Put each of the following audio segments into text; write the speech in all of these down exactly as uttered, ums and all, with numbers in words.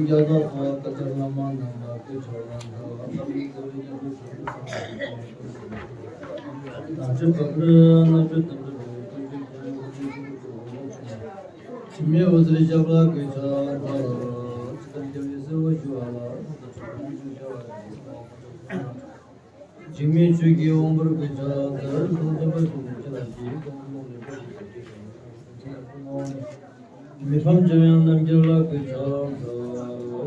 ཡ་ད་ཐོ་ཀ་ཅར་བླ་མ་རྣམས་ལ་སྐུ་ཕྱག་ལ་འདུད། བསམ་ཡས་གཙོ་བོའི་སྐྱབས་འགྲོ་ཆོས་སྐུ་སངས་རྒྱས་ཀྱི་དམ་ཆོས་སངས་རྒྱས་ཀྱི་དམ་ཆོས་བཀའ་བཀོད་རྣམ་དཔྱོད་དམ་ཆོས་རིན་པོ་ཆེ་ཀྱང་ཀུན་གྱི་ཆོས་སྐུ་ཆོས་སྐུ་ཆོས་སྐུ། འཆི་མེད་འོད་ཟེར་ཞབས་ལ་གུས་ཕྱག་འཚལ་ལོ། ཇི་ལྟར་རྒྱལ་བའི་སྲས་པོ་ཞུ་བ་ལ། ཁོང་དུ་ཆུད་པའི་སྙན་ཞུ་བྱ་བ་ཡི། འཇིགས་མེད་ཆོས་ཀྱི་དབང་པོར་གུས་ཕྱག་འཚལ། ལྷུན་གྱིས་འཇོམས་པ་ཆོས་ཀྱི་ཆུ་ལ་གུས། ཀུན་ཏུ་བཟང་པོ་ལེགས་པར་བརྗོད་པའི་ཆོས་ཀྱི་ཆུ་ལ་གུས། མི་ཕམ་ཆོས་དབྱིངས་རྣམ་རྒྱལ་ལ་གུས་ཕྱག་འཚལ།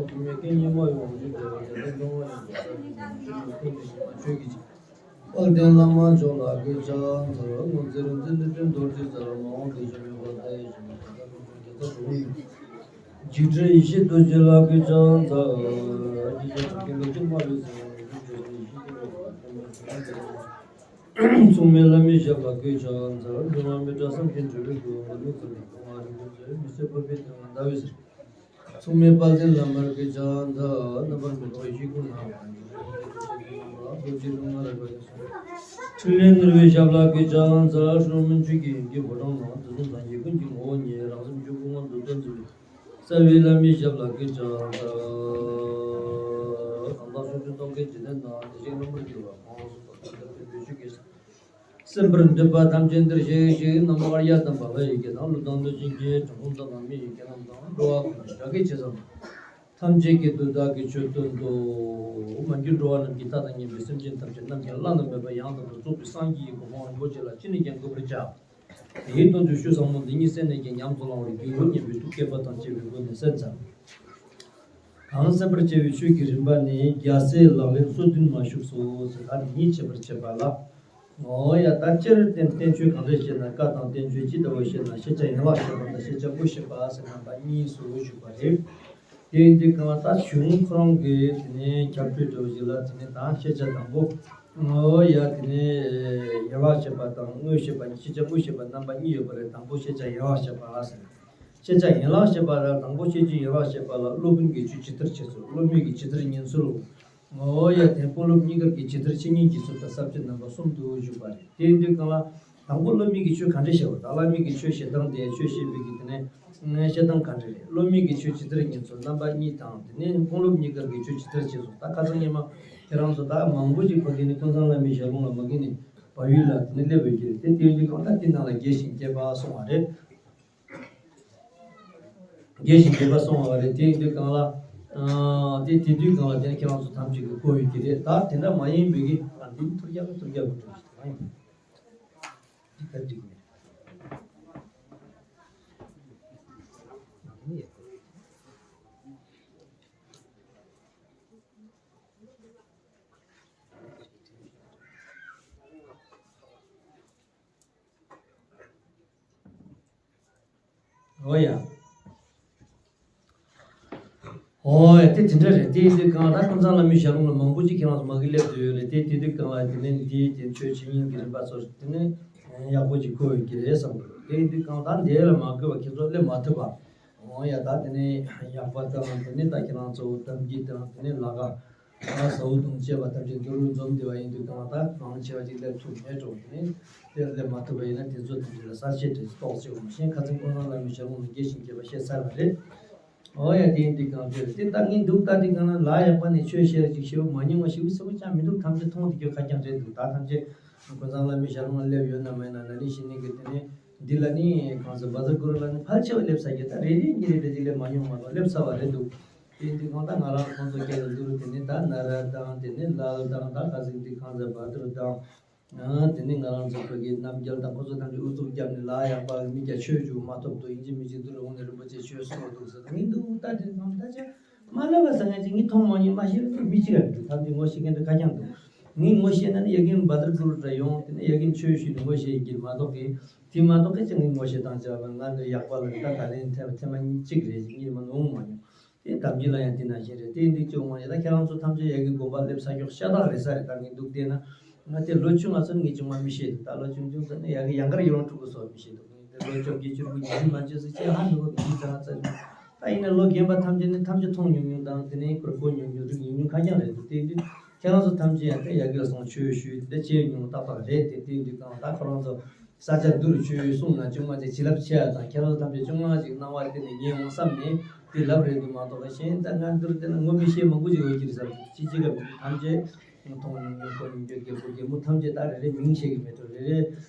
འཇིགས་མེད་སྐད་སྙན་མ་ཡི་དབང་ཕྱུག་རྒྱལ་བ་རྒྱལ་ཚབ་འབྲིང་བ་ཡི་དབང་ཕྱུག་ཆོས་ཀྱི་ཆོས་ཀྱི་ཆོས་ཀྱི་ཆོས་ཀྱི་དཔལ་ལྡན་བླ་མ་མཆོག་ལ་གུས་ཕྱག་འཚལ། སྔོན་ཚེ་རིག་འཛིན་གྲྭའི་རྟེན་རྡོ་རྗེ་རྩལ་མ་འོངས་དུས་ཀྱང་མི་ཕམ་ལྟ་ཡི་ཞིང་རྒྱལ་ཚབ་འབྲིང་བ་རྒྱལ་ཚབ་འབྲིང་བ་ཡི། འཇིགས་བྲལ་ཡེ་ཤེས་རྡོ་རྗེ་ལ་གུས་ཕྱག་འཚལ། ཡེ་ཤེས་དྲུག་ཀྱི་ལུས་ཅན་སྨྲ་བའི་སེང་གེ་ཡེ་ཤེས་ཀྱི་ལུས་ཅན། མཚུངས་མེད་བླ་མའི་ཞབས་ལ་གུས་ཕྱག་འཚལ། འགྲོ་བ་མི་འབྲལ་བསམ་མཁྱེན་འགྲོ་བའི་སྐུ། མ་ལུས་ཚུལ་ལྡན་སྐུ་ལྔ་རིག་པའི་མཛོད། མི་ཟད་ཕུར་པའི་མཐིལ་ལ་ཟླ་འོད་ཟེར། མཚུངས་མེད་དཔལ་ལྡན་བླ་མར་གུས་ཕྱག་འཚལ། རྣམ་པར་མི་རྟོག་ཡེ་ཤེས་སྐུ་ལྔ་ཡང་། རྡོ་རྗེ་ལུས་ལྔ་རིག་པ་ཡང་། ཕྲིན་ལས་མྱུར་བའི་ཞབས་ལ་གུས་ཕྱག་འཚལ། ཧྲཱིཿ་མན་ཆོད་ཀྱི་ཡུམ་གྱི་ཕོ་བྲང་ནང་། དུས་གསུམ་སངས་རྒྱས་ཀུན་གྱི་ངོ་བོ་ཉིད། རང་སེམས་ཆོས་སྐུ་མངོན་དུ་སྟོན་མཛད་པའི། རྩ་བའི་བླ་མའི་ཞབས་ལ་གུས་ཕྱག་འཚལ། གང་དག་ཕྱོགས་བཅུའི་རྟོག་གེའི་འཇིག་རྟེན་ན། བདེ་གཤེགས་རྣམ་པར་རྒྱལ་བ་དབང་ཕྱུག་དང་། ཐམས་ཅད་དོན་དུ་ཆོས་ཀྱི་སེམས་དཔར་འདོད་པ་ཐམས་ཅད་འདིར་གཤེགས་ཤིག། ནམ་མཁའ་ཨཱརྱ་དང་བ་ལ་ཡི་གེ་དང་། ཀླུ་དང་གནོད་སྦྱིན་གྱི་དྲག་དཔུང་དང་། མི་ཡི་གེ་རྣམས་དང་། འགྲོ་བ་ཀུན་གྱི་དགྲ་བགེགས་ཇི་ཙམ་པ། ཐམས་ཅད་ཀྱིས་དུས་དག་གི་ཆོས་སྟོན་ཏོ། མ་གྱུར་འགྲོ་བ་རྣམས་ཀྱི་མཐའ་དང་མཉམ་པའི་སེམས་ཅན་ཐམས་ཅད་ནམ་མཁའི་བླ་ན་མེད་པ་ཡང་དག་པར་རྫོགས་པའི་སངས་རྒྱས་ཀྱི་གོ་འཕང་རིན་པོ་ཆེ་ལ་ཅི་ནས་ཀྱང་འགོད་པར་བྱ། དེའི་དོན་དུ་ཆོས་ཟབ་མོ་འདི་ཉིད་གསན་ནས་ཀྱང་ཉམས་སུ་བླང་བར་འགྱུར་རོ་སྙམ་པའི་ཐུགས་བསྐྱེད་པ་དང་བཅས་པའི་སྒོ་ནས་གསན་ཚར། གང་གསན་པར་བྱ་བའི་ཆོས་ཀྱི་རིམ་པ་ནི་རྒྱལ་སྲས་ལག་ལེན་སོ་བདུན་མ་བཞུགས་སོ་ཟེར། ད་འདི་ཉིད་འཆད་པར་བྱེད་པ་ལ། འོ་ཡ། ད་སྤྱིར་བསྟན་བསྟན་བཅོས་གང་འདྲ་ཞེ་ན། བཀའ་དང་བསྟན་བཅོས་ཇི་ལྟ་བུ་ཞེ་ན། ཤེས་བྱ་ཡན་ལག་བཤད་པ་དང་ཤེས་བྱ་དངོས་བཤད་པ་ཟེར་རྣམ་པ་གཉིས་སུ་བཞུགས་པ་རེད། དེ་ཡིན་དུས་གང་ལ་ད་གཞུང་ཁོ་རང་གི་དེ་ནས་ཁྱབ་བསྒྲགས་འདྲ་བོ་ཞིག་ལ། དེ་ནས་ད་ཤེས་བྱ་དང་པོ། འོ་ཡ། དེ་ནས་ཡན་ལག་བཤད་པ་དང་དངོས་བཤད་པ། ཤེས་བྱ་དངོས་བཤད་པ་རྣམ་པ་གཉིས་ཡོད་པ་རེད། དང་པོ་ཤེས་བྱ་ཡན་ལག་བཤད་པ་ཟེར། ཤེས་བྱ་ཡན་ལག་བཤད་པ་ལ། དང་པོ་ཤེས་བྱ་ཡན་ལག་བཤད་པ་ལ། སློབ་དཔོན་གྱི་ཆོས་ཇི་ལྟར་འཆད་ཚུལ། སློབ་མའི་གི་ཇི་ལྟར་ཉན་ཚུལ། འོ་ཡ། དེ་དཔོན་སློབ་གཉིས་ཀར་གྱི་ཇི་ལྟར་འཆད་ཉན་གྱི་ཚུལ་དང་ས་བཅད་རྣམ་པ་གསུམ་དུ་བཞུགས་པ་རེད། དེ་ཡིན་དུས་གང་ལ། དང་པོ་སློབ་མའི་གི་ཆོས་ག་འདྲ་བཤད་པ་དང་། བླ་མའི་གི་ཆོས་བཤད་སྟངས་དེ། ཆོས་བཤད་པའི་གི་དེ་ནས་བཤད་སྟངས་ག་འདྲ་རེད། སློབ་མའི་གི་ཆོས་ཇི་ལྟར་ཉན་ཚུལ་རྣམ་པ་གཉིས་དང་། དེ་ནས་དཔོན་སློབ་གཉིས་ཀར་གྱི་ཆོས་ཇི་ལྟར་འཆད་ཚུལ། ད་ཁ་སང་ཉི་མ་ཁྱེད་རང་ཚོ་ད་མང་པོ་ཅིག་ཕ་གི་ནས་ཀུན་བཟང་བླ་མའི་ཞལ་ལུང་ལ་མ་གི་ནས་བལ་ཡུལ་ལ་དེ་ནས་སླེབས་ཡོད་ཀྱི་རེད། དེ་དེ་ཡིན་དུས་གང་ལྟར་དེ་ནང་ལ་རྒྱས་ཤིང་རྒྱས་པ་སོང་བ་རེད། རྒྱས་ཤིང་རྒྱས་པ་སོང་བ་རེད། དེ་ཡིན་དུས་གང་ལ། ཨ། དེ་དེ་དུས་གང་ལ་དེ་ནས་ཁྱེད་རང་ཚོ་ཐམས་ཅད་ཀྱིས་གོ་ཡོད་ཀྱི་རེད། ད་དེ་འདྲ་མ་ཡིན་པའི་གི། ཨ། འདི་ཐུར་རྒྱག་གི་ཐུར་རྒྱག་གི་འགྲོ་ཞིག་མ་ཡིན། འདི་ག་འགྲིག་མེད། འོ་ཡ། འོ་ཡ། དེ་དེ་འདྲ་རེད། དེ་ཡིན་དུས་གང་ལ་ད་ཀུན་བཟང་བླ་མའི་ཞལ་ལུང་ལ་མང་པོ་ཅིག་ཁྱེད་རང་ཚོ་མ་གི་སླེབས་བསྡད་ཡོད་རེད། དེ་དེ་དུས་གང་ལ་དེ་ནས་འདིའི་དེ་ཆོས་འཆད་ཉན་གྱི་རིམ་པ་ཚོ་དེ་ནས་ཡག་པོ་ཅིག་གོ་ཡོད་ཀྱི་རེད་བསམ་གི་འདུག་དེ་ཡིན་དུས་གང་ལ་ད་འདི་ལ་མ་གི་བ་ཁྱེད་ཚོ་སླེབས་མ་ཐུབ་པ། འོ་ཡ། ད་དེ་ནས་ཡག་པ་དང་། དེ་ནས་ད་ཁྱེད་རང་ཚོ་གཏམ་རྒྱུད་དང་། དེ་ནས་ལ་ག་ཨ། ཟ་འོག་དང་བཅས་པ་ཐམས་ཅད་འདི་རུ་འཛོམས་བསྡད་པ་ཡིན་དུས་གང་ལ་ད་མང་ཆེ་བ་ཅིག་སླེབས་ཐུབ་མེད་འགྲོ། དེ་ནས་དེར་སླེབས་མ་ཐུབ་པ་ཡིན་ན་དེ་ཚོ་དེ་འདྲ་ལ་གསར་བཤད་འདྲ་ཞིག་ཏོག་ཙམ་མ་གཞན་ཁ་ཚང་ཀུན་བཟང་བླ་མའི་ཞལ་ལུང་ལ་རྒྱས་ཤིང་རྒྱས་པ་བཤད་ཚར་བ་རེད། འོ་ཡ། དེ་ཡིན་དུས་གང་དེར་དེ་ལྟ་ངས་འདུག་ལྟ་དུས་གང་ལ་ལ་ཡག་པ་ནས་ཆོས་བཤད་ཅིག་ཞེ་པོ་མ་མྱོང་བ་ཞེ་པོ་ཚ་པོ་ཅང་མི་འདུག་ཐམས་ཅད་མཐོང་བསྡད་རྒྱུ་ཁ་རྐྱང་རེད་འདུག་ད་ཐམས་ཅད་ཀུན་བཟང་བླ་མའི་ཞལ་ལུང་ལ་སླེབས་ཡོད་ན་མེད་ན་ན་ནིང་གཞེས་ནིང་གི་དེ་ནས་འདི་ལ་ནི་གང་ཟེར་བཛྲ་གུ་རུ་ལ་ནི་ཕལ་ཆེ་བ་སླེབས་ཚར་གི། ད་རེ་རེ་གཉིས་རེ་རེ་ཅིག་སླེབས་མ་མྱོང་མ་གཏོགས་སླེབས་ཚར་བ་རེད་འདུག་དེ་ཡིན་དུས་གང་ལྟར་ང་རང་ཁོང་ཚོ་སྐད་ལ་འདི་རུ་དེ་ནས་ད་ན་ར་དང་། དེ་ནས་ལ་ལ་དང་། ད་ག་ཟིག་འདི་གང་ཟེར་བཛྲ་དང་། ཨ། དེ་ནས་ང་རང་ཚོ་བོད་ཀྱི་རྣམ་རྒྱལ་དང་། ཁོ་ཚོ་ཐམས་ཅད་ཨུ་ཚུགས་བརྒྱབ་ནས་ལ་ཡག་པ་གི་མི་སྐྱ་ཆོས་བཅུ་མ་ཐོབ་འདུག་ཡིན་གཅིག་མིན་གཅིག་འདི་རུ་འོང་ནས་རིན་པོ་ཆེ་ཆོས་གསུང་འདུག་ཟེར་ངས་འདུག་ལྟ་དེ་གང་ལྟར་ཅི་མ་ལབ་པ་ཟེར་ངས་ཅི་ངས་མཐོང་མ་མྱོང་། མ་ཤེས་པ་མི་གཅིག་ལ་འདུག་ཐམས་ཅད་ངོ་ཤེས་མཁན་འདུག་ཁ་རྐྱང་འདུག་ངས་ངོ་ཤེས་ན་ནི་ཡ་གིན་བཛྲ་གུ་རུ་འདྲ་ཡོང་། དེ་ནས་ཡ་གིན་ཆོས་ཞུས་ནས་ངོ་ཤེས་ཡིན་གྱི་མ་གཏོགས་གི། དེ་མ་གཏོགས་སྐད་ཆ་ངས་ངོ་ཤེས་སྟངས་བྱས་པ་ང་འདི་ཡག་པ་ལ་ད་ད་ལན་ཐེངས་ཐེངས་མ་གཅིག་རེད་ཅིག་ངས་མ་འོང་མ་མྱོང་། དེ་གཏམ་རྒྱུད་ལ་ཡང་དེ་ནང་བཞིན་རེད། དེ་འདི་ཅུང་མ་ཡིན་ན་ཁྱེད་རང་ཚོ་ཐམས་ཅད་ཡ་གི་དགོན་པ་སླེབས་ས་ཀྱོག་ཤ་སྟག་རེད་ས་རེད། ད་ངས་འདུག་བལྟས་ན་ང་དེ་ལོ་ཆུང་ང་ཚོ་ངས་ཅུང་མ་མི་ཤེས་འདུག་ད་ལོ་ཆུང་ཆུང་ཚོ་ནི་ཡ་གི་ཡང་གར་ཡུལ་ལུང་ཕྲུ་གུ་ཚོ་མི་ཤེས་འདུག་ངས་དེ་ལོ་བཅོ་བརྒྱད་བཅུ་དགུ་ཉི་ཤུ་མ་བྱས་ཚེ་ཅི་ཧ་མི་གོ་འདུག་ངས་ཙ་ཙ་ད་ཡིན་ན་ལོ་རྒན་པ་ཐམས་ཅད་ནི་ཐམས་ཅད་མཐོང་མྱོང་མྱོང་དང་། དེ་ནས་གོ་གོ་མྱོང་མྱོང་རིག་མྱོང་མྱོང་ཁ་རྐྱང་རེད་འདུག་དེ་འདི་ཁྱེད་རང་ཚོ་ཐམས་ཅད་ཡང་དེ་ཡ་གི་ལ་སོང་ཆོས་ཞུས་དེ་འདྲ་བྱས་མྱོང་ཏག་ཏག་རེད། དེ་དེ་འདི་གང་ད་ཁོ་རང་ཚོ་ས་ཆ་འདི་རུ་ཆོས་གསུང་ན་ཅུང་མ་ཅིག་བྱིན་རླབས་ཆེ་ཡ་དང་། ཁྱེད་རང་ཚོ་ཐམས་ཅད་ཅུང་མ་ཅིག་སྣང་བ་དེ་ནས་ཉན་འོང་བསམ་ནས་ དེ་ལབ་རེད་འདུག་མ་གཏོགས་གཞན་ད་ང་འདིར་བལྟས་ན་ངོ་མི་ཤེས་མང་པོ་ཅིག་ཡོད་ཀྱི་རེད་ཟེར། ཅི་ཅི་ག་ཐམས་ཅད་མཐོང་མྱོང་མྱོང་གོ་མྱོང་རྒྱུ་རྒད་པོ་རྒད་མོ་ཐམས་ཅད་ད་རེ་རེ་མིང་ཤེས་ཀྱི་མེད་འགྲོ། རེ་རེ་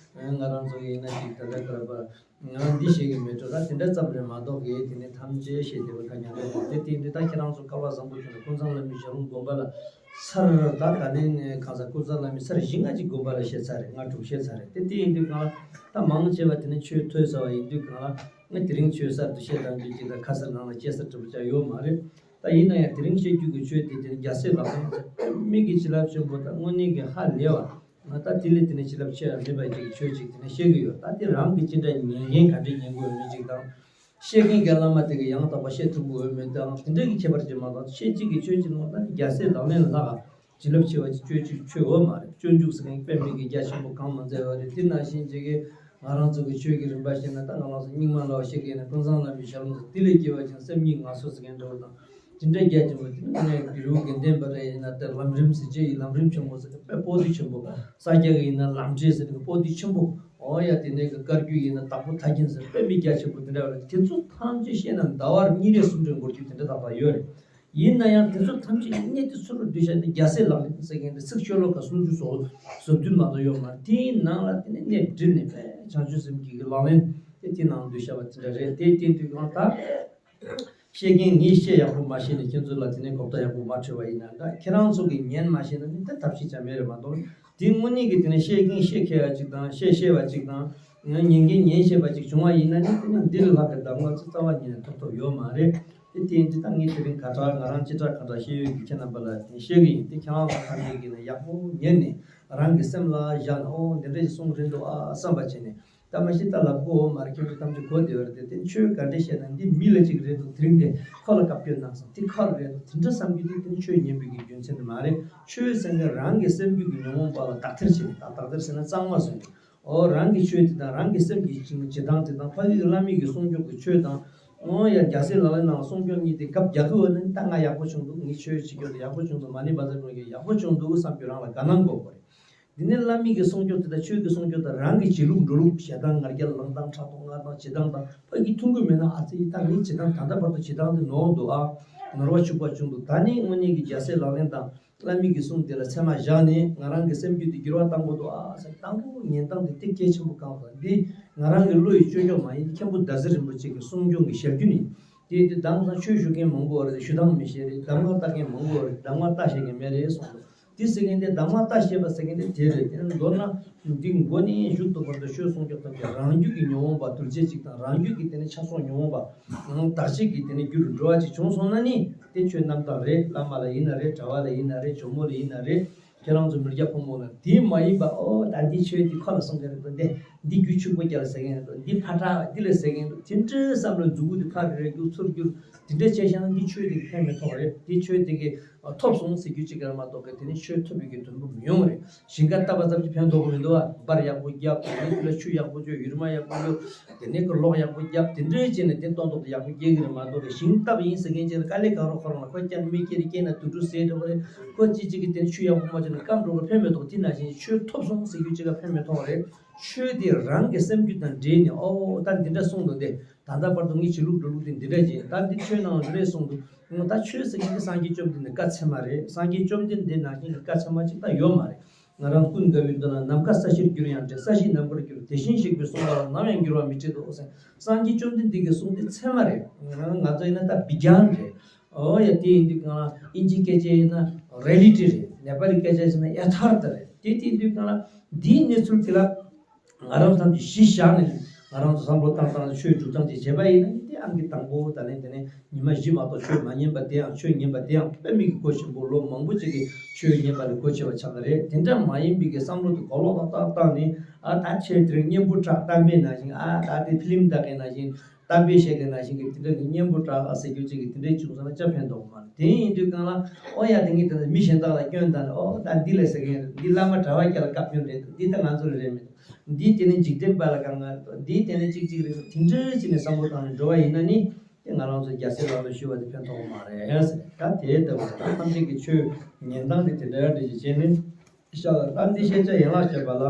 ང་རང་ཚོ་ཡིན་ན་ཅིག་ད་ལྟ་ཀར་པ། ང་འདི་ཤེས་ཀྱི་མེད་འགྲོ། ད་དེ་འདྲ་ཙམ་རེད་མ་གཏོགས་ཀྱི་དེ་ནི་ཐམས་ཅད་ཤེས་བདེ་བ་ཐ་སྙད་རེད། དེ་དེ་འདི་ད་ཁྱེད་རང་ཚོ་སྐལ་བ་བཟང་པོ་བྱུང་ན་ཀུན་བཟང་བླ་མའི་ཞལ་ལུང་དགོན་པ་ལ་སར་ད་ག་ནས་ནས་གང་ཟག་ཀུན་བཟང་བླ་མའི་སར་བཞི་ལྔ་ཅིག་དགོན་པ་ལ་བཤད་ཚར་རེད། ལྔ་དྲུག་བཤད་ཚར་རེད། དེ་དེ་ཡིན་དུས་གང་ལ་ད་མང་ཆེ་བ་དེ་ནི་ཆོས་ཐོས་ཚར་བ་ཡིན་དུས་གང་ལ་ང་དེ་རིང་ཆོས་གསར་དུ་བཤད་སྟངས་རྒྱུ་ཅིག་ད་ཁ་གསལ་ནང་ལ་སྐྱེ་ས་གྲུབ་ཆ་ཡོད་མ་རེད། ད་ཡིན་ན་ཡང་དེ་རིང་བཤད་རྒྱུ་གི་ཆོས་དེ་དེ་ནི་རྒྱལ་སྲས་ལག་ལེན་མིག་གི་བྱིན་རླབས་ཆེན་པོ་དང་དངོས་གནས་ཀྱི་ཧ་ལས་བ། ང་ད་དེ་ལས་དེ་ནས་བྱིན་རླབས་ཆེ་བ་མེད་པ་ཅིག་ཆོས་ཅིག་དེ་ནས་བཤད་ཀྱི་ཡོད། ད་དེ་རང་གིས་ཅི་འདྲ་ཉན་མཁན་ག་འདྲ་ཉན་དགོས་མེད་ཅིག་དང་། བཤད་མཁན་གྱི་བླ་མ་དེ་གིས་ཡང་དག་པ་བཤད་ཐུབ་དགོས་མེད་དང་དེ་འདྲ་གི་ཁྱད་པར་ཅིག་མ་གཏོགས་ཆོས་ཅིག་གི་ཆོས་ཅིག་ནང་ད་རྒྱལ་སྲས་ལག་ལེན་ལ་ལྷག་བྱིན་རླབས་ཆེ་བ་ཅིག་ཆོས་ཅིག་ཆོས་ཡོད་མ་རེད། སྤྱོད་འཇུག་ཟེར་མཁན་དཔེ་མེད་ཀྱི་རྒྱ་ཆེན་པོ་གང་མ་མཛད་པ་རེད། དེ་ནང་བཞིན་ཅིག་གིས་ང་རང་ཚོ་གི་ཆོས་ཀྱི་རིམ་པ་བཤད་ན་ད་ང་རང་ཚོ་རྙིང་མ་ལ་བཤད་མཁན་ནི་ཀུན་བཟང་བླ་མའི་ཞལ་ལུང་དང་དེ་ལས་སྐྱེ་བ་ཅིག་སེམས་ཉིད་ངལ་གསོ་ཟེར་མཁན་འདྲ་བོ་དང་། དེ་འདྲའི་རྒྱ་ཆེན་པོ་དེ་ནི་ང་ཡང་དགེ་ལུགས་དགེ་ལྡན་པ་རེ་ཡིན་ན་དེ་ལམ་རིམ་ཟེར་བྱས་ཡིན། ལམ་རིམ་ཆེན་པོ་ཟེར་ཏེ་དཔེ་པོ་ཏི་ཆེན་པོ། ས་སྐྱ་གི་ཡིན་ན་ལམ་འབྲས་ཟེར་ཏེ་པོ་ཏི་ཆེན་པོ། འོ་ཡ་དེ་ནས་གི་བཀའ་བརྒྱུད་ཡིན་ན་དྭགས་པོ་ཐར་རྒྱན་ཟེར་དཔེ་མི་རྒྱ་ཆེན་པོ་དེ་འདྲ་བ་རེད། དེ་ཚོ་ཐམས་ཅད་ཤེས་ན་ཟླ་བར་གཉིས་རེ་གསུམ་རེ་འགོར་རྒྱུ་དེ་འདྲ་ཏག་ཏག་ཡོད་རེད། ཡིན་ན་ཡང་དེ་ཚོ་ཐམས་ཅད་གནད་དུ་ཚུར་བསྡུས་བྱས་ཏེ་རྒྱལ་སྲས་ལག་ལེན་ཟེར་མཁན་དེ་ཚིག་ཤོ་ལོ་ཀ་སུམ་ཅུ་སོ་སོ་བདུན་མ་གཏོགས་ཡོད་མ་རེད། དེའི་ནང་ལ་དེ་ནས་གནད་བསྒྲིལ་ནས་དཔེ་བྱང་ཆུབ་སེམས་ཀྱི་ལག་ལེན་དེ་དེའི་ནང་བསྡུས་བཞག་པ་དེ་འདྲ་རེད། དེ་དེ་དུས་གང་ལྟར། བཤད་མཁན་ངས་བཤད་ཡག་པོ་མ་ཤེས་ནས་ཁྱེད་ཚོ་ལ་དེ་ནས་གོ་བརྡ་ཡག་པོ་མ་འཕྲོད་པ་ཡིན་ན་འདྲ། ཁྱེད་རང་ཚོ་གིས་ཉན་མ་ཤེས་ན་ནི་ད་ཐབས་ཤེས་བྱ་མེད་རེད་མ་གཏོགས། དེ་དངོས་གནས་ཀྱི་དེ་ནས་བཤད་མཁན་བཤད་མཁས་པ་ཅིག་དང་བཤད་ཤེས་པ་ཅིག་དང་ཉན་མཁན་ཉན་ཤེས་པ་ཅིག་བྱུང་བ་ཡིན་ན་ནི་དེ་ནས་འདི་ལས་ལྷག་གི་གདམས་ངག་ཅིག་རྩ་བ་ཉིད་ནས་ཐོབ་ཐབས་ཡོད་མ་རེད། དེ་དེ་འདི་ད་ངས་དེ་རིང་ག་གྲགས་ང་རང་ཅི་གྲགས་ག་གྲགས་བཤད་ཡོད་ཀྱི་ཁྱེད་རྣམ་པ་ལ་དེ་བཤད་གི་ཡིན། དེ་ཁྱེད་རང་ཚོ་ཐམས་ཅད་ཀྱིས་ནི་ཡག་པོ་ཉན་ནས་རང་གི་སེམས་ལ་བཞག་ནས་ཨོ་འདི་འདྲ་ཞིག་གསུང་གི་རེད་འདུག་ཨ་བསམ་པ་བྱས་ནས། ད་མ་གཞི་ད་ལབ་དགོས་འོ་མ་རེད། ཁྱོད་ཚོ་ཐམས་ཅད་གོ་བདེ་བ་རེད་དེ། དེ་ཆོས་ག་འདྲས་བཤད་ན་འདི་མི་ལ་ཅིག་རེད་འདུག་དེ་རིང་དེ་ཁོ་ལ་བཀའ་བཀྱོན་གནང་སོང་། དེ་ཁོ་ལ་རེད་འདུག་དེ་འདྲ་བསམ་རྒྱུ་དེ་དེ་ནི་ཆོས་ཉན་པའི་གི་རྒྱུ་མཚན་དེ་མ་རེད། ཆོས་ཟེར་མཁན་རང་གི་སེམས་རྒྱུད་ཀྱི་ཉོན་མོངས་པ་ལ་དག་ཐེར་བྱེད་ནས་ད་དག་ཐེར་ཟེར་ན་གཙང་མ་བཟོས་ནས་ཨོ་རང་གི་ཆོས་དེ་དང་རང་གི་སེམས་ཀྱི་བྱེད་སྟངས་དེ་དང་ཕ་གི་བླ་མེད་ཀྱི་སྲུང་སྐྱོབ་ཀྱི་ཆོས་དང་ཨོ་ཡ་རྒྱལ་སྲས་ལག་ལེན་ནང་སྲུང་སྐྱོབ་གཉིས་དེ་སྐབས་རྒྱག་གི་འོ་ན་ད་ང་ཡག་པོ་བྱུང་འདུག་ངའི་ཆོས་བྱེད་རྒྱུ་དེ་ཡག་པོ་བྱུང་འདུག་མ་ཎི་བཛྲ་གུ་རུ་ཡག་པོ་བྱུང་འདུག་བསམ་རྒྱུ་རང་ལ་དགའ་སྣང་དགོས་པ་རེད། འདི་ནི་བླ་མེད་ཀྱི་སྲུང་སྐྱོབ་དེ་དང་ཆོས་ཀྱི་སྲུང་སྐྱོབ་དང་རང་གི་བྱེད་ལུགས་འགྲོ་ལུགས་ཞེ་སྡང་ང་རྒྱལ་ལངས་སྟངས་ཕྲག་དོག་ང་དང་བྱེད་སྟངས་དང་ཕ་གི་ཐུང་གུ་མེད་ན་ཨ་ཙི་ད་ངའི་བྱེད་སྟངས་ད་ལྟ་བར་དུ་བྱེད་སྟངས་དེ་ནོར་འདུག་ཨ། ནོར་བ་ཕྱུག་པ་བྱུང་འདུག་ད་ནི་དངོས་གནས་ཀྱི་རྒྱལ་སྲས་ལག་ལེན་དང་བླ་མེད་ཀྱི་གསུང་དེ་ལ་ཚད་མ་བཞག་ནས་ང་རང་གི་སེམས་རྒྱུད་དེ་འགྱུར་བ་བཏང་དགོས་འདུག་ཨ་ཟེར་དང་པོ་ཉན་སྟངས་དེ་དེ་གལ་ཆེན་པོ་གང་ལ་འདི་ང་རང་གི་བློ་ཡི་སྤྱོད་ཕྱོགས་མ་ཡིན་མཁན་པོ་ཟླ་ཟེར་རིན་པོ་ཆེ་གི་གསུང་སྐྱོང་གི་ཞལ་རྒྱུན་ཡིན། དེ་དེ་དང་སང་ཆོས་ཞུ་མཁན་མང་པོ་བ་རེད། ཞུ་སྟངས་མི་ཤེས་རེད། གདམས་ངག་ལྟ་མཁན་མང་པོ་བ་རེད། གདམས་ངག་ལྟ་ཤེས་མཁན་མེད་རེད་གསུངས་འདུག་དེ་ཟེར་མཁན་དེ་གདམས་ངག་ལྟ་ཤེས་པ་ཟེར་མཁན་དེ་དེ་རེད། དེ་ནི་མདོར་ན་འདི་མགོ་ནས་མཇུག་ཏུ་བར་དུ་ཆོས་གསུང་སྐྱོབ་ཐབས་ཀྱི་རང་རྒྱུད་ཀྱི་ཉོན་མོངས་པ་གདུལ་བྱ་གཅིག་དང་རང་རྒྱུད་ཀྱི་དེ་ནི་ཆགས་སོགས་ཉོན་མོངས་པ་དག་བྱེད་ཀྱི་དེ་ནི་རྒྱུ་རུ་འགྲོ་བ་ཅིག་བྱུང་སོང་ན་ནི་དེ་ཆོས་རྣམ་དག་རེད། བླ་མ་ལ་ཡིན་ན་རེད། གྲྭ་པ་ལ་ཡིན་ན་རེད། ཇོ་མོ་ལ་ཡིན་ན་རེད། ཁྱེད་རང་ཚོ་མི་སྐྱ་ཕོ་མོ་ལ་དེ་མ་ཡིན་པ་ཨོ་ད་འདི་ཆོས་འདི་ཁ་ལ་གསུང་གི་རེད་དོ། འདི་འདི་རྒྱུ་ཕྱུག་པོ་རྒྱ་ལ་ཟེར་མཁན་རེད་དོ། འདི་ཕ་ཁྲག་འདི་ལ་ཟེར་མཁན་རེད་དོ། དེ་འདྲའི་བསམ་བློ་མཛུག་གུ་འདི་ཕར་རེ་རྒྱུག་ཚུར་རྒྱུག་དེ་འདྲ་བྱས་བཞག་ན་འདི་ཆོས་འདི་ཕན་མི་ཐོགས་རེད། འདི་ཆོས་འདི་གི་ཐོབ་སོང་ཟེར་རྒྱུ་གཅིག་རེད་མ་གཏོགས་གི་དེ་ནི་ཆོས་ཐོབ་པའི་གི་དོན་དུ་མི་ཡོང་རེད། ཞིང་ཁ་བཏབ་པ་ཙམ་གྱིས་ཕན་ཐོགས་གི་མི་འདུག་བ། འབར་ཡག་པོ་བརྒྱབ། དེ་ནས་དེ་ལ་ཆུ་ཡག་པོ་བཅོས། ཡུར་མ་ཡག་པོ་བླུགས། དེ་ནས་ཀི་ལོག་ཡག་པོ་བརྒྱབ། དེ་འདྲའི་བྱས་ནས་དེ་སྟོང་ཐོག་ཏུ་ཡག་པོ་སྐྱེ་གི་རེད་མ་གཏོགས་རེད། ཞིང་བཏབ་ཡིན་ཟེར་མཁན་ཅིག་ལ་དཀའ་ལས་གང་རུང་ཁོ་རང་ལ་ཁོ་རྐྱང་མི་སྐྱེ་རེད། སྐྱེས་ན་དུད་འགྲོ་ཟས་འདྲ་བོ་རེད། ཁོ་ཅི་ཅིག་གི་དེ་ཆུ་ཡག་པོ་མ་བྱུང་ན་སྐམ་འགྲོ་གི་ཕན་མི་ཐོགས། དེ་ནང་བཞིན་ཆོས་ཐོབ་སོང་ཟེར་རྒྱུ་ཅིག་ལ་ཕན་མི་ཐོགས་རེད། ཆོས་དེ་རང་གི་སེམས་རྒྱུད་དང་འདྲེས་ནས་ཨོ་ད་འདི་འདྲ་གསུངས་འདུག་སྟེ། ད་ལྟ་བར་དུ་ངའི་བྱེད་ལུགས་འགྲོ་ལུགས་དེ་འདི་འདྲ་ཅིག་ད་འདི་ཆོས་ནང་འདི་འདྲ་གསུངས་འདུག་ད་ཆོས་ཟེར་མཁན་དེ་སངས་རྒྱས་བཅོམ་ལྡན་འདས་བཀའ་ཚད་མ་རེད། སངས་རྒྱས་བཅོམ་ལྡན་འདས་ནང་བཞིན་གྱི་བཀའ་ཚད་མ་ཅིག་ད་ཡོད་མ་རེད། ང་རང་ཀུན་དགའ་བོའི་མདུན་ལ། ནམ་མཁའ་ས་གཞིར་གྱུར་ཡང་འདྲ། ས་གཞི་ནམ་མཁར་གྱུར། དེ་བཞིན་གཤེགས་པའི་གསུང་ལ་ནམ་ཡང་འགྱུར་བ་མི་འཕྲད་དོ་ཟེར། སངས་རྒྱས་བཅོམ་ལྡན་འདས་ཀྱིས་གསུངས་དེ་ཚད་མ་རེད། ང་ཚོ་ཡིན་ན་ད་བི་གྱཱན་རེད། ཨོ་ཡ་དེ་ཡིན་དུས་གང་ལ་ཨིན་ཇིའི་སྐད་ཆ་ཡིན་ན་རི་ཡེ་ལི་ཊི་རེད། ནེ་པ་ལི་སྐད་ཆ་ཡིན་ན་ཡ་ཐཱར་ཐ་རེད། དེ་དེ་ཡིན་དུས་གང་ལ་འདིའི་གནས་ཚུལ་དེ་ལ་ང་རང་ཐམས་ཅད་གཞི་བཞག་ནས་ང་རང་ཚོ་བསམ་བློ་བཏང་སྟངས་ཆོས་སྒྲུབ་སྟངས་ཅིག་བྱས་པ་ཡིན་ན་དེ་ཨང་ཀི་དང་པོ་ད་ལན་དེ་ནས། ཉི་མ་བཞི་མ་གཏོགས་ཆོས་མ་ཉན་པ་དེའང་ཆོས་ཉན་པ་དེའང་དཔེ་མི་སྲིད་གལ་ཆེན་པོ། ལོ་མང་པོ་ཅིག་གིས་ཆོས་ཉན་པ་ལ་གལ་ཆེ་བ་ཆགས་ཀྱི་རེད། དེ་འདྲ་མ་ཡིན་པའི་གི་བསམ་བློ་དེ་གོ་ལོག་ཏག་ཏག་བཏང་ནས་ཨ་ད་ཆོས་དེ་རིང་གཉན་པོ་བྲག་གཏམ་དཔེ་ནང་བཞིན་ཨ་ད་དེ་ཕི་ལིམ་ལྟ་མཁན་ནང་བཞིན་གཏམ་དཔེ་བཤད་མཁན་ནང་བཞིན་གི་དེ་འདྲ་གི་གཉན་པོ་བྲག་ཨ་ཟེར་རྒྱུ་ཅིག་གི་དེ་འདྲ་བྱུང་སོང་ན་ཅང་ཕན་ཐོགས་མ་རེད། དེ་ཡིན་དུས་གང་ལ་ཨོ་ཡ་དེ་ངས་དེ་ནས་མི་གཞན་དག་ལ་སྐྱོན་བཏང་ནས་ཨོ་ད་འདི་ལས་ཟེར་མཁན་རེད། འདི་བླ་མ་གྲྭ་པ་སྐྱ་ལ་བཀའ་བཀྱོན་རེད། འདི་ད་ང་ཚོ་ལ་རེད་མེད། འདི་དེ་ནས་འཇིག་རྟེན་པ་ལ་དཀའ་ངལ་དང་འདི་དེ་ནས་གཅིག་གཅིག་རེད། དེ་འདྲ་བྱས་ནས་བསམ་བློ་བཏང་ནས་འགྲོ་བ་ཡིན་ན་ནི། དེ་ང་རང་ཚོ་རྒྱལ་སྲས་ལག་ལེན་ཞུ་བ་དེ་ཕན་ཐོགས་མ་རེད་ཟེར། ད་དེ་ལྟ་བུ་ད་ཐམས་ཅད་ཀྱི་ཆོས་ཉན་སྟངས་དེ་དེ་འདྲ་འདྲ་ཞིག་བྱས་ནས་ཤ་ལ་ད་འདི་ཤེས་བྱ་ཡན་ལག་བཤད་པ་ལ་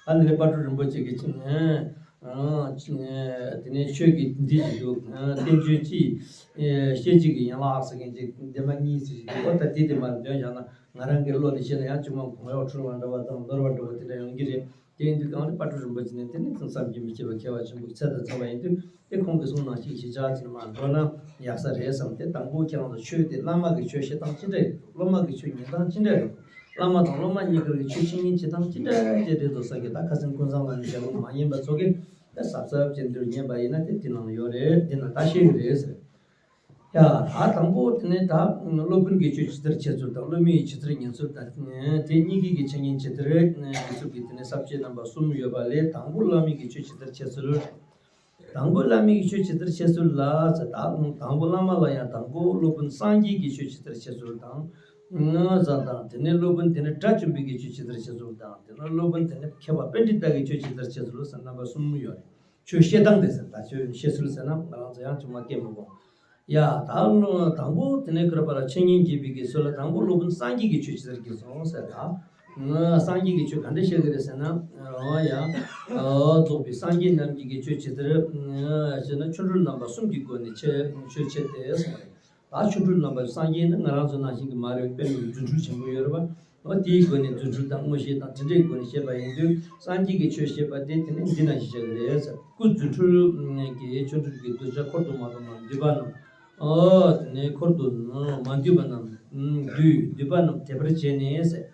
ཨ་ནི་ནི་དཔལ་སྤྲུལ་རིན་པོ་ཆེ་གིས་ཅི་ནས་ ཨ་དེ་ནས་ཆོས་ཀྱི་འདི་ཅིག་འདུག་ཨ་བསྟན་བཅོས་ཅིག་ཨེ་བཤད་བྱེད་ཀྱི་ཡན་ལག་ཟེར་མཁན་ཅིག་བདེན་པ་གཉིས་ཟེར་ཞིག་འདུག་ཨོ་ད་དེ་བདེན་པ་འདོན་བཞག་ན་ང་རང་གི་བློ་ནས་བཤད་ན་ཡང་གཅིག་མ་གོ་ཡག་འཁྲུལ་བ་འདྲ་བ་དང་ནོར་བ་འདྲ་བ་དེ་འདྲ་ཡོང་གི་རེད། དེ་ཡིན་དུས་གང་ལ་དཔལ་སྤྲུལ་རིན་པོ་ཆེ་ནས་དེ་ནི་བསམ་གྱིས་མི་ཁྱབ་པ་མཁས་པ་ཆེན་པོའི་ཚད་དང་འཚམ་པ་ཡིན་དུས་དེ་ཁོང་གི་གསུང་ནང་བཞིན་གཞིས་ཆགས་ཅིག་མར་འགྲོ་ན་ཡག་ས་རེད་བསམ་སྟེ། དང་པོ་ཁྱེད་རང་ཚོ་ཆོས་དེ་བླ་མ་གི་ཆོས་བཤད་སྟངས་ཅི་འདྲ་རེད། སློབ་མ་གི་ཆོས་ཉན་སྟངས་ཅི་འདྲ་རེད། བླ་མ་དང་སློབ་མ་གཉིས་ཀར་གྱི་ཆོས་འཆད་ཉན་བྱེད་སྟངས་ཅི་འདྲ་ཅི་རེད་འདུག་ཟེར་གི། ད་ཁ་སང་ཀུན་བཟང་ལགས་ནས་ཞལ་ལུང་མ་ཉན་པ་ཚོ་གིས་ད་གཟབ་གཟབ་བྱས་འདིར་ཉན་པ་ཡིན་ན་དེ་དེ་ནང་ཡོད་རེད། དེ་ན་ད་ཤེས་གི་རེད་ཟེར། ཡ་ད་དང་པོ་དེ་ནས་ད་སློབ་དཔོན་གྱི་ཆོས་ཇི་ལྟར་འཆད་ཚུལ་དང་། སློབ་མའི་ཇི་ལྟར་ཉན་ཚུལ་དང་། དེ་གཉིས་ཀྱི་གི་འཆད་ཉན་ཇི་ལྟར་ཡིན་ཚུལ་གྱི་དེ་ནས་ས་བཅད་རྣམ་པ་གསུམ་ཡོད་པ་ལས། དང་པོ་བླ་མའི་གི་ཆོས་ཇི་ལྟར་འཆད་ཚུལ། དང་པོ་བླ་མའི་གི་ཆོས་ཇི་ལྟར་འཆད་ཚུལ་ལ་ཟེར། ད་དང་པོ་བླ་མ་ལ་ཡང་དང་པོ་སློབ་དཔོན་སངས་རྒྱས་ཀྱི་ཆོས་ཇི་ལྟར་འཆད་ཚུལ་དང་། ཟེར་དང་། དེ་ནས་སློབ་དཔོན་དེ་ནས་དགྲ་བཅོམ་པའི་གི་ཆོས་ཇི་ལྟར་འཆད་ཚུལ་དང་། དེ་ནས་སློབ་དཔོན་དེ་ནས་མཁས་པ་པཎྜི་ཏ་གི་ཆོས་ཇི་ལྟར་འཆད་ཚུལ་ཟེར་རྣམ་པ་གསུམ་ཡོད་རེད། ཆོས་བཤད་སྟངས་དེ་ཟེར། ད་ཆོས་བཤད་ཚུལ་ཟེར་ན་ང་རང་ཚོ་ཡང་ཅུང་མ་སྐད་མི་གོ། ཡ་ད་དང་པོ་དེ་ནས་ཀར་པར་འཆད་ཉན་བགྱིས་པའི་གི་ཚུལ་ལ་དང་པོ་སློབ་དཔོན་སངས་རྒྱས་ཀྱི་ཆོས་ཇི་ལྟར་བགྱིས་སོང་ཟེར། ད་སངས་རྒྱས་ཀྱི་ཆོས་ག་འདྲ་བཤད་ཀྱི་རེད་ཟེར་ན། འོ་ཡ། རྫོགས་པའི་སངས་རྒྱས་རྣམས་ཀྱི་གི་ཆོས་ཇི་ལྟར་བཤད་ན། ཆོ་འཕྲུལ་རྣམ་པ་གསུམ་གྱི་སྒོ་ནས་ཆོས་ཆོས་འཆད་དེ་གསུངས་རེད། ད་ཆོ་འཕྲུལ་རྣམ་པ་སངས་རྒྱས་ནི་ང་རང་ཚོ་ནང་བཞིན་གྱི་མ་རེད། དཔེར་ན་རྫུ་འཕྲུལ་ཆེན་པོ་ཡོད་རེད་པ། འོ་དེའི་སྒོ་ནས་རྫུ་འཕྲུལ་དང་མངོན་ཤེས་དང་དེ་འདྲའི་སྒོ་ནས་བཤད་པ་ཡིན་དུས། སངས་རྒྱས་ཀྱི་ཆོས་བཤད་པ་དེ་དེ་ནི་འདི་ན་བཞག་གི་རེད་ཟེར། སྐུ་རྫུ་འཕྲུལ་གྱིས་ཆོ་འཕྲུལ་གྱི་གདུལ་བྱ་འཁོར་དུ་མ་འདུས་པ་རྣམས། འདུས་པ་རྣམས། འོ་དེ་ནས་འཁོར་དུ་མ་འདུས་པ་རྣམས་འདུས། འདུས་པ་རྣམས་དད་པར་བྱས་ནས་ཟེར།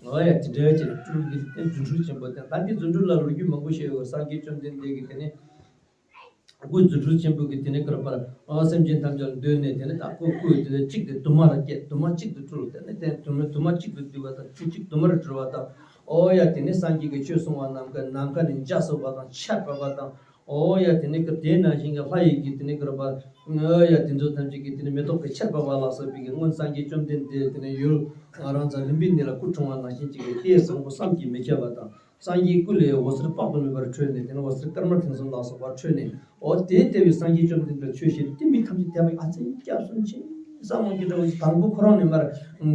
འོ་ཡ་དེ་འདྲ་བྱས་ནས་སྤྲུལ་གྱི་རྫུ་འཕྲུལ་ཆེན་པོ་དེ། ད་འདི་རྫུ་འཕྲུལ་ལ་ལོ་རྒྱུས་མང་པོ་བཤད་ཡོད། སངས་རྒྱས་བཅོམ་ལྡན་འདས་ཀྱིས་དེ་ནས། སྐུ་རྫུ་འཕྲུལ་ཆེན་པོ་གིས་དེ་ནས་ཀར་པར་སེམས་ཅན་ཐམས་ཅད་ལ་བསྟན་ནས། དེ་ནས་ད་སྐུ་སྐུ་དེ་གཅིག་དེ་དུ་མ་རུ་སྐྱེས། དུ་མ་གཅིག་ཏུ་སྤྲུལ། དེ་ནས་དེ་དུ་མ་དུ་མ་གཅིག་ཏུ་བསྡུས་པ་དང་། སྐུ་གཅིག་དུ་མ་རུ་སྤྲུལ་བ་དང་། འོ་ཡ་དེ་ནས་སངས་རྒྱས་ཀྱི་ཆོས་གསུང་བ་རྣམས་ཀྱིས་ནམ་མཁའ་ནས་འཇའ་ཟེར་བ་དང་ཆར་འབབ་པ་དང་། འོ་ཡ་དེ་ནས་ཀར་དེ་ནང་བཞིན་གྱི་ལྷ་ཡི་གི་དེ་ནས་ཀར་པར། འོ་ཡ་དེ་ཚོ་ཐམས་ཅད་ཀྱིས་དེ་ནས་མེ་ཏོག་གི་ཆར་འབབ་པ་ལ་སོགས་པའི་གི་སྔོན་སངས་རྒྱས་བཅོམ་ལྡན་འདས་དེ་ནས་ཡུལ་ང་རང་ཚོ་ལུམ་བི་ནི་ལ་སྐུ་འཁྲུངས་པ་ནང་བཞིན་གྱི་གི་ལྟས་བཟང་པོ་བསམ་གྱིས་མི་ཁྱབ་པ་དང་། སངས་རྒྱས་སྐུ་ལས་འོད་ཟེར་དཔག་ཏུ་མེད་པར་འཕྲོས་ནས། དེ་ནས་འོད་ཟེར་སྐར་མ་ཐེངས་གསུམ་ལ་སོགས་པ་འཕྲོས་ནས། འོ་དེ་ལྟ་བུའི་སངས་རྒྱས་བཅོམ་ལྡན་འདས་ཆོས་བཤད་དུས་མི་ཐམས་ཅད་དད་པ་ཨ་ཙི་སྐྱབས་སུ་མཆི་བསམ་མོ་གི་འདྲ་བོ་ཞིག། དང་པོ་ཁོ་རང་ནས་མར་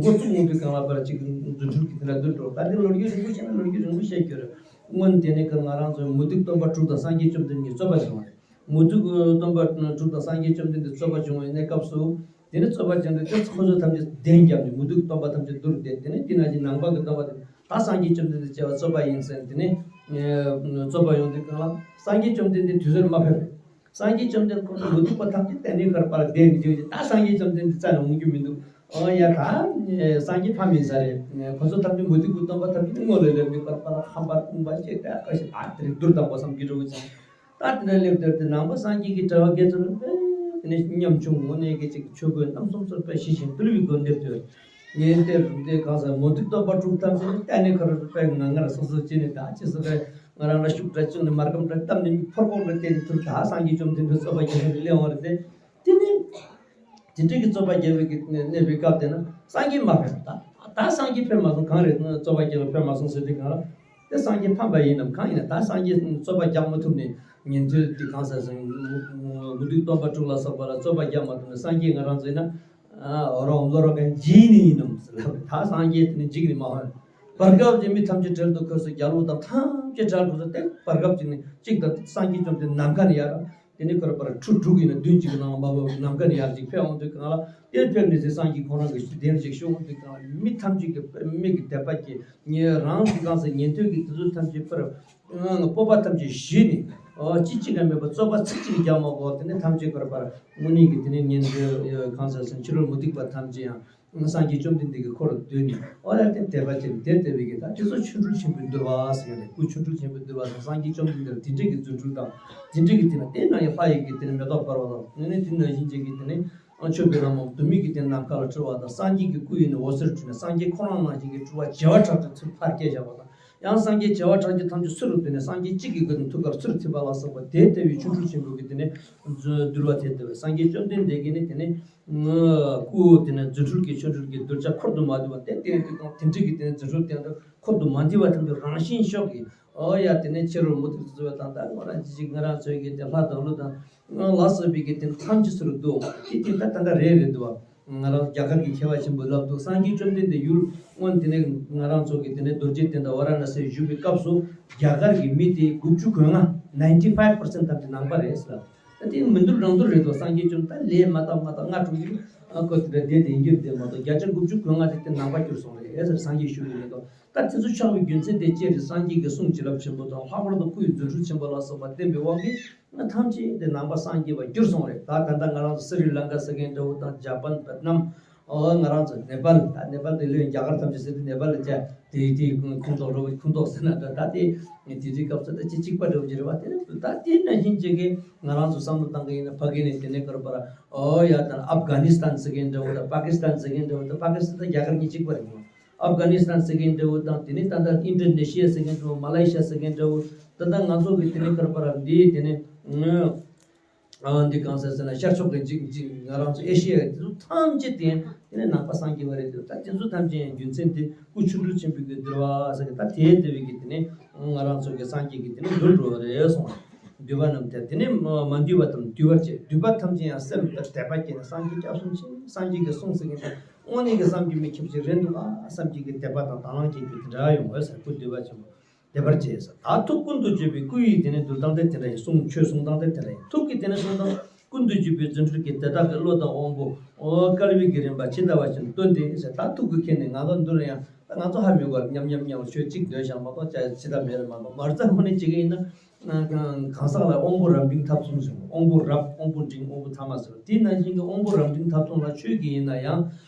འགོ་བཙུགས་ཡོང་དུས་གང་ལ་བར་ཅིག་རྫུ་འཕྲུལ་གྱི་དེ་ལ་འདུར་འགྲོ། ད་དེ་ལོ་རྒྱུས་རིང་པོ་བཤད་ན་ལོ་རྒྱུས་རིང་པོ་བཤད་རྒྱུ་རེད། སྔོན་དེ་ནས་ཀར་ང་རང་ཚོའི་མུ་སྟེགས་སྟོན་པ་དྲུག་དང་སངས་རྒྱས་བཅོམ་ལྡན་འདས་རྩོད་པ་བྱུང་བ་རེད། མུ་སྟེགས་སྟོན་པ་དྲུག་དང་སངས་རྒྱས་བཅོམ་ལྡན་འདས་རྩོད་པ་བྱུང་བའི་གནས་སྐབས་སུ། དེ་ནས་རྩོད་པ་བྱུང་དུས་དེ་ཁོ་ཚོ་ཐམས་ཅད་གདན་བརྒྱབ་ནས། མུ་སྟེགས་སྟོན་པ་ཐམས་ཅད་འདུར་ཏེ། དེ་ནས་དེ་ནང་བཞིན་ནང་པ་གི་སྟོན་པ་དེ་ད་སངས་རྒྱས་བཅོམ་ལྡན་འདས་བཅས་པ་རྩོད་པ་ཡིན་ཟེར། དེ་ནས་རྩོད་པ་ཡོང་དུས་གང་ལ་སངས་རྒྱས་བཅོམ་ལྡན་འདས་དུས་ཚོད་མ་ཕེབས་རེད། སངས་རྒྱས་བཅོམ་ལྡན་ཁོ་ཚོ་མུ་སྟེགས་པ་ཐམས་ཅད་གདན་ནས་ཁར་པར་བསྡད་ནས་བརྗོད་ཀྱི། ད་སངས་རྒྱས་བཅོམ་ལྡན་འདས་རྩ་ནས་འོང་རྒྱུ་མི་འདུག་ཨོ་ཡ་ད་སངས་རྒྱས་ཕ་མིན་ས་རེད། ཁོ་ཚོ་ཐམས་ཅད་མུ་སྟེགས་པའི་སྟོན་པ་ཐམས་ཅད་སྔོན་ལ་སླེབས་ནས་ཁར་པར་ཧམ་པར་ཁུམ་པ་བྱས་ཏེ། ཨ་ཁ་ཤས་ད་དེ་རིགས་སྡུར་དང་པོ་བསམ་གྱི་འདྲ་བོ་ཅིག་ད་དེ་འདྲ་སླེབས་དུས་དེ་ནང་པ་སངས་རྒྱས་ཀྱི་གྲྭ་པ་དགེ་ཚུལ་དེ་ནས་ཉམ་ཆུང་ངོ་ནས་གི་ཅིག་ཆོས་གོས་རྣམ་གསུམ་སོགས་པས་ཞི་ཞིང་དུལ་བའི་སྒོ་འདེབས་དུས། ངས་དེ་དེ་གང་ཟེར་མུ་སྟེགས་སྟོན་པ་དྲུག་ཐམས་ཅད་ནི་གཏན་ནས་ཁར་པའི་ངང་ངར་སོ་སོ་བྱས་ནས། ད་ཅི་ཟེར་བས་ང་རང་ལ་ཤུགས་དྲག་བཅུག་ནས་མར་གམ་དྲག་བཏབ་ནས་མི་ཕོར་ཀོག་ལ་བལྟས་ནས་ཐུར་ད་སངས་རྒྱས་བཅོམ་ལྡན་འདས་རྩོད་པ་རྒྱག་ནས་སླེབས་འོང་རེད་དེ། དེ་ནི། དེ་འདྲའི་གི་རྩོད་པ་རྒྱག་པའི་གི་གནས་པའི་སྐབས་དེ་ན་སངས་རྒྱས་མ་ཕེབས། ད་ད་སངས་རྒྱས་ཕེབས་མ་སོང་། གང་རེད། རྩོད་པ་རྒྱག་པ་ཕེབས་མ་སོང་ཟེར་དུས་གང་ལ། དེ་སངས་རྒྱས་ཕམ་པ་ཡིན་ནམ་གང་ཡིན་ན། ད་སངས་རྒྱས་རྩོད་པ་རྒྱག་མ་ཐུབ་ནས་ཉན་ཐོས་དེ་གང་ཟེར་སོང་། མུ་སྟེགས་སྟོན་པ་དྲུག་ལ་སོགས་པ་ལ་རྩོད་པ་རྒྱག་མ་ཐུབ་ནས་སངས་རྒྱས་ང་རང་ཚོ་ཡིན་ན། འོ་རང་བློ་རང་གང་འཇིགས་ནས་ཡིན་ནམ་ཟེར་ལབ། ད་སངས་རྒྱས་དེ་ནི་འཇིགས་ནས་མ་ཧོན། བར་སྐབས་ཀྱི་མི་ཐམས་ཅད་བྲལ་དུ་འཁོར་སོང་། རྒྱལ་པོ་དང་ཐམས་ཅད་བྲལ་འཁོར་སོང་། དེ་བར་སྐབས་ཀྱི་ནི་གཅིག་དང་སངས་རྒྱས་བཅོམ་ལྡན་ནམ་མཁའ་ནས་ཡར། དེ་ནས་ཁོ་ར་པར་ཁྲུ་དྲུག་ཡིན་ན་བདུན་གཅིག་གི་ནང་མ་བབས་ནམ་མཁའ་ནས་ཡར་ཅིག་ཕེབས་འོང་དུས་གང་ལ། དེར་ཕེབས་ནས་དེ་སངས་རྒྱས་ཁོ་རང་གི་གདན་ཅིག་བཞུགས་འོང་དུས་གང་ལ། མི་ཐམས་ཅད་ཀྱི་མིག་གི་དད་པ་སྐྱེས། ཉེ་རང་གི་གང་ཟེར་ཉན་ཐོས་ཀྱི་དེ་ཚོ་ཐམས་ཅད་པར་སྤོབས་པ་ཐམས་ཅད་ཞི་ནས། ཨོ་ཅི་གཅིག་ཀྱང་མེད་པར་རྩོད་པ་ཚིག་གཅིག་རྒྱག་མ་དགོས། དེ་ནས་ཐམས་ཅད་ཁོ་ར་པར་དངོས་གནས་ཀྱི་དེ་ནས་ཉན་ཐོས་གང་ཟེར་ཕྱི་རོལ་མུ་སྟེགས་པ་ཐམས་ཅད་ཡང་། སངས་རྒྱས་བཅོམ་ལྡན་འདས་ཀྱི་འཁོར་ལ་འདུས་ནས། ཨོ་ཡ་དེ་དད་པ་ཅན་དེ་ལྟ་བུའི་གི་ད་དེ་ཚོ་ཆོ་འཕྲུལ་ཆེན་པོའི་འདུལ་བ་ཟེར་གི་རེད། སྐུ་ཆོ་འཕྲུལ་ཆེན་པོའི་འདུལ་བ་དང་། སངས་རྒྱས་བཅོམ་ལྡན་འདས་ལ་དེ་འདྲས་ཀྱི་རྫུ་འཕྲུལ་དང་། དེ་འདྲས་ཀྱི་དེ་ན་དེ་ན་ཡང་ལྷ་ཡི་གི་དེ་ནས་མེ་ཏོག་འབར་བ་དང་། དེ་ནས་དེ་ན་གཞན་གཅིག་གི་དེ་ནས་ཨང་ཆོས་པའི་ལྷ་མོ་དུ་མའི་གི་དེ་ནས་ནམ་མཁའ་ལ་འཁྲུལ་བ་དང་། སངས་རྒྱས་ཀྱི་སྐུ་ཡིན་ནས་འོད་ཟེར་འཕྲོས་ནས་སངས་རྒྱས་ཁོ་རང་ནང་བཞིན་གྱི་སྤྲུལ་པ་བྱེ་བ་ཕྲག་དྲུག་ཚུར་ཕར་སྐྱེས་བཞག་པ་དང་། ཡང་སངས་རྒྱས་བྱེ་བ་ཕྲག་བརྒྱ་ཐམས་ཅད་ཚུར་རུ་བཏོན་ནས་སངས་རྒྱས་གཅིག་གི་སྐུ་དང་ཐུགས་ཀར་ཚུར་ཐིམ་པ་ལ་སོགས་པ་དེ་ལྟ་བུའི་ཆོ་འཕྲུལ་ཆེན་པོ་གི་དེ་ནས་འདུལ་བ་དེ་ལྟ་བུའི་སངས་རྒྱས་བཅོམ་ལྡན་འདས་ཀྱིས་ནི་དེ་ནས། སྐུ་དེ་ནས་རྫུ་འཕྲུལ་གྱི་ཆོ་འཕྲུལ་གྱི་གདུལ་བྱ་འཁོར་དུ་མ་འདུས་པ་དེ་བསྟན་དུས་དང་། དེ་འདྲ་གི་དེ་ནས་རྫུ་འཕྲུལ་བསྟན་དུས་འཁོར་དུ་མ་འདུས་པ་ཐམས་ཅད་རང་བཞིན་ཤོག་གི། ཨོ་ཡ་དེ་ནས་ཕྱི་རོལ་མུ་སྟེགས་ཚོ་དང་། ད་ང་རང་ཅི་ཅིག་ང་རང་ཚོའི་གི་དེ་ལྷ་དང་ཀླུ་དང་ལ་སོགས་པའི་གི་དེ་ཐམས་ཅད་ཚུར་འདུ། དེ་དེ་ད་ད་ད་རེ་རེ་འདུག་བ། ང་རང་རྒྱ་གར་གྱི་མཁས་པ་ཆེན་པོས་ལབ་འདུག་སངས་རྒྱས་བཅོམ་ལྡན་འདས་ཡུལ་སྔོན་དེ་ནས་ང་རང་ཚོ་གི་དེ་ནས་རྡོ་རྗེ་གདན་དང་ཝཱ་ར་ཎ་སིར་བཞུགས་པའི་སྐབས་སུ་རྒྱ་གར་གྱི་མི་དེ་དགུ་བཅུ་གོ་ལྔ། ninety five percent ཐམས་ཅད་ནང་པ་རེད་ཟེར། ད་དེ་མི་འདུལ་རང་འདུལ་རེད་དོ། སངས་རྒྱས་བཅོམ་ད་ལས་མ་དག་མ་དག་ལྔ་དྲུག་ཅིག་ཨ་ཁོ་དེ་འདྲ་བསྡད་དེ་ཡིན་རྒྱུ་དེ་མ་གཏོགས་བརྒྱ་ཆ་དགུ་བཅུ་གོ་ལྔ་དེ་དེ་ནང་པ་གྱུར་སོང་རེད་ཟེར། སངས་རྒྱས་བཞུགས་ཡོད་མེད་དོ། ད་དེ་ཚོ་ཆགས་པའི་རྒྱུ་མཚན་དེ་ཅི་རེད། སངས་རྒྱས་ཀྱི་གསུང་བྱིན་རླབས་ཆེན་པོ་དང་ལྷག་པར་དུ་སྐུའི་རྫུ་འཕྲུལ་ཆེན་པོ་ལ་སོགས་པ་བསྟན་པའི་དབང་གིས་ང་ཐམས་ཅད་དེ་ནང་པ་སངས་རྒྱས་པ་གྱུར་སོང་རེད། ད་ད་ལྟ་ང་རང་ཚོ་སི་རི་ལང་ཀ་ཟེར་མཁན་འདྲ་བོ་དང་ཇ་པན་བེད་ནམ། ཨོ་ང་རང་ཚོ་ནེ་པཱལ། ད་ནེ་པཱལ་དེ་ལོས་རྒྱ་གར་ཐམས་ཅད་ཟེར་དུས་ནེ་པཱལ་ལ་བཅར་དེ་དེ་ཁུངས་གཏོགས་འགྲོ་ཁུངས་གཏོགས་ཟེར་ན་འདྲ། ད་དེ་དེ་དུས་སྐབས་སུ་ད་ཅི་གཅིག་པ་འདྲ་བོ་ཅིག་རེད་བ། དེ་ནས་ད་དེ་ནང་བཞིན་བྱེད་མཁན་ང་རང་ཚོ་བསམ་བློ་བཏང་གི་ཡིན་ན་ཕ་གི་ནས་དེ་ནས་ཀར་པར་ཨོ་ཡ་ད་ཨབ་གྷ་ནི་སི་ཐན་ཟེར་མཁན་འདྲ་བོ་དང་པ་ཀི་སི་ཐན་ཟེར་མཁན་འདྲ་བོ་དང་། པ་ཀི་སི་ཐན་རྒྱ་གར་གཉིས་གཅིག་པ་རེད་མོ། ཨབ་གྷ་ནི་སི་ཐན་ཟེར་མཁན་འདྲ་བོ་དང་། དེ་ནས་ད་ལྟ་ཨིན་ཌོ་ནེ་ཤི་ཡ་ཟེར་མཁན་འདྲ་བོ། མ་ལེ་ཤི་ཡ་ཟེར་མཁན་འདྲ་བོ། ད་ལྟ་ང་ཚོ་གི་དེ་ནས་ཀར་པར་འདི་དེ་ནས་ཨ་འདི་གང་ཟེར་ཟེར་ན་ཤར་ཕྱོགས་ཀྱི་འཇིག་འཇིག་ང་རང་ཚོ་ཨེ་ཤི་ཡ་དེ་ཚོ་ཐམས་ཅད་དེ་དེ་ནས་ནང་པ་སངས་རྒྱས་པ་རེད་འདུག། ད་དེ་ཚོ་ཐམས་ཅད་ཡང་རྒྱུ་མཚན་དེ་སྐུ་ཆོ་འཕྲུལ་ཆེན་པོའི་གི་འདུལ་བ་ཟེར་གི། ད་དེའི་དེ་བའི་གི་དེ་ནས་ང་རང་ཚོ་གི་སངས་རྒྱས་ཀྱི་དེ་ནས་འདུལ་འགྲོ་བ་རེད་གསུངས། འདུལ་བ་རྣམས་ཏེ་དེ་ནས་མ་མ་འདུལ་བ་དང་འདུལ་བར་བྱེད། འདུལ་བ་ཐམས་ཅད་ཡང་སེམས་དང་དད་པ་བསྐྱེད་ནས་སངས་རྒྱས་སྐྱབས་སུ་མཆི། སངས་རྒྱས་ཀྱི་གསུང་ཟེར་མཁན་དེ་དངོས་གནས་ཀྱི་བསམ་གྱིས་མི་ཁྱབ་ཅིག་རེད་འདུག་ཨ། བསམ་གྱིས་ཀྱི་དད་པ་དང་དང་བླངས་ཀྱི་རྒྱུ་དེ་འདྲ་ཡོང་བས་ཟེར། སྐུ་འདུལ་བར་བྱེད་པོ་དད་པར་བྱེད་ཟེར། ད་ཐུགས་ཀུན་ཏུ་བརྗོད་པའི་སྐུ་ཡི་དེ་ནས་འདུལ་སྟངས་དེ་དེ་འདྲ་ཡིན། གསུང་ཆོས་གསུང་སྟངས་དེ་དེ་འདྲ་ཡིན། ཐུགས་ཀྱི་དེ་ནས་གསུང་སྟངས་ཀུན་ཏུ་བརྗོད་པའི་རྫུ་འཕྲུལ་གྱིས་དེ་དག་གི་བློ་དང་དབང་པོ་ཨོ་བསྐལ་པའི་གི་རིམ་པ་ཇི་ལྟ་བ་བཞིན་སྟོན་ཏེ་ཟེར། ད་ཐུགས་ཀྱི་ཁྱེར་ནས་ང་ཚོ་འདུལ་ཡང་ད་ང་ཚོ་ཧ་མི་གོ་བར་མཉམ་མཉམ་མཉམ་ཆོས་གཅིག་འདོན་བཞག་མ་གཏོགས་ཅི་ཅི་ལྟ་མེད་རེད་མ་གཏོགས། མ་རྩ་ཁོ་ནས་བྱེད་ཀྱི་ཡིན་ན། གང་ཟག་ལ་དབང་པོ་རབ་འབྲིང་ཐབས་གསུམ་ཟེར། དབང་པོ་རབ། དབང་པོ་འབྲིང་། དབང་པོ་ཐ་མ་ཟེར། དེ་ནང་བཞིན་གྱི་དབང་པོ་རབ་འབྲིང་ཐབས་གསུམ་ལ་ཆོས་ཀྱི་ཡིན་ན་ཡང་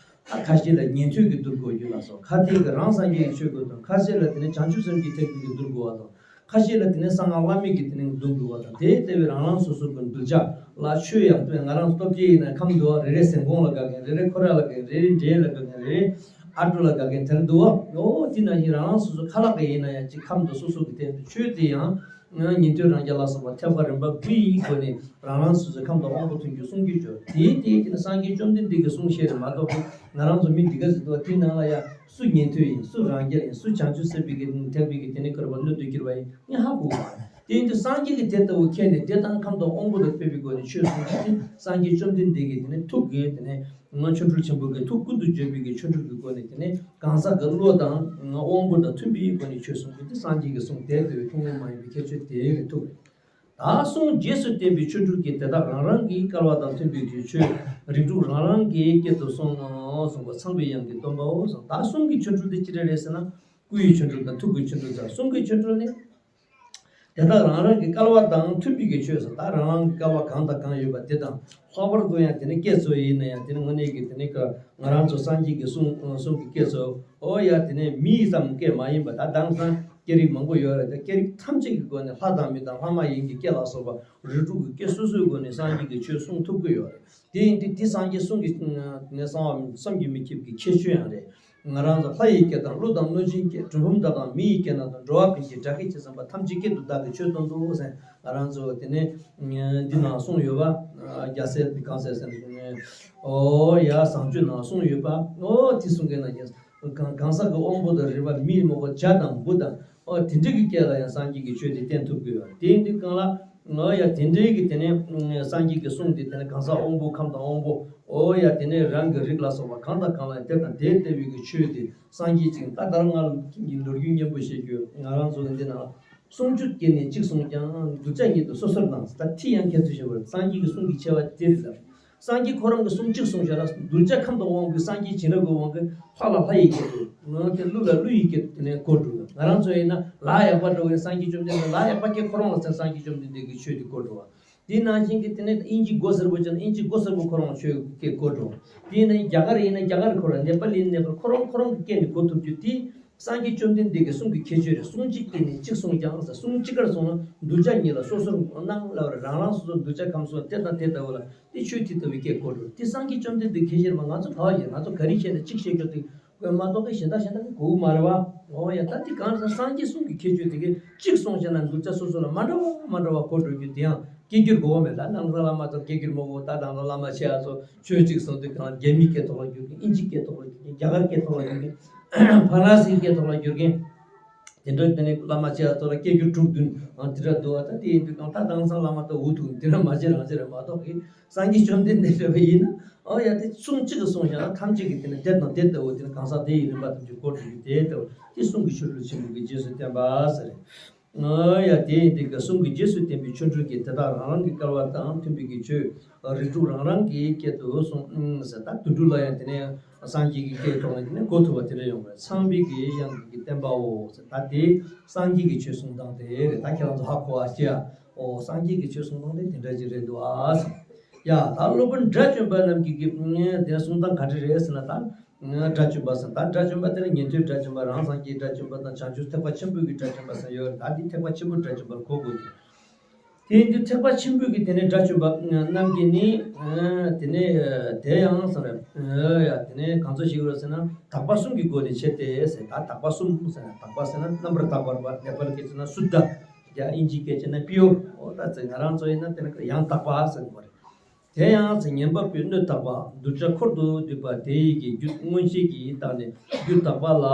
ད་ཁ་ཤས་ལ་ཉན་ཐོས་ཀྱིས་འདུལ་དགོས་རྒྱུ་ལ་སོགས། ཁ་ཏས་ཀྱི་རང་སངས་རྒྱས་ཀྱི་ཆོས་དགོས་དང་། ཁ་ཤས་ལ་དེ་ནས་བྱང་ཆུབ་སེམས་ཀྱི་ཐེག་པའི་གི་འདུལ་དགོས་པ་དང་། ཁ་ཤས་ལ་དེ་ནས་གསང་སྔགས་བླ་མེད་ཀྱི་དེ་ནས་འདུལ་དགོས་པ་དང་། དེ་ལྟ་བུའི་རང་རང་སོ་སོ་གི་གདུལ་བྱ་ལ་ཆོས་ཡང་སྟོན། ང་རང་སྟོབས་ཆེ་ཡིན་ན་ཁམས་འདུལ་བ་རེ་རེ་གཟན་གོང་ལ་དགའ་མཁན། རེ་རེ་ཁོ་ར་ལ་དགའ་མཁན། རེ་རེ་འདྲེ་ལ་དགའ་མཁན། རེ་རེ་ཨ་ཀྲུ་ལ་དགའ་མཁན་དེར་འདུལ་བ། ཨོ་དེ་ནང་བཞིན་རང་རང་སོ་སོ་ཁ་ལག་གི་ཡིན་ན་ཡང་ཅིག་ཁམས་དང་སོ་སོ་གི་སྟེང་དུ་ཆོས་དེ་ཡང་། ང་ཉན་ཐོས་རང་རྒྱལ་ལ་སོགས་པ་ཐེག་པ་རིམ་པ་དགུ་ཡི་སྒོ་ནས་རང་རང་སོ་སོའི་ཁམས་དང་དབང་པོ་མཐུན་རྒྱུ་གསུང་གི་བརྗོད། དེའི་སྟེང་དེ་ནི་སངས་རྒྱས་བཅོམ་ལྡན་འདས་ཀྱི་གསུང་བཤད་རེད་མ་གཏོགས་ང་རང་ཚོ་མི་འདི་ག་ཟེར་འདུག་བ། དེའི་ནང་ལ་ཡང་སུ་ཉན་ཐོས་ཡིན། སུ་རང་རྒྱལ་ཡིན། སུ་བྱང་ཆུབ་སེམས་དཔའི་གི་ཐེག་པའི་གི་དེ་ནི་ཀར་པ་སྣོད་དུ་གྱུར་པ་ཡིན། ངས་ཧ་གོ་བ། དེ་ཡིན་དུས་སངས་རྒྱས་ཀྱིས་དེ་ལྟ་བུ་མཁྱེན་ནས་དེ་དང་ཁམས་དང་དབང་པོ་དང་འཕྲད་པའི་སྒོ་ནས་ཆོས་གསུང་རྒྱུ་དེ་སངས་རྒྱས་བཅོམ་ལྡན་འདས་ཀྱི་དེ་ནི་ཐུགས་ཀྱི་དེ་ནི། ང་ཆོ་འཕྲུལ་ཆེན་པོ་གི་ཐུགས་ཀུན་ཏུ་བརྗོད་པའི་གི་ཆོ་འཕྲུལ་གྱི་སྒོ་ནས་དེ་ནས་གང་ཟག་གི་བློ་དང་དབང་པོ་དང་མཐུན་པའི་སྒོ་ནས་ཆོས་གསུང་རྒྱུ་དེ་སངས་རྒྱས་ཀྱི་གསུང་དེ་ལྟ་བུའི་ཐུན་མོང་མ་ཡིན་པའི་ཁྱད་ཆོས་དེ་རེད་ཐུགས་རེད། ད་གསུང་རྗེས་སུ་བསྟན་པའི་ཆོ་འཕྲུལ་གྱིས་དེ་དག་རང་རང་གི་སྐལ་བ་དང་མཐུན་པའི་གི་ཆོས་རིགས་དྲུག་རང་རང་གི་སྐད་དུ་གསུངས་གསུངས་པ་ཚངས་པའི་དབྱངས་ཀྱིས་སྟོན་པའོ་གསུངས། ད་གསུང་གི་ཆོ་འཕྲུལ་དེ་ཅི་འདྲ་རེད་ཟེར་ན། སྐུ་ཡི་ཆོ་འཕྲུལ་དང་ཐུགས་ཀྱི་ཆོ་འཕྲུལ་དང་། གསུང་གི་ཆོ་འཕྲུལ་ནི། དེ་དག་རང་རང་གི་སྐལ་བ་དང་མཐུན་པའི་གི་ཆོས་སོ། ད་རང་རང་གི་སྐལ་བ་གང་དང་གང་ཡོད་པ་དེ་དང་། ལྷག་པར་དུ་ཡང་དེ་ནི་སྐད་ཚོ་ཡིན་ན་ཡང་དེ་ནི་དངོས་གནས་ཀྱི་དེ་ནི་ཀ་ང་རང་ཚོ་སངས་རྒྱས་ཀྱི་གསུང་གསུང་གི་སྐད་ཚོ། ཨོ་ཡ་དེ་ནི་མིའི་ཙམ་སྐད་མ་ཡིན་པ། ད་དེང་སང་སྐད་རིགས་མང་པོ་ཡོད་རེད། ད་སྐད་རིགས་ཐམས་ཅད་ཀྱི་སྒོ་ནས་ལྷ་དང་མི་དང་ལྷ་མ་ཡིན་གྱི་སྐད་ལ་སོགས་པ་རིགས་དྲུག་གི་སྐད་སོ་སོའི་སྒོ་ནས་སངས་རྒྱས་ཀྱི་ཆོས་གསུང་ཐུབ་ཀྱི་ཡོད་རེད། དེ་ཡིན་དུས་དེ་སངས་རྒྱས་གསུང་གི་ནས་གསང་བ་བསམ་གྱིས་མི་ཁྱབ་ཀྱི་ཁྱད་ཆོས་ཡང་རེད། ང་རང་ཚོ་ལྷ་ཡི་སྐད་དང་ཀླུ་དང་གནོད་སྦྱིན་སྐད། གྲུལ་བུམ་དག་དང་མི་ཡི་སྐད་རྣམས་དང་། འགྲོ་བ་ཀུན་གྱི་སྒྲ་སྐད་ཇི་ཙམ་པ། ཐམས་ཅད་སྐད་དུ་བདག་གིས་ཆོས་སྟོན་ཏོ་ཟེར། ང་རང་ཚོ་དེ་ནས་འདི་ནང་གསུངས་ཡོད་པ། རྒྱལ་སྲས་གང་ཟེར་ཟེར་ནས་ཨོ་ཡ་བཟང་སྤྱོད་ནང་གསུངས་ཡོད་པ། ཨོ་དེ་གསུང་མཁན་ནང་བཞིན་གང་གང་ཟག་གི་དབང་པོ་དང་རིགས་པ་མི་མོ་གོ་བྱ་དང་བུ་དང་། ཨོ་དེ་འདྲ་གི་སྐད་ལ་ཡང་སངས་རྒྱས་ཀྱི་ཆོས་དེ་བསྟན་ཐུབ་ཀྱི་ཡོད། དེ་འདི་གང་ལ། ཨོ་ཡ་དེ་འདྲའི་གི་དེ་ནས་སངས་རྒྱས་ཀྱི་གསུང་དེ་དེ་ནས་གང་ཟག་དབང་པོ་ཁམས་དང་དབང་པོ། ཨོ་ཡ་དེ་ནས་རང་གི་རིགས་ལ་སོགས་པ་གང་དང་གང་ལ་དེ་དང་དེ་ལྟ་བུའི་གི་ཆོས་དེ་སངས་རྒྱས་ཀྱིས་ད་ལྟར་ང་གི་ལོ་རྒྱུས་སྙན་པོ་བཤད་རྒྱུ་ང་རང་ཚོ་གི་འདི་ན་གསུང་བཅུ་སྐྱེས་ནས་གཅིག་གསུངས་ཀྱང་། གདུལ་བྱ་ཉིད་དུ་སོ་སོར་སྣང་། ད་ཐི་ཡང་ཁྱེད་ཚོས་ཤེས་པར་སངས་རྒྱས་ཀྱི་གསུང་གི་ཆེ་བ་དེ་རེད་ལ། སངས་རྒྱས་ཁོ་རང་གི་གསུང་གཅིག་གསུངས་བཞག་ན་གདུལ་བྱ་ཁམས་དང་དབང་པོའི་སངས་རྒྱས་བྱིན་རླབས་ཀྱི་དབང་གིས་ལྷ་ལ་ལྷ་ཡི་སྐད་དུ། ང་དེ་ཀླུ་ལ་ཀླུ་ཡི་སྐད་དུ་དེ་ནས་གོ་འགྲོ། ང་རང་ཚོ་ཡིན་ན་ལ་ཡག་པ་འགྲོ་བའི་སངས་རྒྱས་བཅོམ་ལྡན་འདས། ལ་ཡག་པ་སྐད་ཁོ་རང་ལ་ཚེ་སངས་རྒྱས་བཅོམ་ལྡན་འདས་ཀྱི་ཆོས་དེ་གོ་འགྲོ་བ། དེ་ནང་བཞིན་གྱི་དེ་ནས་དབྱིན་ཇི་མགོ་སེར་པོ་བྱས་ན་དབྱིན་ཇི་མགོ་སེར་པོ་ཁོ་རང་ཆོས་སྐད་གོ་འགྲོ་བ། དེ་ནས་རྒྱ་གར་ཡིན་ན་རྒྱ་གར་ཁོ་རང་། ནེ་པ་ལི་ཡིན་ན་ནེ་པ་ལི། ཁོ་རང་ཁོ་རང་གི་སྐད་ནས་གོ་ཐུབ་རྒྱུ་དེ། སངས་རྒྱས་བཅོམ་ལྡན་འདས་ཀྱི་གསུང་གི་ཁྱད་ཆོས་རེད། གསུང་གཅིག་གིས་ནི་གཅིག་གསུངས་ཀྱང་ཟེར། གསུང་གཅིག་གར་སོང་ན་གདུལ་བྱ་ཉིད་ལ་སོ་སོར་སྣང་ལབ་རེད། རང་རང་སོ་སོ་གདུལ་བྱ་ཁམས་སོགས་དེ་དང་དེ་ལྟ་བུ་ལ་དེ་ཆོས་དེ་ལྟ་བུའི་སྐད་གོ་འགྲོ། དེ་སངས་རྒྱས་བཅོམ་ལྡན་འདས་ཁས་བཤད་མ་ང་ཚོ་ག་བ་ཡིན། ང་ཚོ་ག་རེ་བཤད་ན་གཅིག་བཤད་རྒྱུ་དེ་དགོས་མ་གཏོགས་གཞན་དག་གཞན་དག་གི་གོ་གི་མ་རེད་བ། འོ་ཡ། ད་དེ་གང་ཟེར་སངས་རྒྱས་གསུང་གི་ཁྱད་ཆོས་དེ་གིས་གཅིག་གསུངས་བྱས་ན་གདུལ་བྱ་སོ་སོ་ལ་མ་འདྲ་བ་མ་འདྲ་བ་གོ་འགྲོ་རྒྱུ་དེ་ཡང་སྐད་སྒྱུར་དགོས་མེད་ལ། ནང་ཚང་བླ་མ་ཚོ་སྐད་སྒྱུར་མ་དགོས། ད་ནང་ཚང་བླ་མ་ཆེ་ཡ་ཚོ་ཆོས་གཅིག་གསུངས་དུས་གང་རྒྱ་མིའི་སྐད་ཐོག་ལ་བསྒྱུར་གི། དབྱིན་ཇིའི་སྐད་ཐོག་ལ་བསྒྱུར་གི། ཕ་རན་སིའི་སྐད་ཐོག་ལ་བསྒྱུར་གི། དེ་འདྲ་དེ་ནས་བླ་མ་ཆེ་ཡ་ཚོ་ལ་སྐད་སྒྱུར་དྲུག་བདུན་ཨང་དེ་འདྲ་འདུག་བ། ད་དེ་ཡིན་དུས་གང་ད་དེང་སང་བླ་མ་ད་འུ་ཐུག་དེ་འདྲ་མ་བྱེད་རང་བྱེད་རེད་མ་གཏོགས་གི། སངས་རྒྱས་བཅོམ་ལྡན་འདས་ཕེབས་པ་ཡིན་ན། ཨོ་ཡ་དེ་གསུང་གཅིག་གིས་གསུངས་བཞག་ན་ཐམས་ཅད་ཀྱིས་དེ་ནས་དེ་དང་དེ་ལྟ་བུ་དེ་ནས་གང་ཟག་དེ་ཡི་རིམ་པ་ཐམས་ཅད་གོ་འགྲོ་རྒྱུ་དེ་ལྟ་བུ་དེ་གསུང་གི་ཆོ་འཕྲུལ་ཆེན་པོ་གི་རྗེས་སུ་བསྟན་པ་ཟེར། ཡ་དེ་ཡིན་དེ་ག་གསུང་གི་རྗེས་སུ་བསྟན་པའི་ཆོ་འཕྲུལ་གྱིས་དེ་དག་རང་རང་གི་སྐལ་བ་དང་མཐུན་པའི་གི་ཆོས་རིགས་དྲུག་རང་རང་གི་སྐད་དུ་གསུངས་ཟེར། ད་དུད་འགྲོ་ལ་ཡང་དེ་ནས་སངས་རྒྱས་ཀྱི་སྐད་ཐོག་ནས་དེ་ནས་གོ་ཐུབ་པ་དེ་འདྲ་ཡོང་བས། ཚངས་པའི་གི་དབྱངས་ཀྱི་བསྟན་པའོ་ཟེར། ད་དེ་སངས་རྒྱས་ཀྱི་ཆོས་གསུང་སྟངས་དེ་རེད། ད་ཁྱེད་རང་ཚོ་ཧ་གོ་བ་ཅི་ཡ། ཨོ་སངས་རྒྱས་ཀྱི་ཆོས་གསུང་སྟངས་དེ་དེ་འདྲ་ཅིག་རེད་འདུག་ཨ་ཟེར། ཡ་ད་སློབ་དཔོན་དགྲ་བཅོམ་པ་རྣམས་ཀྱི་གི་དེ་གསུང་སྟངས་ག་འདྲ་རེད་ཟེར་ན། ད་དགྲ་བཅོམ་པ་ཟེར། ད་དགྲ་བཅོམ་པ་དེ་ལ་ཉན་ཐོས་དགྲ་བཅོམ་པ་རང་སངས་རྒྱས་དགྲ་བཅོམ་པ་དང་བྱང་ཆུབ་ཐེག་པ་ཆེན་པོའི་གི་དགྲ་བཅོམ་པ་ཟེར་ཡོད་རེད། ད་འདི་ཐེག་པ་ཆེན་པོའི་དགྲ་བཅོམ་པར་གོ་དགོས་ཀྱི། དེ་ཡིན་དུས་ཐེག་པ་ཆེན་པོའི་གི་དེ་ནས་དགྲ་བཅོམ་པ་རྣམས་ཀྱིས་ནི་དེ་ནས་དེ་ཡང་ཟེར་ཡ་དེ་ནས་གང་ཚོ་ཞིག་རེད་ཟེར་ན་དག་པ་གསུམ་གྱི་སྒོ་ནས་བྱས་ཏེ་ཟེར། ད་དག་པ་གསུམ་ཟེར་ན་དག་པ་ཟེར་ན་རྣམ་པར་དག་པ་རེད་པ། ནེ་པ་ལི་སྐད་ཆ་ན་སུ་དྷ། ཡ་ཨིན་ཇིའི་སྐད་ཆ་ན་པིའུར། ཨོ་ད་ཚེ་ང་རང་ཚོ་ཡིན་ན་དེ་ནས་ཡང་དག་པ་ཟེར་དགོས་རེད། དེ་ཡང་ཚེ་ཉན་པ་པོའི་སྣོད་དག་པ་གདུལ་བྱ་འཁོར་དུ་འདུས་པ་དེ་ཡི་གི་རྒྱུད་མངོན་ཤེས་ཀྱིས་བརྟགས་ནས་རྒྱུད་དག་པ་ལ་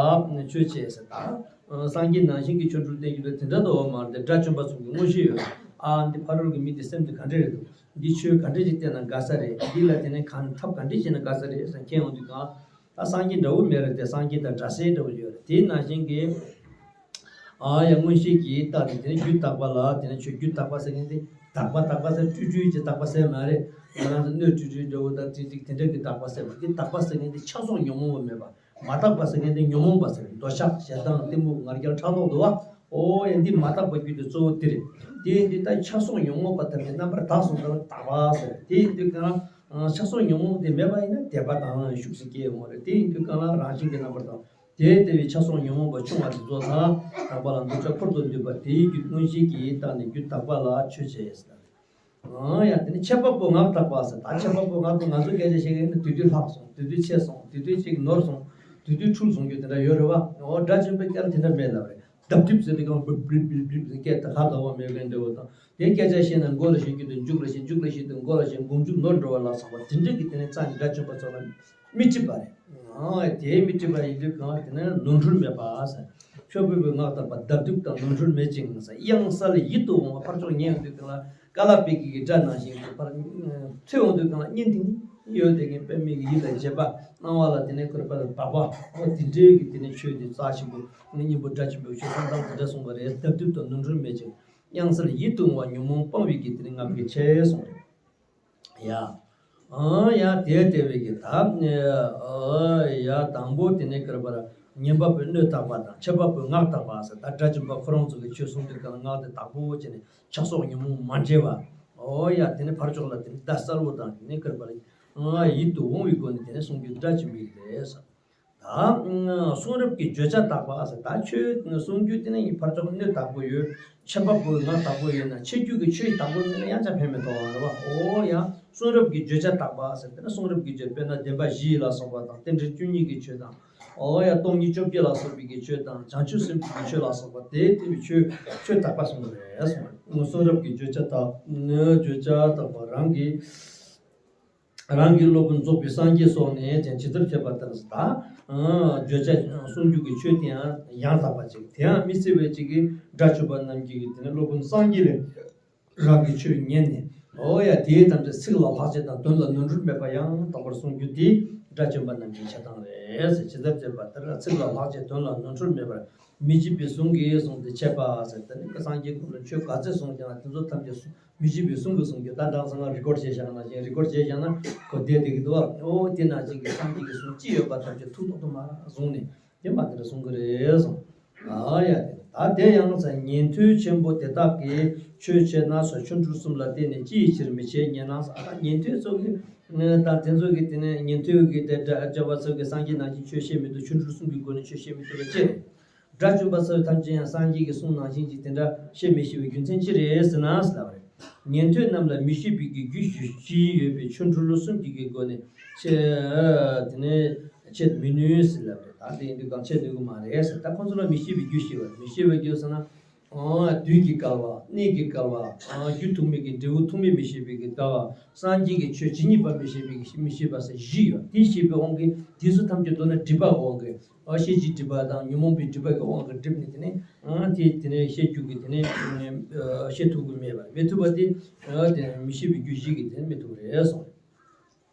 ཆོས་འཆད་ཟེར། ད་སངས་རྒྱས་ནང་བཞིན་གྱི་ཆོ་འཕྲུལ་བསྟན་རྒྱུ་དེ་འདྲ་དུ་མ་རེད། དགྲ་བཅོམ་པ་ཚོ་གི་མངོན་ཤེས་ཡོད། ཨ་འདི་ཕ་རོལ་གྱི་མི་དེ་སེམས་དེ་ག་འདྲ་རེད་འདུག་འདི་ཆོས་ག་འདྲ་ཅིག་བསྟན་ན་དགའ་ས་རེད། འདི་ལ་དེ་ནས་གང་ཐབས་ག་འདྲ་བྱས་ན་དགའ་ས་རེད་ཟེར་མཁན་ཡོང་དུས་གང་ད་སངས་རྒྱས་འདྲ་བོ་མེད་རེད་དེ། སངས་རྒྱས་དང་འདྲ་སའི་འདྲ་བོ་ཡོད་རེད། དེའི་ནང་བཞིན་གྱི། ཨ་ཡ་མངོན་ཤེས་ཀྱིས་བརྟགས་ཏེ་དེ་ནས་རྒྱུད་དག་པ་ལ། དེ་ནས་ཆོས་རྒྱུད་དག་པ་ཟེར་མཁན་དེ་དག་པ་དག་པ་ཟེར་སྤྲུལ་སྤྲུལ་གྱི་དག་པ་ཟེར་མ་རེད། ང་རང་ཚོ་སྣོད་སྤྲུལ་སྤྲུལ་འདྲ་བོ་དང་དེ་འགྲིག་དེ་འདྲ་གི་དག་པ་ཟེར་བ་དེ། དག་པ་ཟེར་མཁན་དེ་ཆགས་སོགས་ཉོན་མོངས་པ་མེད་པ། མ་དག་པ་ཟེར་མཁན་དེ་ཉོན་མོངས་པ་ཟེར། འདོད་ཆགས་ཞེ་སྡང་གཏི་མུག་ང་རྒྱལ་ཕྲག་དོག་འདུག་བ། ཨོ་ཡ་འདི་མ་དག་པ་རྒྱུད་དེ་གཙོ་བོ་དེ་རེད། དེ་ཡིན་དུས་ད་ཆགས་སོགས་ཉོན་མོངས་པ་ཐམས་ཅད་རྣམ་པར་དག་སོང་ཙང་དག་པ་ཟེར། དེ་ཡིན་དུས་གང་ལ་ཆགས་སོགས་ཉོན་མོངས་དེ་མེད་པ་ཡིན་ན་དད་པ་དང་ཤུགས་སུ་སྐྱེ་ཡོང་བ་རེད། དེ་ཡིན་དུས་གང་ལ་རང་བཞིན་གྱིས་རྣམ་པར་དག་དེ་ལྟ་བུའི་ཆགས་སོགས་ཉོན་མོངས་པ་ཆུང་བ་དེ་ཚོ་དག་པ་ལ་གདུལ་བྱ་འཁོར་དུ་འདུས་པ་དེའི་རྒྱུད་མངོན་ཤེས་ཀྱིས་བརྟགས་ནས་རྒྱུད་དག་པ་ལ་ཆོས་འཆད་ཟེར། ཨང་ཡ་དེ་ནི་འཆད་པ་པོ་ངག་དག་པ་ཟེར། ད་འཆད་པ་པོ་ངག་དང་ང་ཚོ་སྐད་ཆ་བཤད་མཁན་ནི་དུས་དུས་ལྷག་སོང་། དུས་དུས་ཆད་སོང་། དུས་དུས་ཅིག་ནོར་སོང་། དུས་དུས་འཁྲུལ་སོང་རྒྱུ་དེ་འདྲ་ཡོད་རེད་བ། འོ་དགྲ་བཅོམ་པའི་སྐད་ལ་དེ་འདྲ་མེད་ལབ་རེད། ལྡབ་ལྡིབ་ཟེར་དུས་གང་བུབ་བུབ་བུབ་བུབ་ཟེར་སྐད་དེ་ཁ་ལྡབ་པ་མེད་མཁན་འདྲ་བོ་དང་། དེ་སྐད་ཆ་བཤད་ན་མགོ་ལ་བཤད་རྒྱུ་དང་མཇུག་ལ་བཤད། མཇུག་ལ་བཤད་དང་མགོ་ལ་བཤད། མགོ་མཇུག་ནོར་འགྲོ་བ་ལ་སོགས་པ་དེ་འདྲ་གི་དེ་ནི་རྩ་ནས་དགྲ་བཅོམ་པ་ཚོ་ལ་མི་སྲིད་པ་རེད། ཨ་དེ་མི་སྲིད་པ་ཡིན་དུས་གང་དེ་ནི་ནོར་འཁྲུལ་མེད་པ་ཟེར། འཆད་པ་པོ་ངག་དག་པ་ལྡབ་ལྡིབ་དང་ནོར་འཁྲུལ་མེད་ཅིང་ཟེར། གཡང་གསལ་ཡིད་དུ་འོང་བ། ཕར་ཕྱོགས་ཉན་ཡོང་དུས་གང་ལ་ཀ་ལ་པད་ཀྱི་སྒྲ་ནང་བཞིན་དུ་ཕར་ཐོས་ཡོང་དུས་གང་ལ་སྙན་ཐིང་ཡོད་དེ་གིན་པད་མའི་གི་ཡིད་ལ་འཇེབས་པ། སྣང་བ་ལ་དེ་ནས་ཁོ་ར་པ་ལ་བབས་པ། ཨོ་དེ་འདྲའི་གི་དེ་ནས་ཆོས་དེ་རྩ་ཆེན་པོ་ནི་སྙིང་པོ་སྒྲ་ཆེན་པོའི་ཆོས་གསུང་སྟངས་དེ་འདྲ་གསུངས་པ་རེད། ལྡབ་ལྡིབ་དང་ནོར་འཁྲུལ་མེད་ཅིང་གཡང་གསལ་ཡིད་དུ་འོང་བ། ཉོན་མོངས་སྤང་བའི་གི་དེ་ནས་ངག་གི་ཆེ་གསུངས་རེད། ཡ། ཨང་ཡ་དེ་དེ་བའི་གི་ད་ཨ་ཡ་དང་པོ་དེ་ནས་ཀར་པར་ཉན་པ་པོའི་སྣོད་དག་པ་དང་འཆད་པ་པོའི་ངག་དག་པ་ཟེར། ད་དགྲ་བཅོམ་པ་ཁོ་རང་ཚོ་གི་ཆོས་གསུང་དུས་གང་ངག་དེ་དག་པོ་བྱས་ནས་ཆགས་སོགས་ཉོན་མོངས་མ་འདྲེས་པ། ཨོ་ཡ་དེ་ནས་ཕར་ཕྱོགས་ལ་དེ་ནས་བརྡ་གསལ་པོ་དང་དེ་ནས་ཀར་པར་ཨང་ཡིད་དུ་འོང་བའི་སྒོ་ནས་དེ་ནས་གསུང་རྒྱུ་སྒྲ་ཆེན་པོ་ཡིན་པས་ཟེར། ད་གསུང་རབ་ཀྱི་བརྗོད་བྱ་དག་པ་ཟེར། ད་ཆོས་གསུང་རྒྱུ་དེ་ནི་ཕར་ཕྱོགས་སྣོད་དག་པོ་ཡོད། འཆད་པ་པོའི་ངག་དག་པོ་ཡོད་ན་འཆད་རྒྱུ་གི་ཆོས་དག་པོ་མེད་ན་ཡང་ཅང་ཕན་མེད་དོ་རེད་བ། ཨོ་ཡ་གསུང་རབ་ཀྱི་བརྗོད་བྱ་དག་པ་ཟེར། དེ་ནི་གསུང་རབ་ཀྱི་བརྗོད་དཔེར་ན་བདེན་པ་བཞི་ལ་སོགས་པ་དང་རྟེན་འབྲེལ་བཅུ་གཉིས་ཀྱི་ཆོས་དང་། ཨོ་ཡ་སྟོང་ཉིད་བཅོ་བརྒྱད་ལ་སོགས་པའི་གི་ཆོས་དང་བྱང་ཆུབ་སེམས་དཔའི་ཆོས་ལ་སོགས་པ་དེ་ལྟ་བུའི་ཆོས་ཆོས་དག་པ་གསུངས་པ་རེད་གསུངས་པ་རེད། གསུང་རབ་ཀྱི་བརྗོད་བྱ་དག་བརྗོད་བྱ་དག་པ་རང་གི་རང་གི་སློབ་དཔོན་རྫོགས་པའི་སངས་རྒྱས་སོགས་ནས་ཀྱང་ཇི་ལྟར་བཤད་པ་ལྟར་ཟེར། ད་བརྗོད་བྱ་གསུང་རྒྱུ་གི་ཆོས་དེ་ཡང་ཡང་དག་པ་ཅིག་དེ་ཡང་མི་སྲིད་པའི་ཅིག་གིས་དགྲ་བཅོམ་པ་རྣམས་ཀྱིས་དེ་ནས་སློབ་དཔོན་སངས་རྒྱས་ལས་རང་གི་ཆོས་ཉན་ནས། ཨོ་ཡ་དེའི་ཐམས་ཅད་ཚིག་ལ་ལྷག་བཅས་དང་དོན་ལ་ནོར་འཁྲུལ་མེད་པ་ཡང་དག་པར་གསུང་རྒྱུ་དེ་དགྲ་བཅོམ་པ་རྣམས་ཀྱི་འཆད་སྟངས་རེད་ཟེར། ཇི་ལྟར་བཤད་པ་ལྟར་ཚིག་ལ་ལྷག་བཅས་དོན་ལ་ནོར་འཁྲུལ་མེད་པར་མི་བརྗེད་པའི་གཟུངས་ཀྱིས་གཟུངས་ཏེ་འཆད་པ་ཟེར། དེ་ནི་སངས་རྒྱས་ཀུན་ལ་ཆོས་ག་ཚད་གསུངས་ཀྱང་དེ་ཚོ་ཐམས་ཅད་མི་བརྗེད་པའི་གཟུངས་ཀྱིས་གསུངས་རྒྱུ། ད་དེང་སང་རི་ཀོཌ་བྱས་བཞག་ན་བཞིན་རི་ཀོཌ་བྱས་བཞག་ན་གོ་བསྡད་དེ་གི་འདུག་བ། ཨོ་དེ་ནང་བཞིན་གྱི་སངས་རྒྱས་ཀྱི་གཟུངས་ཅི་ཡོད་པ་ཐམས་ཅད་ཐུགས་ཐོག་ཏུ་མར་བཟུང་ནས་དེ་མ་དེ་འདྲ་གསུང་གི་རེད་གསུངས། ཨ་ཡ་དེ་ད་དེ་ཡང་ཟེར། ཉན་ཐོས་ཆེན་པོ་དེ་དག་གིས་ཆོས་འཆད་ན་ཟེར། ཆོ་འཕྲུལ་གསུམ་ལ་བརྟེན་ནས་ཅི་ཡི་ཕྱིར་མི་འཆད་ཉན་ན་ཟེར། ཨ་ད་ཉན་ཐོས་ཚོ་གི་ད་དེ་ཚོ་གི་དེ་ནས་ཉན་ཐོས་ཀྱི་དེ་འདྲ་བྱ་བ་ཚོ་གི་སངས་རྒྱས་ནང་བཞིན་ཆོས་བཤད་མི་ཐུབ། ཆོ་འཕྲུལ་གསུམ་གྱི་སྒོ་ནས་ཆོས་བཤད་མི་ཐུབ་པ་ཅི་རེད། དགྲ་བཅོམ་པ་ཚོ་ཐམས་ཅད་ཡང་སངས་རྒྱས་ཀྱི་གསུང་ནང་བཞིན་གྱི་དེ་འདྲ་བཤད་མི་ཤེས་པའི་རྒྱུ་མཚན་ཅི་རེད་ཟེར་ན་ཟེར་ལབ་པ་རེད། ཉན་ཐོས་རྣམས་ལ་མི་ཤེས་པའི་གི་རྒྱུ་བཞི་ཡོད་པའི་ཆོ་འཕྲུལ་གསུམ་གྱི་གི་སྒོ་ནས་ཆེ་དེ་ནས་ཆེད་མི་ནུས་ཟེར་ལབ་པ་རེད། ད་དེ་ཡིན་དུས་གང་ཆེད་ནུས་གི་མ་རེད་ཟེར། ད་ཁོང་ཚོ་ལ་མི་ཤེས་པའི་རྒྱུ་ཞིག་ཡོད། མི་ཤེས་པའི་རྒྱུ་ཟེར་ན། ཨང་། དུས་ཀྱི་བསྐལ་བ། གནས་ཀྱི་བསྐལ་བ། ཨང་། རྒྱུ་ཐུག་མེད་ཀྱི་འབྲས་བུ་ཐུག་མེད་མི་ཤེས་པའི་གི་བསྐལ་བ། སངས་རྒྱས་ཀྱི་ཆོས་ཇི་སྙེད་པ་མི་ཤེས་པའི་གི་མི་ཤེས་པ་ཟེར་བཞི་ཡོད། དེ་ཤེས་པའི་དབང་གིས་དེ་ཚོ་ཐམས་ཅད་མདོར་ན་སྒྲིབ་པ་དབང་གིས། ཨ་ཤེས་བྱའི་སྒྲིབ་པ་དང་ཉོན་མོངས་པའི་སྒྲིབ་པ་གི་དབང་གིས་སྒྲིབ་ནས་དེ་ནས། ཨང་། དེ་དེ་ནས་ཤེས་རྒྱུ་གི་དེ་ནས་ཤེས་ཐུབ་ཀྱི་མེད་པ། མི་ཐུབ་པ་དེ། ཨ་དེ་མི་ཤེས་པའི་རྒྱུ་བཞི་གིས་དེ་ནས་མི་ཐུབ་པ་རེད་གསུངས།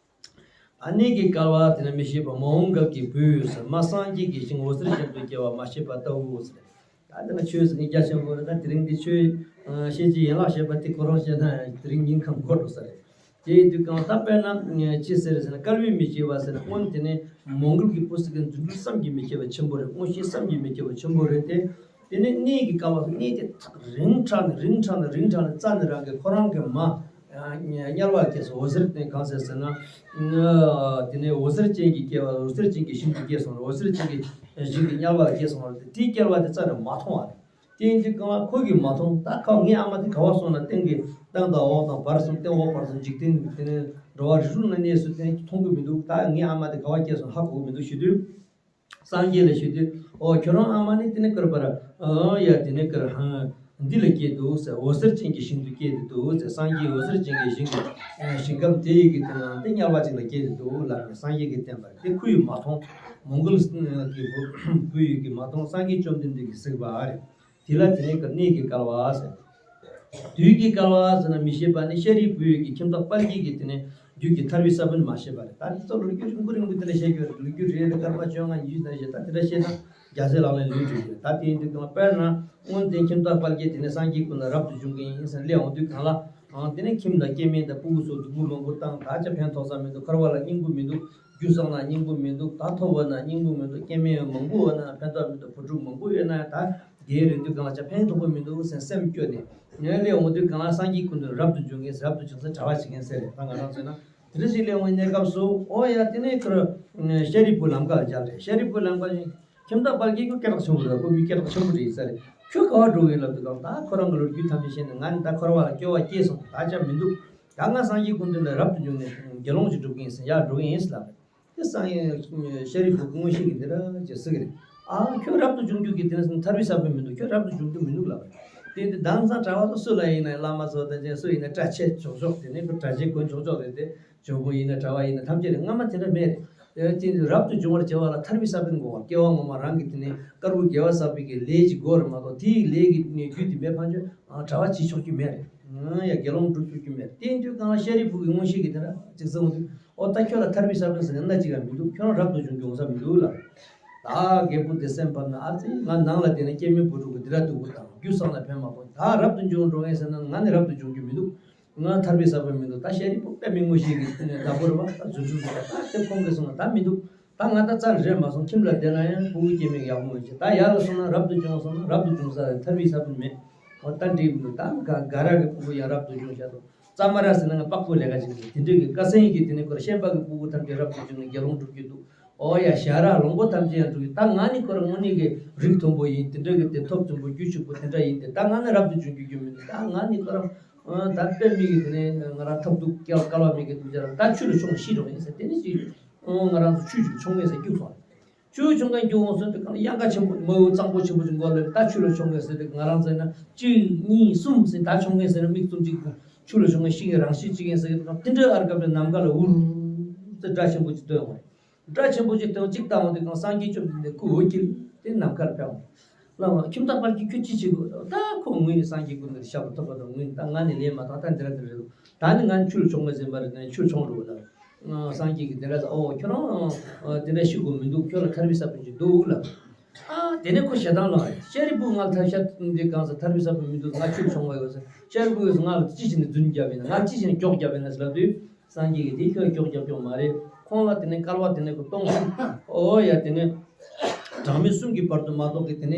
ཨ་གནས་ཀྱི་བསྐལ་བ་དེ་ན་མི་ཤེས་པ། མ་འོངས་འགལ་གྱི་བུས་ཟེར། མ་སངས་རྒྱས་ཀྱི་ཞིང་འོད་ཟེར་བཞིན་དུ་སྐྱེ་བ་མ་ཤེས་པ་ལྟ་བུ་ཟེར། ད་དེ་ན་ཆོས་ཟེར་མཁན་རྒྱ་ཆེན་པོ་རེད། ད་དེ་རིང་འདི་ཆོས་ཨ་བཤད་ཀྱི་ཡན་ལག་བཤད་པ་དེ་ཁོ་རང་བཤད་ན་དེ་རིང་ཉིན་གང་འགོར་འགྲོ་ས་རེད། དེ་ཡིན་དུས་གང་ལྟར་དཔེར་ན་ཅི་ཟེར་ཟེར་ན། དཀར་བོས་མི་བྱས་པ་ཟེར་ན། སྔོན་དེ་ནས་མོའུ་འགལ་གྱི་བུ་ཟེར་མཁན་རྫུ་འཕྲུལ་བསམ་གྱིས་མི་ཁྱབ་པ་ཆེན་པོ་རེད། མངོན་ཤེས་བསམ་གྱིས་མི་ཁྱབ་པ་ཆེན་པོ་རེད་དེ། དེ་ནས་གནས་ཀྱི་སྐལ་བ། གནས་དེ་ཐག་རིང་དྲགས་ནས་རིང་དྲགས་ནས་རིང་དྲགས་ནས་རྩ་ནས་རང་གི་ཁོ་རང་གི་མ་དམྱལ་བ་སྐྱེས་སོང་། འོད་ཟེར་དེ་གང་ཟེར་ཟེར་ན། དེ་ནས་འོད་ཟེར་ཅན་གྱི་སྐྱེ་བ། འོད་ཟེར་ཅན་གྱི་ཞིང་དུ་སྐྱེས་སོང་། འོད་ཟེར་ཅན་གྱི་ཞིང་གི་དམྱལ་བ་ལ་སྐྱེས་སོང་བ་རེད་དེ། དེའི་སྐྱེ་བ་དེ་རྩ་ནས་མ་མཐོང་བ་རེད། དེ་ཡིན་དུས་གང་ལ་ཁོ་གིས་མ་མཐོང་། ད་ཁོ་ངའི་ཨ་མ་དེ་ག་བ་སོང་ན། སྟེང་གི་སྟེང་དང་འོག་དང་བར་གསུམ། སྟེང་འོག་བར་གསུམ། འཇིག་རྟེན་དེ་ནས་འགྲོ་བ་རིགས་དྲུག་ན་གནས་སུ་དེ་མཐོང་གི་མི་འདུག་ད་ངའི་ཨ་མ་དེ་ག་བ་སྐྱེས་སོང་ཧ་གོ་གི་མི་འདུག་ཞུ་དུས། སངས་རྒྱས་ལ་ཞུ་དུས། ཨོ་ཁྱོད་རང་ཨ་མ་ནི་དེ་ནས་ཀར་པར་ཨ་ཡ་དེ་ནས་ཀར་ཧང་འདི་ལ་སྐྱེས་འདུག་ཟེར། འོད་ཟེར་ཅན་གྱི་ཞིང་དུ་སྐྱེས་ཏེ་འདུག་ཟེར། སངས་རྒྱས་འོད་ཟེར་ཅན་གྱི་ཞིང་གི་ཞིང་ཁམས་དེ་ཡི་གི་དེ་ནང་དེ་དམྱལ་བ་ཅིག་ལ་སྐྱེས་ཏེ་འདུག་ལབ་ནས་སངས་རྒྱས་ཀྱིས་བསྟན་པ་རེད། དེ་ཁོ་ཡིས་མ་མཐོང་། མོའུ་འགལ་གྱི་བུ་ཡིས་ཀྱིས་མ་མཐོང་། སངས་རྒྱས་བཅོམ་ལྡན་འདས་ཀྱིས་གཟིགས་པ་རེད། དེ་ལ་དེ་ནས་ཀར་གནས་ཀྱི་སྐལ་བ་ཟེར། དུས་ཀྱི་སྐལ་བ་ཟེར་ན་མི་ཤེས་པ་ནི་ཤཱ་རིའི་བུ་ཡིས་ཀྱི་ཁྱིམ་བདག་དཔལ་དགྱེས་ཀྱི་དེ་ནས་རྒྱུད་ཀྱི་ཐར་པའི་ས་བོན་མ་ཤེས་པ་རེད། ད་འདི་ཚོ་ལོ་རྒྱུས་རིང་པོ་རིང་པོ་དེ་འདྲ་བཤད་རྒྱུ་རེད། ལོ་རྒྱུས་རེ་རེ་སྐར་མ་བཅོ་ལྔ་ཉི་ཤུ་ཙམ་བཤད། ད་དེ་འདྲ་བཤད་ན་རྒྱལ་སྲས་ལག་ལེན་ལོས་འགྲིག་རེད། ད་དེ་ཡིན་དུས་གང་དཔེར་ན་སྔོན་དེ་ཁྱིམ་བདག་དཔལ་དགྱེས་དེ་ནས་སངས་རྒྱས་ཀུན་ལ་རབ་ཏུ་བྱུང་གི་ཡིན་ཟེར་སླེབས་འོང་དུས་གང་ལ། ཨང་དེ་ནས་ཁྱིམ་དང་སྐྱེ་དམན་དང་སྤུ་གུ་སོགས་སྡུག་པོ་མང་པོ་བཏང་། ད་ཆ་ཕན་ཐོགས་ས་མི་འདུག་འཁོར་བ་ལ་སྙིང་པོ་མི་འདུག་རྒྱུ་བསགས་ན་སྙིང་པོ་མི་འདུག་ད་ཐོབ་པ་ན་སྙིང་པོ་མི་འདུག་སྐྱེ་དམན་མང་པོ་ཡོད་ན་ཕན་ཐོགས་མི་འདུག་བུ་ཕྲུག་མང་པོ་ཡོད་ན་ད་དེའི་རིང་དུས་གང་ལ་ཆ་ཕན་ཐོགས་པོ་མི་འདུག་ཟེར་སེམས་སྐྱོ་ནས། ངས་སླེབས་འོང་དུས་གང་ལ་སངས་རྒྱས་ཀུན་ཏུ་རབ་ཏུ་བྱུང་མཁན། རབ་ཏུ་བྱུང་ཟེར་གྲྭ་པ་བྱེད་མཁན་ཟེར་རེད། ད་ང་རང་ཚོས་ན་དེ་འདྲ་ཞིག་སླེབས་འོང་གནས་སྐབས་སུ། ཨོ་ཡ་དེ་ནས་ཁོར་ཤཱ་རིའི་བུ་ལམ་ཁ་ལ་མཇལ་རེད། ཤཱ་རིའི་བུ་ལམ་ཁ་ཁྱིམ་བདག་དཔལ་དགྱེས་ཁོ་སྐད་གྲགས་ཆེན་པོ་རེད། ཁོ་མི་སྐད་གྲགས་ཆེན་པོ་རེད་ཟེར། ཁྱོད་ག་བར་འགྲོ་གི་ཡིན་ལབ་དུས་གང་ད་ཁོ་རང་གི་ལོ་རྒྱུས་ཐམས་ཅད་བཤད་ནས། ང་ནི་ད་འཁོར་བ་ལ་སྐྱོ་བ་སྐྱེས་སོང་། ད་ཆ་མི་འདུག་ད་ང་སངས་རྒྱས་ཀུན་འདུས་ལ་རབ་ཏུ་བྱུང་ནས་དགེ་སློང་ཞིག་སྒྲུབ་ཀྱི་ཡིན་ཟེར། ཡར་འགྲོ་གི་ཡིན་ཟེར་ལབ་རེད། དེ་སངས་རྒྱས་ཤཱ་རིའི་བུ་མངོན་ཤེས་ཀྱིས་འདི་འདྲ་ཅེས་གཟིགས་རེད། ཨ་ཁྱོད་རབ་ཏུ་བྱུང་རྒྱུ་གི་དེ་ནས་ཐར་པའི་ས་བོན་མི་འདུག་ཁྱོད་རབ་ཏུ་བྱུང་རྒྱུ་མི་འདུག་ལབ་རེད། དེ་དེ་དེང་སང་གྲྭ་པ་ཚོ་སུ་ལ་ཡིན་ན་བླ་མ་ཚོ་དང་ཅན་སུ་ཡིན་ན་སྐྲ་ཆད་ཆོག་ཆོག་དེ་ནས་ཁོ་གྲྭ་ཆས་གོན་ཆོག་ཆོག་རེད་དེ། ཇོ་བོ་ཡིན་ན་གྲྭ་པ་ཡིན་ན་ཐམས་ཅད་རེད། སྔ་མ་དེ་འདྲ་མེད་རེད། དེ་རབ་ཏུ་བྱུང་བར་བྱ་བ་ལ་ཐར་པའི་ས་བོན་དགོས་པ། སྐྱེ་བ་སྔོན་མ་རང་གི་དེ་ནས་དཀར་པོ་དགེ་བ་བསགས་པའི་གི་ལས་ཅིག་དགོས་རེད་མ་གཏོགས། དེའི་ལས་ཀྱི་རྒྱུ་དེ་མེད་ཕན་ཆོད་གྲྭ་པ་བྱེད་ཆོག་རྒྱུ་མེད་རེད། ཡ་དགེ་སློང་སྒྲུབ་ཐུབ་རྒྱུ་མེད་རེད། དེ་ཡིན་དུས་གང་ལ་ཤཱ་རིའི་བུ་གི་མངོན་ཤེས་ཀྱིས་དེ་འདྲ་ཅིག་གསུངས་དུས། ཨོ་ད་ཁྱོད་ལ་ཐར་པའི་ས་བོན་ཟེར་མཁན་སྣ་གཅིག་ལ་མི་འདུག་ཁྱོད་རང་རབ་ཏུ་བྱུང་རྒྱུ་ཡོང་ས་མི་འདུག་ལབ། ད་རྒད་པོ་དེ་སེམས་ཕམ་ནས། ཨ་ཙི་ང་ནང་ལ་དེ་ནས་སྐྱེ་དམན་བུ་ཕྲུག་གི་འདི་འདྲ་སྡུག་པོ་དང་རྒྱུ་བསགས་ན་ཕན་མ་ཐོགས། ད་རབ་ཏུ་བྱུང་འགྲོ་མཁན་ཟེར་ན་ང་ནི་རབ་ཏུ་བྱུང་རྒྱུ་མི་འདུག་ང་ཐར་པའི་ས་བོན་མི་འདུག་ད་ཤཱ་རིའི་བུ་དཔེ་མི་མངོན་ཤེས་ཀྱི་བདག་པོ་རེད་བ། ད་རྫུ་འཕྲུལ་ཟེར་བ་ད་དེ་ཁོང་གིས་གསུངས་ན་ད་མི་འདུག་ད་ང་ད་རྩ་རེད་མ་སོང་། ཁྱིམ་ལ་བསྡད་ན་ཡང་ཕྲུ་གུ་སྐྱེ་དམན་ཡག་པོ་མི་བྱེད། ད་ཡར་ལ་སོང་ན་རབ་ཏུ་བྱུང་སོང་ན་རབ་ཏུ་བྱུང་ས་རེད། ཐར་པའི་ས་བོན་མེད། འོ་ད་འགྲིག་མི་འདུག་ད་ག་ག་ར་གི་ཕྲུ་གུ་ཡང་རབ་ཏུ་བྱུང་ཤག་འདུག་ཙ་མ་ར་ཟེར་ན་ང་པགས་པོ་ལས་ཀ་བྱེད་ཀྱི་འདུག་དེ་འདྲ་གི་ཀ་སེང་གི་དེ་ནས་ཁོ་ར་ཤན་པ་གི་ཕྲུ་གུ་ཐམས་ཅད་རབ་ཏུ་བྱུང་ནས་དགེ་སློང་སྒྲུབ་ཀྱི་འདུག་ཨོ་ཡ་ཞ་ར་ལོང་པོ་ཐམས་ཅད་ཡང་འགྲོ་གི། ད་ང་ནི་ཁོ་རང་དངོས་གནས་ཀྱི་རིགས་མཐོན་པོ་ཡིན། དེ་འདྲ་གི་དེ་ཐོབ་ཚུན་པོ་རྒྱུ་ཕྱུག་པོ་དེ་འདྲ་ཡིན་ཏེ། ད་ང་ནི་རབ་ཏུ་བྱུང་རྒྱུ་རྒྱུ་མི་འདུག་ད་ང་ནི་ཁོ་རང་ཨ་ད་དཔེ་མི་གི་དེ་ནས་ང་རང་ཐབས་སྡུག་སྐལ་སྐལ་བ་མི་གི་དུས་ཚོད་ད་ཆུ་ལ་མཆོང་ཤི་འགྲོ་ཡིན་ཟེར། དེ་ནི་ཅི་ཨོ་ང་རང་ཚོ་ཆུ་ཆུ་མཆོང་མཁན་ཟེར་སྐྱུག་སོང་། ཆུ་མཆོང་མཁན་སྐྱུག་འོང་ཟེར་དུས་གང་གཡང་ཁ་ཆེན་པོ་མ་འོ་གཙང་པོ་ཆེན་པོ་ཅིག་མགོ་ལ་ད་ཆུ་ལ་མཆོང་མཁན་ཟེར་དུས་ང་རང་ཚོ་ན་གཅིག་གཉིས་གསུམ་ཟེར། ད་མཆོང་མཁན་ཟེར་ན་མིག་བཙུམ་གཅིག་ཆུ་ལ་མཆོང་མཁན་ཤི་ཡི་རང་ཤི་གཅིག་ཡིན་ཟེར་གི། དེ་འདྲ་ཨར་སྐབས་ནས་ནམ་མཁའ་ལ་འུར་ཟེར་སྒྲ་ཆེན་པོ་ཅིག་ཐོས་འོང་། སྒྲ་ཆེན་པོ་ཅིག་དང་གཅིག་བཏང་བ་དེ་གང་སངས་རྒྱས་བཅོམ་ལྡན་འདས་སྐུ་འོད་ཀྱི་དེ་ནམ་མཁར་ཕེབས་འོང་། བླ་མ་ཁྱིམ་བདག་དཔལ་གྱིས་ཁྱོད་ཅི་བྱེད་དགོས། ད་ཁོ་ངོས་ནས་སངས་རྒྱས་ཀུན་ཏུ་ཞབས་ལ་ཐོབ་པ་དང་ངོས་ནས་ད་ང་ནི་ལས་མ་ཐག་ད་འདི་ར་འདི་ར་འདུག་ད་ནི་ང་ནི་ཆུ་ལ་མཆོང་མ་ཟིན་པ་རེད། ད་ནི་ཆུ་མཆོང་འགྲོ་བ་ལ། སངས་རྒྱས་ཀྱིས་འདི་འདྲ་ཟེར། ཨོ་ཁྱོད་རང་འདི་འདྲ་ཤི་དགོས་མི་འདུག་ཁྱོད་ལ་ཐར་པའི་ས་བོན་ཅིག་འདུག་ལབ། ཨ་དེ་ནས་ཁོ་ཞེ་སྡང་ལངས། ཤཱ་རིའི་བུ་ང་ལ་ཐར་ཤ་འདི་གང་ཟེར་ཐར་པའི་ས་བོན་མི་འདུག་ང་ཆུ་ལ་མཆོང་བ་ཡོད་ཟེར། ཤཱ་རིའི་བུ་ཡོད་ཟེར་ང་ལ་ཅི་བྱས་ནས་རྫུན་བརྒྱབ་ཡིན་ན། ང་ལ་ཅི་བྱས་ནས་སྐྱོག་བརྒྱབ་ཡིན་ན་ཟེར་ལབ་དུས། སངས་རྒྱས་ཀྱིས་དེ་ཁྱོད་སྐྱོག་རྒྱབ་སྐྱོག་མ་རེད། ཁོང་ལ་དེ་ནས་སྐལ་བ་དེ་ནས་ཁོ་སྟོང་གསུམ། ཨོ་ཡ་དེ་ནས་གྲངས་མེད་གསུམ་གྱི་བར་དུ་མ་གཏོགས་ཀྱི་དེ་ནས་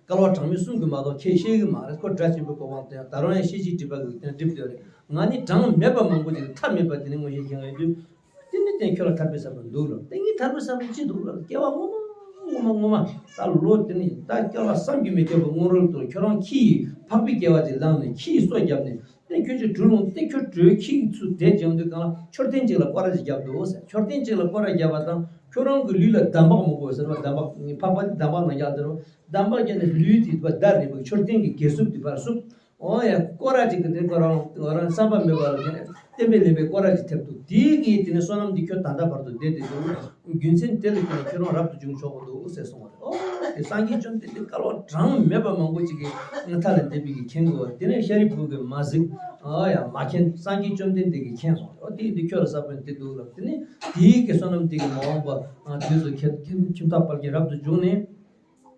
སྐལ་བ་གྲངས་མེད་གསུམ་གྱི་མ་གཏོགས་ཁྱེད་ཤེས་ཀྱི་མ་རེད། ཁོ་སྒྲ་ཆེན་པོའི་གོ་འཕང་དེ་ཡང་ད་རུང་ཡང་ཤེས་བྱའི་སྒྲིབ་པ་གིས་དེ་ནས་བསྒྲིབས་བསྡད་རེད། ང་ནི་གྲངས་མེད་པ་མང་པོ་ཅིག་མཐའ་མེད་པ་དེ་ནས་མངོན་ཤེས་མཁྱེན་ཡོད་དུས། དེ་ནི་དེ་ཁྱོད་ལ་ཐར་པའི་ས་བོན་འདུག་ལབ། དེ་ངའི་ཐར་པའི་ས་བོན་ཅི་འདུག་ལབ། སྐྱེ་བ་སྔོན་མ་སྔོན་མ་སྔོན་མ་ད་ལོ་དེ་ནི་ད་སྐྱེ་བ་བསམ་གྱིས་མི་ཁྱབ་པ་སྔོན་རོལ་དུ་ཁྱོད་རང་ཁྱི་ཡིས་འཕགས་པའི་སྐྱེ་བ་ཅིག་བླངས་ནས་ཁྱི་ཡིས་སོ་བརྒྱབ་ནས། དེ་ཁྱོད་ཀྱི་གྲུ་ལོང་དེ་ཁྱོད་གྲུའི་ཁྱི་ཚུར་དེད་བྱུང་དུས་གང་ལ་མཆོད་རྟེན་གཅིག་ལ་སྐོར་ར་ཅིག་བརྒྱབ་འདུག་ཟེར། མཆོད་རྟེན་གཅིག་ལ་སྐོར་ར་བརྒྱབ་པ་དང་ཁྱོད་རང་གི་ལུས་ལ་འདམ་བག་མང་པོ་ཟེར་བ། འདམ་བག་འཕགས་པ་དེ་འདམ་བག་ནང་རྒྱག་ཟེར་བ། འདམ་བག་བརྒྱབ་ནས་ལུས་དེ་བར་བརྡར་ནས་མཆོད་རྟེན་གྱི་སྒལ་སྲུབས་དེ་བར་སྲུབས། ཨོ་ཡ་སྐོར་ར་ཅིག་གི་དེ་ཁོ་རང་ཁོ་རང་བསམ་པ་མེད་པ་ལ་དེ་ནས་བསྟན་པའི་ལེན་པའི་སྐོར་ར་ཅིག་ཐེབས་འདུག་དེའི་གི་དེ་ནས་བསོད་ནམས་འདི་ཁྱོད་ད་ལྟ་བར་དུ་བསྡད་དེ་འདུག་རྒྱུ་མཚན་དེ་ལ་བརྟེན་ནས་ཁྱོད་རང་རབ་ཏུ་བྱུང་ཆོག་གི་འདུག་ཟེར་གསུངས་པ་རེད། ཨོ་དེ་སངས་རྒྱས་བཅོམ་ལྡན་འདས་སྐལ་བ་གྲངས་མེད་པ་མང་པོ་ཅིག་གི་མཐའ་ལ་བསྡད་པའི་གི་མཁྱེན་དགོས་པ་དེ་ནས་ཤཱ་རིའི་བུ་གིས་མ་གཟིགས། ཨོ་ཡ་མ་མཁྱེན། སངས་རྒྱས་བཅོམ་ལྡན་འདས་ཀྱིས་མཁྱེན་སོང་། ཨོ་དེ་འདི་ཁྱོད་ལ་ས་བོན་དེ་འདུག་ལབ། དེ་ནས་དེའི་གི་བསོད་ནམས་དེ་གི་མ་འོངས་པ་དུས་སུ་ཁྱེད་ཁྱིམ་ཁྱིམ་བདག་དཔལ་གྱིས་རབ་ཏུ་བྱུང་ནས།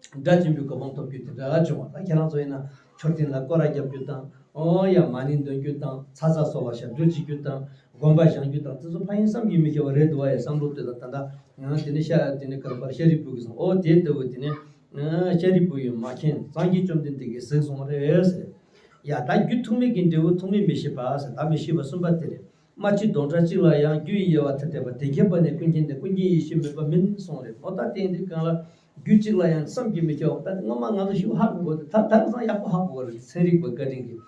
སྒྲ་ཆེན་པོའི་གོ་འཕང་ཐོབ་རྒྱུ་དེ་འདྲ་བྱུང་བ། ད་ཁྱེད་རང་ཚོ་ཡིན་ན་མཆོད་རྟེན་ལ་སྐོར་ར་རྒྱབ་རྒྱུ་དང་། ཨོ་ཡ་མ་ཎི་འདོན་རྒྱུ་དང་། ཚ་ཚ་སོགས་ལ་ཞབས་བྲོ་བྱེད་རྒྱུ་དང་། དགོན་པ་བཞེངས་རྒྱུ་དང་། དེ་ཚོ་ཕ་ཡིན་བསམ་གྱིས་མི་ཁྱབ་པ་རེད་འདུག་བ། ཡ་བསམ་བློ་དེ་ལ་ད་ལྟ་ང་དེ་ནས་ཤ་དེ་ནས་ག་རེ་པར་ཤཱ་རིའི་བུ་གིས་སོང་། ཨོ་དེ་ལྟ་བུ་དེ་ནས་ཤཱ་རིའི་བུ་ཡིས་མ་མཁྱེན། སངས་རྒྱས་བཅོམ་ལྡན་འདས་ཀྱིས་གཟིགས་སོང་བ་རེད་ཟེར། ཡ་ད་རྒྱུ་ཐུག་མེད་ཀྱི་འབྲས་བུ་ཐུག་མེད་མི་ཤེས་པ་ཟེར། ད་མི་ཤེས་པ་གསུམ་པ་དེ་རེད། སྨྲ་བཅད་དོང་གྲགས་གཅིག་ལ་ཡང་། རྒྱུ་ཡི་དབྱེ་བ་ཐ་དད་པ། དེ་མཁྱེན་པ་ནི་ཀུན་མཁྱེན་ཏེ། ཀུན་མཁྱེན་ཡེ་ཤེས་མིན་པ་མིན་གསུངས་རེད། ཨོ་ད་དེ་འདི་གང་ལ་རྒྱུ་གཅིག་ལ་ཡང་བསམ་གྱིས་མི་ཁྱབ་པ། ད་སྔོན་མ་ང་ཚོ་ཞིག་ཧ་གོ་དགོས་ཏེ། ད་ད་ག་ཚང་ཡག་པོ་ཧ་གོ་དགོས་རེད། ཚན་རིག་པ་བཀའ་དྲིན་གྱིས།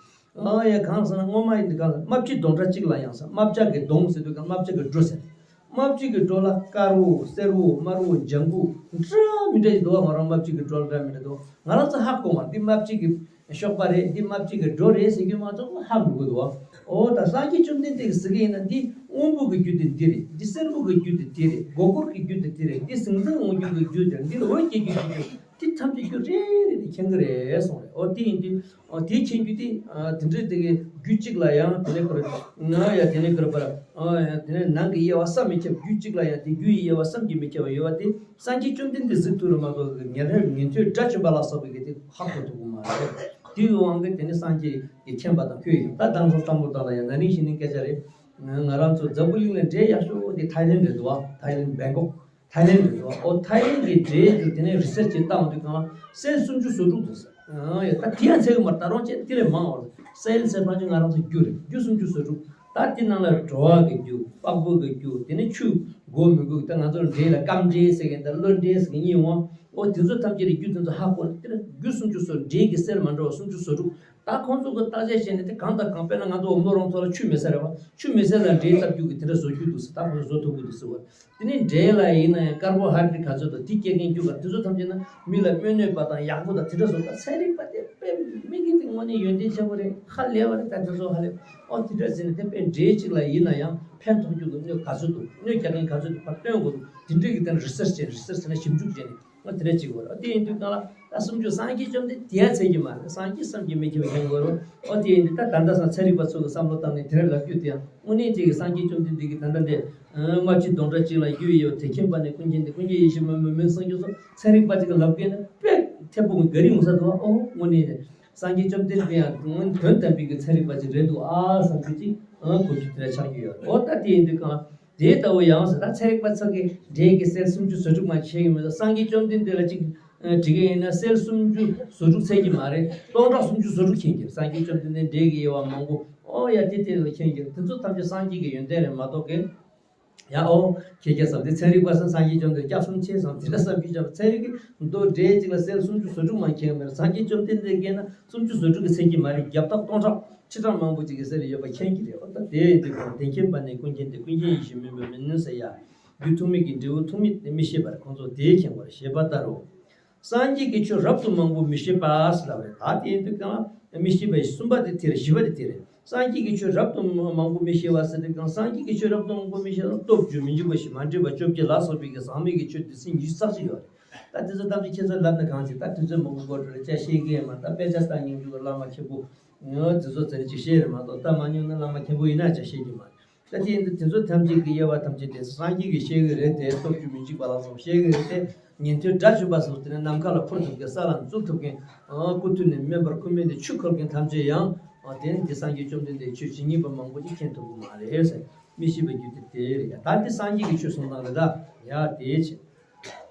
ཨོ་ཡ་གང་ཟེར་ན་སྔོན་མ་ཡིན་དུས་གང་ལ་སྨྲ་བཅད་དོང་གྲགས་གཅིག་ལ་ཡང་ཟེར། སྨྲ་བྱ་གི་དོང་ཟེར་དུས་གང་སྨྲ་བྱ་གི་འགྲོ་ཟེར། སྨྲ་བྱེད་ཀྱི་སྒྲོ་ལ་དཀར་བོ་སེར་བོ་དམར་བོ་ལྗང་གུ་འདྲ་མི་འདྲ་ཞིག་འདུག་བ། ང་རང་སྨྲ་བྱེད་ཀྱི་སྒྲོ་ལ་འདྲ་མི་འདྲ་འདུག་ང་རང་ཚོ་ཧ་གོ་མ་འདི་སྨྲ་བྱེད་ཀྱི་གཤོག་པ་རེད། འདི་སྨྲ་བྱེད་ཀྱི་སྒྲོ་རེད་ཟེར་རྒྱུ་ང་ཚོ་ཧ་གོ་གི་འདུག་བ། འོ་ད་སངས་རྒྱས་བཅོམ་ལྡན་འདས་ཀྱིས་ཟེར་གྱི་ཡིན་ན། འདི་སྔོན་པོ་གི་རྒྱུ་དེ་འདི་རེད། འདི་སེར་པོ་གི་རྒྱུ་དེ་འདི་རེད། མགོ་སྐོར་གྱི་རྒྱུ་དེ་འདི་རེད། འདི་ཟང་ཟིང་འོང་རྒྱུ་གི་རྒྱུ་དེ་རེད། འདི་འོད་སྐྱེ་རྒྱུ་གི་རྒྱུ། འདི་ཐམས་ཅད་རྒྱུ་རེ་རེ་ནས་མཁྱེན་གྱི་རེད་གསུངས་རེད། འོ་དེ་ཡིན་དུས། ཨ་དེ་མཁྱེན་རྒྱུ་དེ། ཨ་དེ་འདྲའི་དེ་གའི་རྒྱུ་གཅིག་ལ་ཡང་དེ་ནས་ཁོ་རང་ང་ཡ་དེ་ནས་ཁོ་རང་པར། ཨ་ཡ་དེ་ནས་ནང་གི་དབྱེ་བ་བསམ་མི་ཁྱབ། རྒྱུ་གཅིག་ལ་ཡང་དེ་རྒྱུ་ཡི་དབྱེ་བ་བསམ་གྱིས་མི་ཁྱབ་པ་ཡོད་པ་དེ་སངས་རྒྱས་བཅོམ་ལྡན་འདས་གཟིགས་ཐུབ་རེད་མ་གཏོགས། ཉན་ཐོས་ཉན་ཐོས་སྒྲ་ཆེན་པ་ལ་སོགས་པའི་གི་དེ་ཧ་གོ་ཐུབ་ཀྱི་མ་རེད། དེའི་དབང་གིས་དེ་ནི་སངས་རྒྱས་ཀྱི་མཁྱེན་པ་དང་ཁྱོད་ཡིན། ད་དེང་སང་བསམ་བློ་བཏང་ན་ཡང་ན་ནིང་ཞེ་ནིང་སྐད་ཆ་རེད། ང་རང་ཚོ་འཛམ་བུ་གླིང་ལ་འདྲེ་ཡག་ཤོས་དེ་ཐའི་ལེན་རེད་འདུག་བ། ཐའི་ལེན་བེང་ཀོག་ཐའི་ལེན་རེད་འདུག་བ། ཨོ་ཐའི་ལེན་གྱི་འདྲེ་དེ་དེ་ནས་རི་སར་ཆ་བྱས་བཏང་བ་དུས་གང་ལ་སེལ་སུམ་ཅུ་སོ་དྲུག་འདུག་ཟེར། ཨང་ཡ་ད་དེ་ཡང་ཚད་གི་མ་རེད། ད་རུང་ཅན་དེ་ལས་མང་བ་རེད། སེལ་ཟེར་ཕལ་ཆེར་ང་རང་ཚོ་རྒྱུ་རེད། རྒྱུ་སུམ་ཅུ་སོ་དྲུག་ད་དེ་ནང་ལ་དྲོ་བ་གི་རྒྱུ། པགས་པོ་གི་རྒྱུ། དེ་ནས་ཆུ་དགོས་མི་དགོས། ད་ང་ཚོར་འདྲེ་ལ་སྐམ་འདྲེ་ཟེར་གི་ད་གློ་འདྲེ་ཟེར་གི་གཉིས་འོང་། ཨོ་དེ་ཚོ་ཐམས་ཅད་རེད། རྒྱུ་དེ་ཚོ་ཧ་གོ་ན་དེ་ལ་རྒྱུ་སུམ་ཅུ་སོ་འདྲེ་གི་སེལ་མ་འདྲ་བ་སུམ་ཅུ་སོ་དྲུག་ད་ཁོང་ཚོ་གི་བརྟག་དཔྱད་བྱས་ནས་དེ་གང་དང་གང་། དཔེར་ན་ང་ཚོ་འོམ་ལོ་རོང་ཚོ་ལ་ཆུ་མེད་ས་རེད་བ། ཆུ་མེད་ས་ལ་འདྲེ་བཏབ་རྒྱུ་གི་དེ་འདྲ་བཟོ་རྒྱུ་འདུག་ཟེར། ད་ཁོང་ཚོ་བཟོ་ཐུབ་ཀྱི་འདུག་ཟེར་བ། དེ་ནས་འདྲེ་ལ་ཡིན་ན་ཡང་ཀར་བོ་ཧའི་ཌེ་རེ་ཊི་ག་ཚོད་དང་དེ་སྐྱེད་མཁན་རྒྱུ་ག་དེ་ཚོ་ཐམས་ཅད་ན་མི་ལ་སྨན་གནོད་པ་དང་ཡག་པོ་དང་དེ་འདྲ་བཟོ་ད་ཚན་རིག་པ་དེ་དཔེ་མི་གི་དེ་དངོས་གནས་ཡོན་ཏན་ཆེན་པོ་རེད། ཧ་ལས་པ་རེད། ད་དེ་ཚོ་ཧ་ལས། ཨོ་དེ་འདྲ་ཟེར་ནས་དེ་དཔེ་འདྲེ་གཅིག་ལ་ཡིན་ན་ཡང་ཕན་ཐོགས་རྒྱུ་གི་སྣོད་ག་ཚོད་འདུག་སྣོད་རྒྱག་མཁན་ག་ཚོད་འདུག་ཕར་སྟོན་དགོས་འདུག་དེ་འདྲ་གི་དེ་ནས་རི་སར་ཆ་བྱས། རི་སར་ཆ་ཟེར་ན་ཞིབ་འཇུག་བྱས་ནས། ཨོ་དེ་འདྲ་གཅིག་བར། ཨོ་དེ་ཡིན་དུས་གང་ལ་ད་སུམ་ཅུ་སངས་རྒྱས་བཅོམ་ལྡན་འདས་དེ་ཡ་ཚད་ཀྱི་མ་རེད། སངས་རྒྱས་བསམ་གྱིས་མི་ཁྱབ་པ་མཁྱེན་དགོས་རེད། ཨོ་དེ་ཡིན་དུས་ད་ད་ལྟ་སང་ཚན་རིག་པ་ཚོ་གི་བསམ་བློ་བཏང་ནས་དེ་འདྲ་ལབ་རྒྱུ་དེ་ཡང་དངོས་གནས་ཅིག་གི་སངས་རྒྱས་བཅོམ་ལྡན་འདས་ཀྱིས་ད་ལྟ་འདི་སྨྲ་བྱེད་དོང་གྲགས་གཅིག་ལ་རྒྱུ་ཡི་དབྱེ་བ། དེ་མཁྱེན་པ་ནི་ཀུན་མཁྱེན་ཏེ། ཀུན་མཁྱེན་ཡེ་ཤེས་མིན་པ་མིན་གསུང་རྒྱུ་སོགས་ཚན་རིག་པ་ཅིག་གིས་ལབ་མཁན་ན་དཔེ་ཐེ་པོ་གི་ག་རེ་ཡོང་ས་འདུག་ཨོ་དངོས་གནས་རེད། སངས་རྒྱས་བཅོམ་ལྡན་འདས་ཡང་དོན་དམ་པའི་གི་ཚན་རིག་པ་ཅིག་རེད་འདུག་ཨ་བསམ་རྒྱུ་ཅིག་ཨང་གོ་རྒྱུ་དེ་འདྲ་ཆགས་ཀྱི་ཡོད་རེད། ཨོ་ད་དེ་ཡིན་དུས་གང་ལ། དེ་ལྟ་བུ་ཡང་ཟེར། ད་ཚན་རིག་པ་ཚོ་གིས་འདྲེ་གི་སེལ་སུམ་ཅུ་སོ་དྲུག་མ་མཁྱེན་གི་མི་འདུག་སངས་རྒྱས་བཅོམ་ལྡན་འདས་ལ་ཅིག་ཨ་དྲི་གི་ཡིན་ན་སེལ་སུམ་ཅུ་སོ་དྲུག་ཚད་ཀྱི་མ་རེད། སྟོང་ཕྲག་སུམ་ཅུ་སོ་དྲུག་མཁྱེན་གྱི་རེད། སངས་རྒྱས་བཅོམ་ལྡན་འདས་འདྲེ་གི་དབྱེ་བ་མང་པོ། ཨོ་ཡ་དེ་དེ་ལ་མཁྱེན་གྱི་རེད། དེ་ཚོ་ཐམས་ཅད་སངས་རྒྱས་ཀྱི་ཡོན་ཏན་རེད་མ་གཏོགས་གི། ཡ་ཨོ་ཁྱེད་ཀྱིས་བསམ་དེ་ཚན་རིག་པ་སང་སངས་རྒྱས་བཅོམ་ལྡན་སྐྱབས་སུ་མཆི་བསམ་དེ་འདྲ་བསམ་རྒྱུ་ཅང་། ཚན་རིག་གི་མདོ་འདྲེ་གཅིག་ལ་སེལ་སུམ་ཅུ་སོ་དྲུག་མ་མཁྱེན་གི་མ་རེད། སངས་རྒྱས་བཅོམ་ལྡན་འདས་ཀྱིས་ན་སུམ་ཅུ་སོ་དྲུག་གི་ཚད་ཀྱི་མ་རེད། བརྒྱ་ཕྲག་སྟོང་ཕྲག་ཁྲི་ཕྲག་མང་པོ་ཅིག་གི་ཟེར་ཡོད་པ་མཁྱེན་གྱི་རེད། ཨོ་ད་དེ་ཡིན་དུས་ཀྱང་དེ་མཁྱེན་པ་ནི་ཀུན་མཁྱེན་ཏེ། ཀུན་མཁྱེན་ཡེ་ཤེས་མིན་པ་མིན་ནོ་ཟེར་ཡ། རྒྱུ་ཐུག་མེད་ཀྱི་འབྲས་བུ་ཐུག་མེད་དེ་མི་ཤེས་པར་ཁོང་ཚོ་དེས་མཁྱེན་པར་བྱེད་པ་ལྟར་རོ། སངས་རྒྱས་ཀྱི་ཆོས་རབ་ཏུ་མང་པོ་མི་ཤེས་པ་ཟེར་ལབ་རེད། ད་དེ་ཡིན་དུས་ཀྱང་མི་ཤེས་པ་གསུམ་པ་དེ་དེ་རེད། བཞི་པ་དེ་དེ་རེད། སངས་རྒྱས་ཀྱི་ཆོས་རབ་ཏུ་མང་པོ་མི་ཤེས་པ་ཟེར་དུས་ཀྱང་སངས་རྒྱས་ཀྱི་ཆོས་རབ་ཏུ་མང་པོ་མི་ཤེས་པ་སྟོབས་བཅུ་མི་འཇིགས་པ་བཞི་མ་འདྲེས་པ་བཅོ་བརྒྱད་ལ་སོགས་པའི་གི་ཟག་མེད་ཀྱི་ཆོས་སྡེ་ཚན་ཉི་ཤུ་རྩ་གཅིག་ཡོད་རེད། ད་དེ་ཚོ་ཐམས་ཅད་ཁྱེད་ཚོ་ལབ་ན་གང་ཅི། ད་དུས་ཚོད་མང་པོ་འགོར་འགྲོ་རེད། ཅང་ཤེས་ཀྱི་ཡོད་མ་རེད། ད་དཔེ་ཆ་ལྟ་མྱོང་རྒྱུ་གི་བླ་མ་མཁན་པོ་ང་དེ་ཚོ་ཚན་ཅིག་ཤེས་རེད་མ་གཏོགས། ལྟ་མ་མྱོང་ན་བླ་མ་མཁན་པོ་ཡིན་ན་ཅང་ཤེས་ཀྱི་མ་རེད། ད་དེ་ཡིན་དུས་དེ་ཚོ་ཐམས་ཅད་ཀྱི་དབྱེ་བ་ཐམས་ཅད་དེ་སངས་རྒྱས་ཀྱིས་ཤེས་ཀྱི་རེད་དེ། སྟོབས་བཅུ་མི་འཇིགས་པ་ལ་སོགས་ཤེས་ཀྱི་རེད་དེ། ཉན་ཐོས་དགྲ་བཅོམ་པ་སོགས་དེ་ནས་ནམ་མཁའ་ལ་འཕུར་ཐུབ་མཁན། ས་ལ་འཛུལ་ཐུབ་མཁན། ཨ་སྐུ་མདུན་ནས་མེ་འབར་ཁུག་མེ་འདི་ཆུ་འཁོར་མཁན་ཐམས་ཅད་ཡང་། ཨ་དེ་ནི་འདི་སངས་རྒྱས་བཅོམ་ལྡན་འདས་ཆོས་ཇི་སྙེད་པ་མང་པོ་ཅིག་མཁྱེན་ཐུབ་ཀྱི་མ་རེད་ཟེར། མི་ཤེས་པའི་རྒྱུ་དེ་དེ་རེད་ཡ། ད་འདི་སངས་རྒྱས་ཀྱི་ཆོས་གསུང་སྟངས་རེད་ད། ཡ་དེའི་ཕྱིར།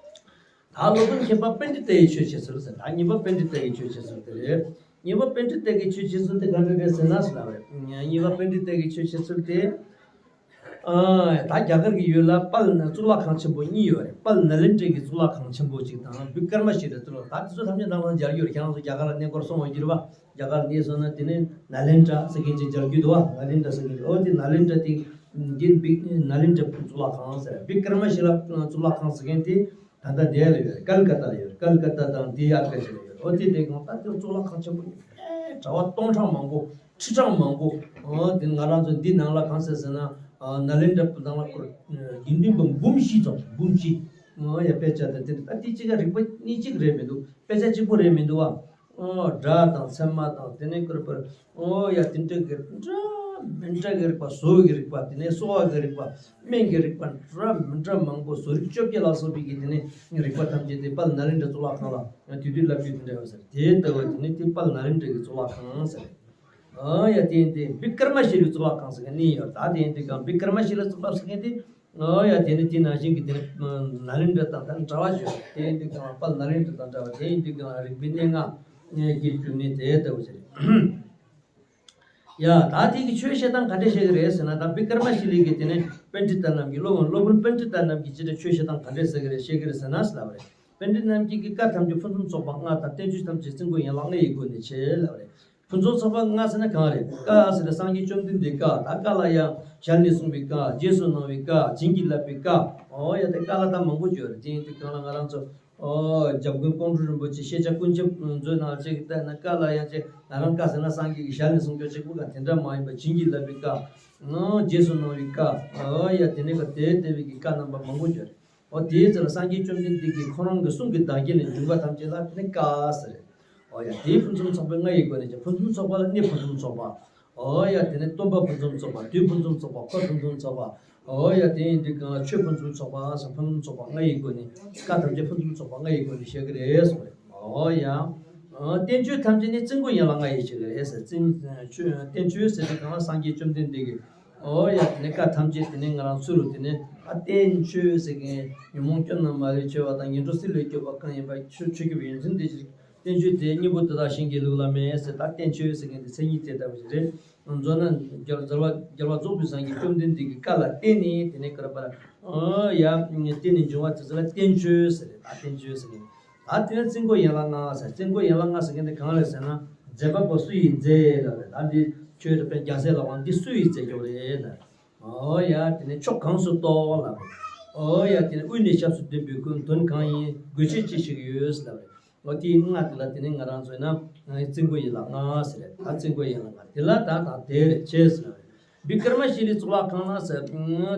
ད་སློབ་དཔོན་མཁས་པ་པཎྜི་ཏའི་ཆོས་བྱེད་ཚུལ་ཟེར། ད་གཉིས་པ་པཎྜི་ཏའི་ཆོས་བྱེད་ཚུལ་དེ་རེད། གཉིས་པ་པཎྜི་ཏའི་ཆོས་བྱེད་ཚུལ་དེ་ག་འདྲ་རེད་ཟེར་ན་ཟེར་ལབ་རེད། གཉིས་པ་པཎྜི་ཏའི་ཆོས་བྱེད་ཚུལ་དེ། ཨ་ད་རྒྱ་གར་གྱི་ཡུལ་ལ་དཔལ་ན་གཙུག་ལག་ཁང་ཆེན་པོ་གཉིས་ཡོད་རེད། དཔལ་ནཱ་ལེནྡྲའི་གཙུག་ལག་ཁང་ཆེན་པོ་གཅིག་དང་བི་ཀརྨ་ཤི་ལའི་གཙུག་ལག་ད་དེ་ཚོ་ཐམས་ཅད་ནང་ལ་མཇལ་རྒྱུ་རེད། ཁྱེད་རང་ཚོ་རྒྱ་གར་ལ་གནས་སྐོར་སོང་བ་ཡིན་རེད་བ། རྒྱ་གར་ལ་གནས་སོང་ན་དེ་ནས་ནཱ་ལེནྡྲ་ཟེར་མཁན་ཅིག་མཇལ་རྒྱུ་འདུག་བ། ནཱ་ལེནྡྲ་ཟེར་མཁན་ཅིག་ཨོ་དེ་ནཱ་ལེནྡྲ་དེ་འདི་བི་ནཱ་ལེནྡྲ་གཙུག་ལག་ཁང་ཟེར། བི་ཀརྨ་ཤི་ལ་གཙུག་ལག་ཁང་ཟེར་མཁན་དེ་ད་ལྟ་དེ་ལ་ཡོད་རེད། ཀལ་ཀ་ཏ་ལ་ཡོད་རེད། ཀལ་ཀ་ཏ་དང་དེའི་ཨར་ཀ་ཅིག་ལ་ཡོད་རེད། ཨོ་དེ་དེ་གང་ལྟར་དེ་གཙུག་ལག་ཁང་ཆེན་པོ་ཡིན། ཨེ་གྲྭ་པ་སྟོང་ཕྲག་མང་པོ། ཁྲི་ཕྲག་མང་པོ། ཨོ་དེ་ང་རང་ཚོ་འདི་ནང་ལ་གང་ཟེར་ཟེར་ན། ཨ་ནཱ་ལེནྡྲ་ནང་ལ་ཁོ་དགེ་འདུན་པ་འབུམ་བཞི་ཙམ། འབུམ་བཞི། ཨོ་ཡ་དཔེ་ཆ་དང་དེ་འདྲ། ད་དེ་གཅིག་ག་རིག་པ་གཉིས་གཅིག་རེད་མི་འདུག་དཔེ་ཆ་གཅིག་པོ་རེད་མི་འདུག་ཨ། ཨོ་སྒྲ་དང་ཚད་མ་དང་དེ་ནས་ཁོ་ར་པར། ཨོ་ཡ་དེ་འདྲ་གི་འདྲ་ མཎྜལ་གྱི་རིགས་པ། གཟུགས་ཀྱི་རིགས་པ། དེ་ནས་གསོལ་བ་གྱི་རིགས་པ། སྨན་གྱི་རིགས་པ་འདྲ་མི་འདྲ་མང་པོ། གཟུགས་རིགས་བཅོ་བརྒྱད་ལ་སོགས་པའི་གི་དེ་ནས་རིགས་པ་ཐམས་ཅད་དེ་དཔལ་ནཱ་ལེནྡྲ་གཙུག་ལག་ཁང་ལ་དུས་དུས་ལབ་རྒྱུ་དེ་འདྲ་ཡོད་ཟེར། དེ་ལྟ་བུ་དེ་ནི་དེ་དཔལ་ནཱ་ལེནྡྲ་གི་གཙུག་ལག་ཁང་ཟེར། ཨ་ཡ་དེ་ཡིན་དེ་བི་ཀར་མ་ཤི་ལའི་གཙུག་ལག་ཁང་ཟེར་གི་ནི་ཡོད། ད་དེ་ཡིན་དེ་གང་བི་ཀར་མ་ཤི་ལའི་གཙུག་ལག་ཟེར་གི་དེ། ཨོ་ཡ་དེ་ནི་དེ་ནང་བཞིན་གྱི་དེ་ནི་ནཱ་ལེནྡྲ་དང་ད་འདྲ་བ་ཞིག་ཡོད། དེ་ཡིན་དེ་གང་དཔལ་ནཱ་ལེནྡྲ་དང་འདྲ་བ། དེ་ཡིན་དེ་གང་རིག་པའི་གནས་ལྔ་གི་བཅུ་གཉིས་དེ་ལྟ་བུ་ཟེར། ཡ་ད་དེ་གི་ཆོས་བཤད་སྟངས་ག་འདྲས་བཤད་གི་རེད་ཟེར་ན། ད་བི་ཀར་མ་ཤི་ལའི་གི་དེ་ནི་པཎྜི་ཏ་རྣམས་ཀྱིས། སློབ་དཔོན་སློབ་དཔོན་པཎྜི་ཏ་རྣམས་ཀྱིས་ཅི་འདྲ་ཆོས་བཤད་སྟངས་ག་འདྲས་ཟེར་གི་རེད། བཤད་གི་རེད་ཟེར་ན་ཟེར་ལབ་རེད། པཎྜི་ཏ་རྣམས་ཀྱིས་བཀའ་ཐམས་ཅད་ཕུན་སུམ་ཚོགས་པ་ལྔ་དང་བསྟན་བཅོས་ཐམས་ཅད་བཙུན་དགོན་ཡན་ལག་ལྔ་ཡི་སྒོ་ནས་བྱེད་ལབ་རེད། ཕུན་སུམ་ཚོགས་པ་ལྔ་ཟེར་ན་གང་རེད། བཀའ་ཟེར་ན་སངས་རྒྱས་བཅོམ་ལྡན་འདས་བཀའ། ད་བཀའ་ལ་ཡང་ཞལ་ནས་གསུངས་པའི་བཀའ། རྗེས་སུ་གནང་བའི་བཀའ། བྱིན་གྱིས་བརླབས་པའི་བཀའ། ཨོ་ཡ་དེ་བཀའ་ལ་ད་མང་པོ་ཡོད་རེད། དེ་ཡིན་དུས་གང་ལ་ང་རང་ཚོ་ཨོ་རྒྱལ་མགོན་ཀོང་སྤྲུལ་རིན་པོ་ཆེ་ཤེས་བྱ་ཀུན་ཁྱབ་མཛོད་ནང་ཅིག་བལྟས་ན་བཀའ་ལ་ཡང་ཅིག་ང་རང་བཀའ་ཟེར་ན་སངས་རྒྱས་ཀྱི་ཞལ་ནས་གསུངས་ཀྱང་གཅིག་པུ་ག་དེ་འདྲ་མ་ཡིན་པ་བྱིན་གྱིས་བརླབས་པའི་བཀའ། ཨོ་རྗེས་སུ་གནང་བའི་བཀའ། ཨོ་ཡ་དེ་ནས་ག་དེ་ལྟ་བུའི་གི་བཀའ་རྣམ་པ་མང་པོ་ཡོད་རེད། འོ་དེའི་ཚེ་ལ་སངས་རྒྱས་བཅོམ་ལྡན་འདས་ཀྱིས་ཁོ་རང་གི་གསུང་གི་བདག་རྐྱེན་ལས་འབྱུང་བ་ཐམས་ཅད་ལ་དེ་ནི་བཀའ་ཟེར། འོ་ཡ་དེའི་ཕུན་སུམ་ཚོགས་པའི་ལྔ་ཡི་སྒོ་ནས་ཀྱང་ཕུན་སུམ་ཚོགས་པ་ལ་གནས་ཕུན་སུམ་ཚོགས་པ། འོ་ཡ་དེ་ནི་སྟོན་པ་ཕུན་སུམ་ཚོགས་པ། དུས་ཕུན་སུམ་ཚོགས་པ། འཁོར་ཕུན་སུམ་ཚོགས་པ། འོ་ཡ་དེ་ཡིན་དུས་གང་ཆོས་ཕུན་སུམ་ཚོགས་པ་ཟེར། ཕུན་སུམ་ཚོགས་པ་ལྔ་ཡི་སྒོ་ནས་བཀའ་ཐམས་ཅད་ཕུན་སུམ་ཚོགས་པ་ལྔ་ཡི་སྒོ་ནས་བཤད་ཀྱི་རེད་གསུངས་རེད། འོ་ཡ། ཨ་བསྟན་བཅོས་ཐམས་ཅད་ནི་བཙུན་དགོན་ཡན་ལག་ལྔ་ཡིས་བྱེད་ཀྱི་རེད་ཟེར། བཙུན་ཆོས་བསྟན་བཅོས་ཟེར་དུས་གང་ལ་སངས་རྒྱས་བཅོམ་ལྡན་འདས་ཀྱིས། ཨོ་ཡ་དེ་ནས་བཀའ་ཐམས་ཅད་དེ་ནས་ང་རང་ཚུར་དེ་ནས་ཨ་བསྟན་བཅོས་ཟེར་མཁན་ཉོན་མོངས་སྐྱོན་རྣམས་མ་ལུས་ཕྱེ་བ་དང་ངན་འགྲོ་སྲིད་ལས་སྐྱོབ་པ་གང་ཡིན་པ་ཆོས་ཆོས་ཀྱི་ཡོན་ཏན་དེ་ཕྱིར་བསྟན་བཅོས་དེ་སྙིང་པོ་དེ་དག་གཞན་གྱི་ལུགས་ལ་མེད་ཟེར། ད་བསྟན་བཅོས་ཟེར་མཁན་དེ་མཚན་ཉིད་དེ་ལྟ་བུ་ཞིག་རེད། མཛོད་ན་རྒྱལ་རྒྱལ་བ་རྒྱལ་བ་རྫོགས་པའི་སངས་རྒྱས་བཅོམ་ལྡན་འདས་ཀྱི་བཀའ་ལ་བརྟེན་ནས་དེ་ནས་ག་རེ་པར་ཨོ་ཡ་བརྟེན་ནས་འབྱུང་བ་དེ་ཚོ་ལ་བསྟན་བཅོས་ཟེར་རེད། ད་བསྟན་བཅོས་ཟེར་མཁན། ད་དེ་ནས་བཙུན་དགོན་ཡན་ལག་ལྔ་ཟེར། བཙུན་དགོན་ཡན་ལག་ལྔ་ཟེར་མཁན་དེ་གང་རེད་ཟེར་ན། མཛད་པ་པོ་སུ་ཡིས་མཛད་ལབ་རེད། ད་འདི་ཆོས་རེད་པས། རྒྱལ་སྲས་ལག་པ་འདི་སུ་ཡིས་མཛད་ཀྱོག་རེད་ལབ་རེད། ཨོ་ཡ་དེ་ནས་ཕྱོགས་གང་སུ་གཏོགས་ལབ་རེད། ཨོ་ཡ་དེ་ནས་དབུས་ནས་ཞབས་སུ་འདོན་པའི་ཀུན་དོན་གང་ཡིན། དགོས་ཆེད་ཅི་ཞིག་ཡོད་ལབ་རེད། ཨོ་དེའི་ལྔ་དེ་ལ་དེ་ནས་ང་རང་ཚོས་ན་བཙུན་དགོན་ཡན་ལག་ལྔ་ཟེར་རེད། ད་བཙུན་དགོན་ཡན་ལག་ལྔ་དེ་ལ་ད་དང་དེ་རེད་ཆེ་ཟེར་རེད། བི་ཀར་མ་ཤི་ལའི་གཙུག་ལག་ཁང་ན་ཟེར།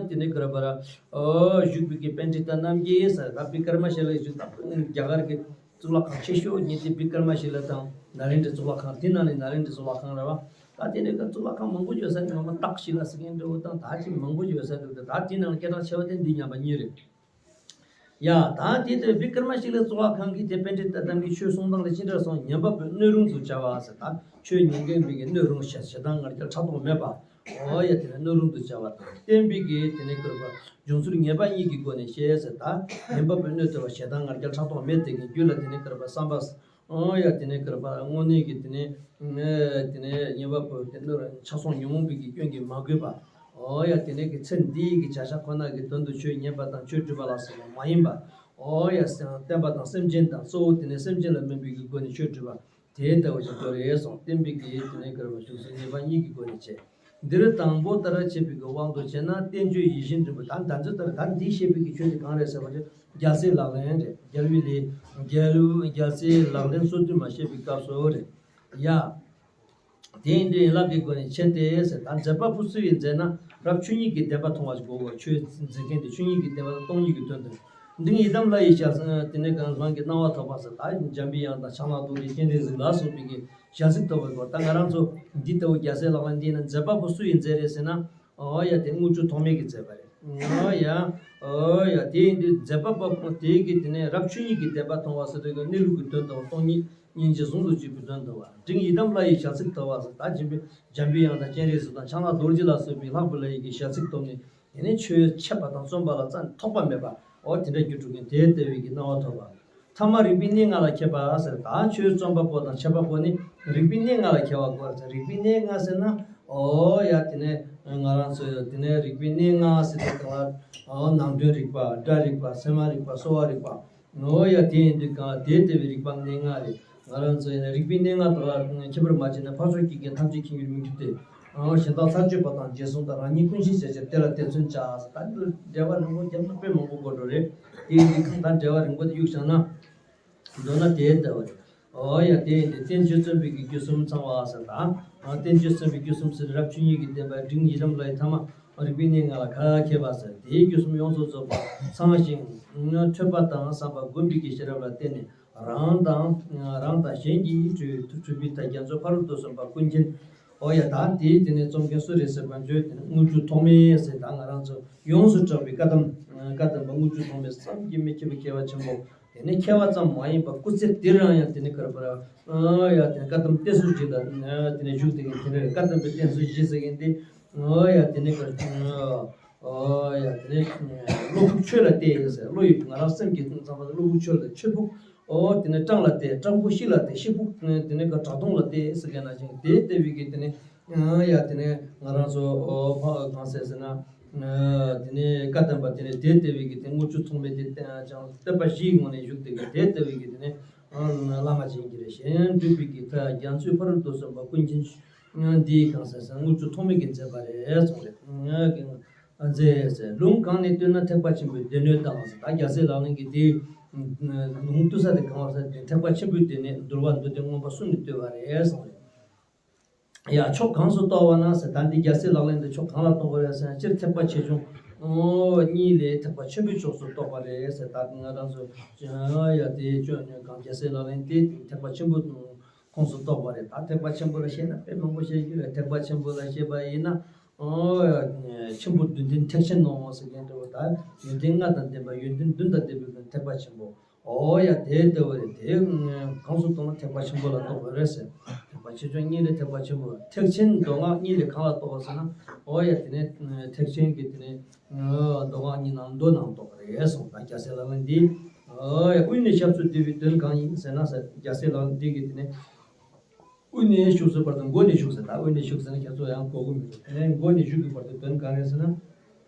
དེ་ནས་ག་རེ་པར་ཨོ་བཞུགས་པའི་གི་པཎྜི་ཏ་རྣམས་ཀྱིས་ཟེར། ད་བི་ཀར་མ་ཤི་ལའི་བཞུགས་དང་རྒྱ་གར་གྱི་གཙུག་ལག་ཁང་ཆེ་ཤོས་གཉིས་དེ་བི་ཀར་མ་ཤི་ལ་དང་ནཱ་ལེནྡྲའི་གཙུག་ལག་ཁང་། དེ་ནང་ནས་ནཱ་ལེནྡྲའི་གཙུག་ལག་ཁང་རེད་བ། ད་དེ་ནས་ག་གཙུག་ལག་ཁང་མང་པོ་ཡོད་ས་རེད། ང་མ་སྟག་ཤི་ལ་ཟེར་མཁན་འདྲ་བོ་དང་ད་ཅིག་མང་པོ་ཡོད་ས་རེད། ད་དེ་ནང་སྐད་གྲགས་ཆེ་བ་དེ་འདི་ཉམས་པ་གཉིས་རེད། ཡ་ད་དེ་ལྟར་བི་ཀར་མ་ཤི་ལའི་གཙུག་ལག་ཁང་གི་དེ་པཎྜི་ཏ་རྣམས་ཀྱི་ཆོས་གསུང་སྟངས་ལ་ཅི་འདྲ་སོང་། ཉན་པ་པོས་སྣོད་རུང་དུ་བྱ་བ་ཟེར། ད་ཆོས་ཉན་མཁན་པའི་གི་སྣོད་རུང་། ཞེ་ཞེ་སྡང་ང་རྒྱལ་ཕྲག་དོག་མེད་པ། ཨོ་ཡ་དེ་ནས་སྣོད་རུང་དུ་བྱ་བ་དང་། བསྟན་པའི་གི་དེ་ནས་ག་རེ་པར་འབྱུང་ཚུལ་ངེས་པ་གཉིས་ཀྱི་སྒོ་ནས་བཤད་ཟེར། ད་ཉན་པ་པོས་སྣོད་དེ་བ་ཞེ་སྡང་ང་རྒྱལ་ཕྲག་དོག་མེད་དེ་གི་རྒྱུད་ལ་དེ་ནས་ག་རེ་པར་བསམ་པ། ཨོ་ཡ་དེ་ནས་ག་རེ་པར་དངོས་གནས་ཀྱི་དེ་ནས་དེ་ནས་ཉན་པ་པོ་དེ་ནས་ཆགས་སོགས་ཉོན་མོངས་པའི་གི་སྐྱོན་གྱིས་མ་གོས་པ། ཨོ་ཡ་དེ་ནས་ཀྱི་ཚེ་འདིའི་གི་བྱ་བྱ་ཁོ་ན་གི་དོན་དུ་ཆོས་ཉན་པ་དང་ཆོས་སྒྲུབ་པ་ལ་སོགས་པ་མ་ཡིན་པ། ཨོ་ཡ་བསྟན་པ་དང་སེམས་ཅན་དང་གཙོ་བོ་དེ་ནས་སེམས་ཅན་ལ་སྨན་པའི་གི་སྒོ་ནས་ཆོས་སྒྲུབ་པ། དེ་ལྟ་བུ་ཞིག་དགོས་རེད་གསུངས། བསྟན་པའི་གི་དེ་ནས་ག་རེ་པར་འབྱུང་ཚུལ་ངེས་པ་གཉིས་ཀྱི་སྒོ་ནས་བྱས། འདིར་དང་པོ་ལྟར་བྱས་པའི་གི་དབང་དུ་བྱས་ན་བསྟན་བཅོས་ཡིད་བཞིན་འབྲིང་པོ། ད་ད་ཚོད་ལྟར་ད་འདི་བཤད་པའི་གི་ཆོས་དེ་གང་རེད་ཟེར་བ་དེ་རྒྱལ་སྲས་ལག་ལེན་རེད། རྒྱལ་བའི་ལས་རྒྱལ་རྒྱལ་སྲས་ལག་ལེན་སོ་བདུན་མ་བཤད་པའི་སྐབས་སུ་རེད་ཡ། དེ་ཡིན་དུས་ཡན་ལག་གི་སྒོ་ནས་ཕྱེ་སྟེ་ཟེར། ད་མཛད་པ་པོ་སུ་ཡིས་མཛད་ན་རབ་ཆོས་ཉིད་ཀྱི་བདེན་པ་མཐོང་བ་ཞིག་དགོས་པ། ཆོས་མཛད་མཁན་དེ་ཆོས་ཉིད་ཀྱི་བདེན་པ་དང་སྟོང་ཉིད་ཀྱི་དོན་དུ། འབྲིང་ཡི་དམ་ལྷ་ཡི་ཞལ་གསུང་། དེ་ནས་གང་རང་གི་གནང་བ་ཐོབ་པ་ཟེར། ད་འཇམ་པའི་དབྱངས་དང་ཕྱག་ན་རྡོ་རྗེ་སྤྱན་རས་གཟིགས་ལ་སོགས་པའི་གི་ཞལ་གཟིགས་ཐོབ་པའི་སྐོར། ད་ང་རང་ཚོ་འདི་ལྟ་བུ་རྒྱལ་སྲས་ལག་ལེན་འདི་ན་མཛད་པ་པོ་སུ་ཡིས་མཛད་རེད་ཟེར་ན། ཨོ་ཡ་དེ་དངུལ་ཆུ་ཐོགས་མེད་ཀྱིས་མཛད་པ་རེད། ཨོ་ཡ། ཨོ་ཡ་དེ་ཡིན་དུས་མཛད་པ་པོ་དེའི་གི་དེ་ནས་རབ་ཆོས་ཉིད་ཀྱི་བདེན་པ་མཐོང་བ་ཟེར་དུས་གནས་ལུགས་ཀྱི་དོན་དང་སྟོང་ཉིད་སྙིང་རྗེ་ཟུང་དུ་འཇུག་པའི་དོན་དུ་བ། འབྲིང་ཡི་དམ་ལྷ་ཡི་ཞལ་གཟིགས་ཐོབ་པ་ཟེར། ད་འཇམ་པའི་འཇམ་པའི་དབྱངས་དང་སྤྱན་རས་གཟིགས་དང་ཕྱག་ན་རྡོ་རྗེ་ལ་སོགས་པའི་ལྷག་པའི་ལྷ་ཡི་གི་ཞལ་གཟིགས་ཐོབ་ནས། དེ་ནས་ཆོས་འཆད་པ་དང་རྩོམ་པ་ལ་རྩ་ནས་ཐོགས་པ་མེད་པ། འོ་དེ་འདྲ་རྒྱུད་དྲུག་གི་དེ་ལྟ་བུའི་གི་སྣང་བ་ཐོབ་པ། ཐ་མ་རིག་པའི་གནས་ལྔ་ལ་མཁས་པ་ཟེར། ད་ཆོས་རྩོམ་པ་པོ་དང་འཆད་པ་པོ་ནི་རིག་པའི་གནས་ལྔ་ལ་མཁས་པ་དགོས་ཟེར། རིག་པའི་གནས་ལྔ་ཟེར་ན། ཨོ་ཡ་དེ་ནས་ང་རང་ཚོ་ཡོད་དེ་ནས་རིག་པའི་གནས་ལྔ་ཟེར་དུས་གང་ལ། ཨོ་ནང་དོན་རིག་པ། སྒྲ་རིག་པ། སེམས་མ་རིག་པ། གསོ་བ་རིག་པ། ཨོ་ཡ་དེ་ཡིན་དུས་གང་དེ་ལྟ་བུའི་རིག་པ་གནས་ལྔ་རེད། ང་རང་ཚོ་ཡིན་ན་རིག་པའི་གནས་ལྔ་དག་ལ་ཁྱད་པར་མ་བྱས་ན་ཕར་ཕྱོགས་ཀྱི་རྐྱེན་ཐམས་ཅད་མཁྱེན་གྱུར་མི་འགྱུར་ཏེ། ཨོ་གཞན་དག་ཚར་གཅོད་པ་དང་རྗེས་བཟུང་དང་རང་ཉིད་ཀུན་ཤེས་བྱ་ཕྱིར་དེ་ལ་དེ་མཚོན་བྱ་ཟེར། ད་འདི་ལ་འགྲེལ་བ་རིང་པོ་བརྒྱབ་ན་དཔེ་མང་པོ་དགོས་འགྲོ་རེད། དེ་ཡིན་དུས་གང་ད་འགྲེལ་བ་རིང་པོ་དེ་གཡུག་བཞག་ན། མདོར་ན་དེ་ལྟ་བུ་རེད། ཨོ་ཡ་དེ་ཡིན་དུས་བསྟན་བཅོས་རྩོམ་པའི་གི་རྒྱུད་གསུམ་ཚང་བ་ཟེར་དང་། ཨ་བསྟན་བཅོས་རྩོམ་པའི་རྒྱུད་གསུམ་ཟེར་རབ་ཆོས་ཉིད་ཀྱི་བདེན་པ་འབྲིང་ཡི་དམ་ལྷ་ཡི་ཐ་མ་རིག་པའི་གནས་ལྔ་ལ་ཁ་མཁས་པ་ཟེར། དེའི་རྒྱུད་གསུམ་ཡོངས་སུ་རྫོགས་པ་ཚང་ཞིང་ཐོས་པ་དང་བསམ་པ་སྒོམ་པའི་གི་ཤེས་རབ་ལ་བརྟེན་ནས་རང་དང་རང་དང་གཞན་གྱི་འཁྲུལ་འཁྲུལ་པའི་དག་རྒྱ་མཚོ་ཕ་རོལ་ཏུ་སོན་པ་ཀུན་མཁྱེན། ཨོ་ཡ། ད་དེའི་དེ་ནས་རྩོམ་མཁན་སུ་རེད་ཟེར་བ་བརྗོད། དེ་ནས་དངུལ་ཆུ་ཐོགས་མེད་ཟེར། ད་ང་རང་ཚོ་ཡོངས་སུ་གྲགས་པའི་བཀའ་གདམས། བཀའ་གདམས་པ་དངུལ་ཆུ་ཐོགས་མེད་བསམ་གྱིས་མི་ཁྱབ་པའི་མཁས་པ་ཆེན་པོ། དེ་ནས་མཁས་པ་ཙམ་མ་ཡིན་པར་སྐུ་ཚེ་འདིར་ཡང་དེ་ནས་ག་རེ་ཟེར། ཨོ་ཡ། དེ་ནས་བཀའ་གདམས་བསྟན་སྲོལ་བཞི་ལ་དེ་ནས་བཞུགས། དེ་ནས་དེ་ནས་བཀའ་གདམས་པའི་བསྟན་སྲོལ་བཞི་ཟེར་མཁན་དེ། ཨོ་ཡ། དེ་ནས་ག་རེ། ཨོ་ཡ། དེ་ནས་བློ་ཕུགས་ཆོས་ལ་གཏད་ཟེར། བློ་ཡིས་ང་རང་སེམས་ཀྱི་ཙམ་པ་བློ་ཕུགས་ཆོས་ལ་གཏད། ཆོས་ཕུགས། ཨོ་དེ་ནས་སྤྲང་ལ་གཏད། སྤྲང་ཕུགས་ཤི་ལ་གཏད། ཤི་ཕུགས་དེ་ནས་ག་བྲག་དོང་ལ་གཏད་ཟེར་མཁན་ནང་བཞིན། དེ་ལྟ་བུའི་གི་དེ་ནས། ཨོ་ཡ། དེ་ནས་ང་རང་ཚོ་ཨོ་ཕ་གང་ཟེར་ཟེར་ན། དེ་ནས་བཀའ་གདམས་པ་དེ་ནས་དེ་ལྟ་བུའི་གི་དེ་དངུལ་ཆུ་ཐོགས་མེད་དེ་ཀྱང་བསྟན་པ་བཞིའི་ངོས་ནས་བཞུགས། དེ་གི་དེ་ལྟ་བུའི་གི་དེ་ནས་བླ་མ་ཅན་གྱི་རེད། གཞན་འདུས་པའི་གི་ད་རྒྱ་མཚོའི་ཕ་རོལ་ཏུ་སོན་པ་ཀུན་མཁྱེན་འདིའི་གང་ཟེར་ཟེར། དངུལ་ཆུ་ཐོགས་མེད་ཀྱིས་མཛད་པ་རེད་གསུངས་རེད། མཛད་ཟེར། ལུང་གང་ནས་བཏུས་ན་ཐེག་པ་ཆེན་པོའི་སྡེ་སྣོད་དང་ཟེར། ད་རྒྱལ་སྲས་ལག་ལེན་གྱི་དེའི་ལུང་བཏུས་ས་དེ་གང་བ་ཟེར་ན། ཐེག་པ་ཆེན་པོའི་སྡེ་སྣོད། འདུལ་བ་མདོ་སྡེ་མངོན་པ་གསུམ་ནས་བཏུས་པ་རེད་གསུངས་རེད། ཡ། ཕྱོགས་གང་སུ་གཏོགས་པ་ན་ཟེར། ད་འདི་རྒྱལ་སྲས་ལག་ལེན་དེ་ཕྱོགས་གང་ལ་གཏོགས་པ་རེད་ཟེར་ན། སྤྱིར་ཐེག་པ་ཆེ་ཆུང་གཉིས་ལས་ཐེག་པ་ཆེན་པོའི་ཕྱོགས་སུ་གཏོགས་པ་རེད་ཟེར། ད་ང་རང་ཚོ་ཡ་དེ་སྤྱོད་ནས་གང་རྒྱལ་སྲས་ལག་ལེན་དེ་ཐེག་པ་ཆེན་པོའི་ཁོངས་སུ་གཏོགས་པ་རེད། ད་ཐེག་པ་ཆེན་པོ་ལ་བཤད་ན་དཔེ་མང་པོ་བཤད་རྒྱུ་རེད། ཐེག་པ་ཆེན་པོ་ལ་བཤད་པ་ཡིན་ན། ཨོ་ཡ། ཆེན་པོ་བདུན་ལྡན་ཐེག་ཆེན་ནོ་ཟེར་མཁན་འདྲ་བོ། ད་ཡོན་ཏན་ལྔ་དང་ལྡན་པ། ཡོན་ཏན་བདུན་དང་ལྡན་པའི་ཐེག་པ་ཆེན་པོ། ཨོ་ཡ། དེ་ལྟ་བུ་རེད། དེ་གང་སུ་གཏོགས་ན་ཐེག་པ་ཆེན་པོ་ལ་གཏོགས་པ་རེད་ཟེར། ཐེག་པ་ཆེ་ཆུང་གཉིས་ལས་ཐེག་པ་ཆེན་པོ། ཐེག་ཆེན་མདོ་སྔགས་གཉིས་ལས་གང་ལ་གཏོགས་པ་ཟེར་ན། ཨོ་ཡ། དེ་ནས་ཐེག་ཆེན་གྱི་དེ་ནས་མདོ་སྔགས་གཉིས་ནང་མདོ་ནང་གཏོགས་པ་རེད་གསུངས། ད་རྒྱལ་སྲས་ལག་ལེན་འདི། ཨོ་ཡ། དབུས་ནས་ཞབས་སུ་བསྡུས་པའི་དོན་གང་ཡིན་ཟེར་ན་ཟེར། རྒྱལ་སྲས་ལག་ལེན་འདི་གི་དེ་ནས། དབུས་ནས་ཞུགས་ཟེར་བར་དུ་མགོ་ནས་ཞུགས་ཟེར། ད་དབུས་ནས་ཞུགས་ཟེར་ན་ཁྱེད་ཚོ་ཡང་གོ་གི་མི་འདུག་དེ་ནས་མགོ་ནས་ཞུགས་ཀྱི་བར་དུ་དོན་གང་རེད་ཟེར་ན།